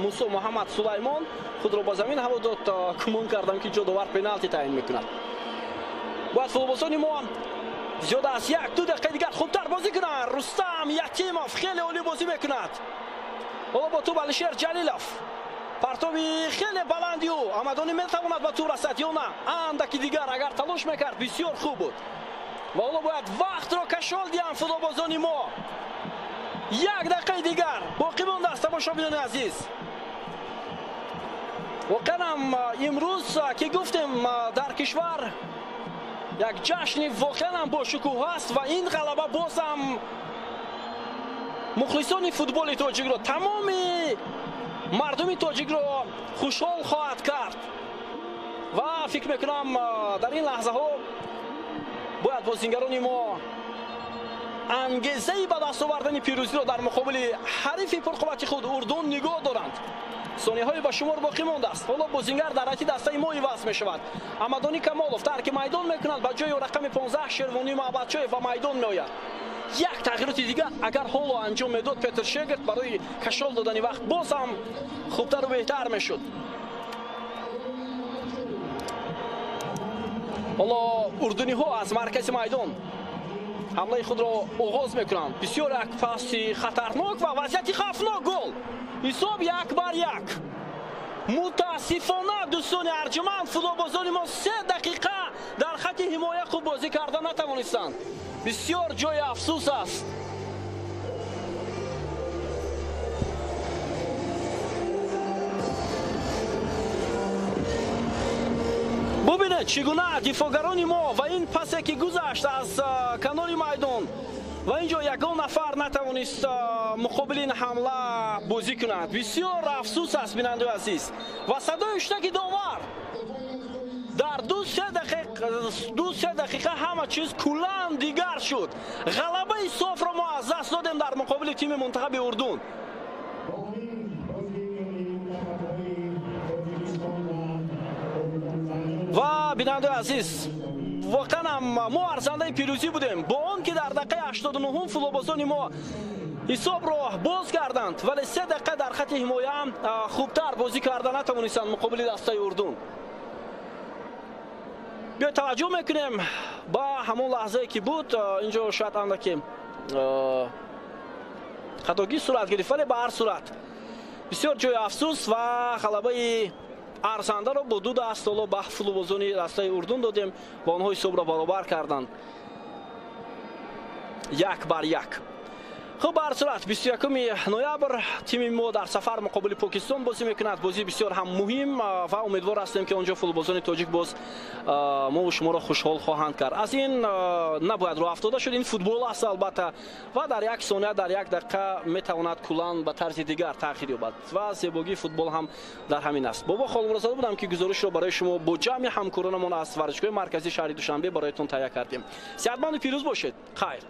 Мусо Муҳаммад Сулаймон худро ба замин ҳаво дод. Гумон кардам, ки инҷо довар пеналти таъин мекунад. Бояд футболбозони мо зиёда аз 1-2 дақиқаи дигар хубтар бозӣ кунанд. Рустам Ятимов хеле олӣ бозӣ мекунад. Ҳоло бо тӯб Алишер Ҷалилов. Партоби хеле баланди ӯ. Амадонӣ метавонад ба тӯб расад ё на? Андаки дигар агар талош мекард, бисёр хуб буд. Ва ҳоло бояд вақтро кашол диҳанд футболбозони мо. 1 дақиқаи дигар боқӣ мондааст, тамошобинони азиз. Воқеан ҳам имрӯз, ки гуфтем, дар кишвар як ҷашни воқеан ҳам бошукӯҳ аст ва ин ғалаба боз ҳам мухлисони футболи тоҷикро, тамоми мардуми тоҷикро хушҳол хоҳад кард. Ва фикр мекунам, дар ин лаҳзаҳо бояд бозингарони мо ангезаи ба даст овардани пирӯзиро дар муқобили ҳарифи пурқуввати худ Урдун нигоҳ доранд. Сонияҳои ба шумор боқӣ мондааст. Ҳоло бозингар дар ҳайати дастаи мо иваз мешавад. Амадонӣ Камолов тарки майдон мекунад, ба ҷои рақами 15 Шервонӣ Маҳбатчоев ба майдон меояд. Як тағйироти дигар агар ҳоло анҷом медод Петр Шегард барои кашол додани вақт боз ҳам хубтару беҳтар мешуд. Ҳоло урдуниҳо аз маркази майдон ҳамлаи худро оғоз мекунанд. Бисёр як паси хатарнок ва вазъияти хавфнок. Гол! Ҳисоб 1-1. Мутаассифона, дӯстони арҷуманд, футболбозони мо 3 дақиқа дар хати ҳимоя хуб бозӣ карда натавонистанд. Бисёр ҷои афсӯс аст. Бубинед, чӣ гуна дифоъгарони мо ва ин пасе, ки гузашт аз канори майдон ва ин ҷо ягон нафар натавонист муқобили ин ҳамла бозӣ кунад. Бисёр афсӯс аст, бинандаи азиз. Ва садои шутаки довар дар 2-3 дақиқа ҳама чиз куллан дигар шуд. Ғалабаи софро мо аз даст додем дар муқобили тими мунтахаби Урдун. Ва бинандаи азиз, воқеан ҳам мо арзандаи пирӯзӣ будем. Бо он ки дар дақиқаи 89-ум футболбозони мо ҳисобро боз карданд, вале 3 дақиқа дар хати ҳимоя хубтар бозӣ карда натавонистанд муқобили дастаи Урдун. Биёед таваҷҷӯҳ мекунем ба ҳамон лаҳзае, ки буд. Инҷо шояд андаке хатогӣ сурат гирифт, вале ба ҳар сурат бисёр ҷои афсӯс ва ғалабаи арзандаро бо 2 даст ҳоло ба футболбозони дастаи Урдун додем ва онҳо ҳисобро баробар карданд 1-1. Хуб, ба ҳар сурат 21 ноябр тими мо дар сафар муқобили Покистон бозӣ мекунад. Бозии бисёр ҳам муҳим ва умедвор ҳастем, ки онҷо футболбозони тоҷик боз мову шуморо хушҳол хоҳанд кард. Аз ин набояд роҳ афтода шуд. Ин футбол аст албатта, ва дар як сония, дар як дақиқа метавонад куллан ба тарзи дигар тағйир ёбад ва зебогии футбол ҳам дар ҳамин аст. Бобо Холмурозода будам, ки гузоришро барои шумо бо ҷамъи ҳамкоронамон аз варзишгоҳи марказии шаҳри Душанбе бароятон таҳия кардем. Сеҳатманду пирӯз бошед. Хайр.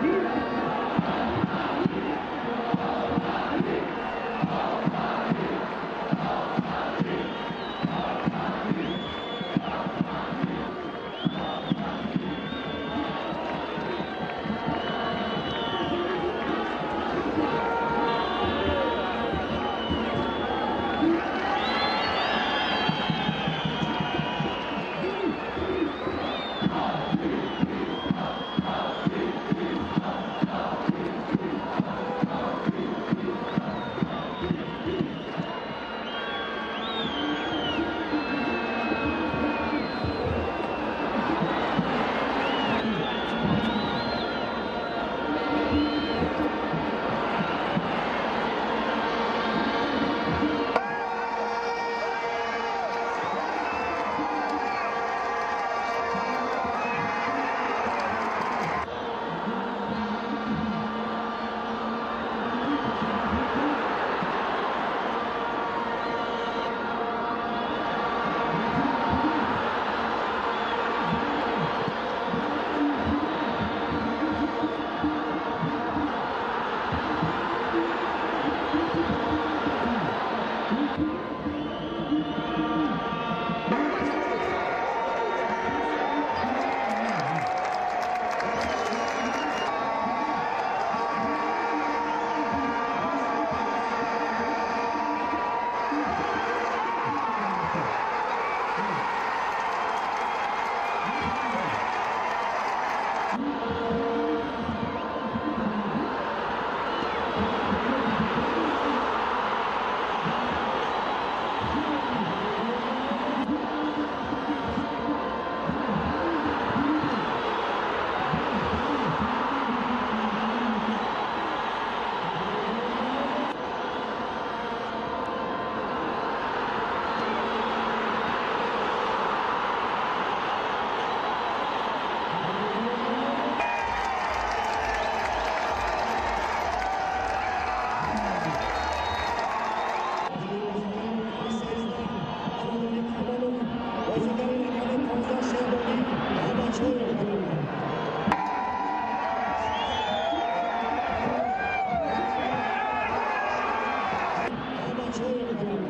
Thank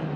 you.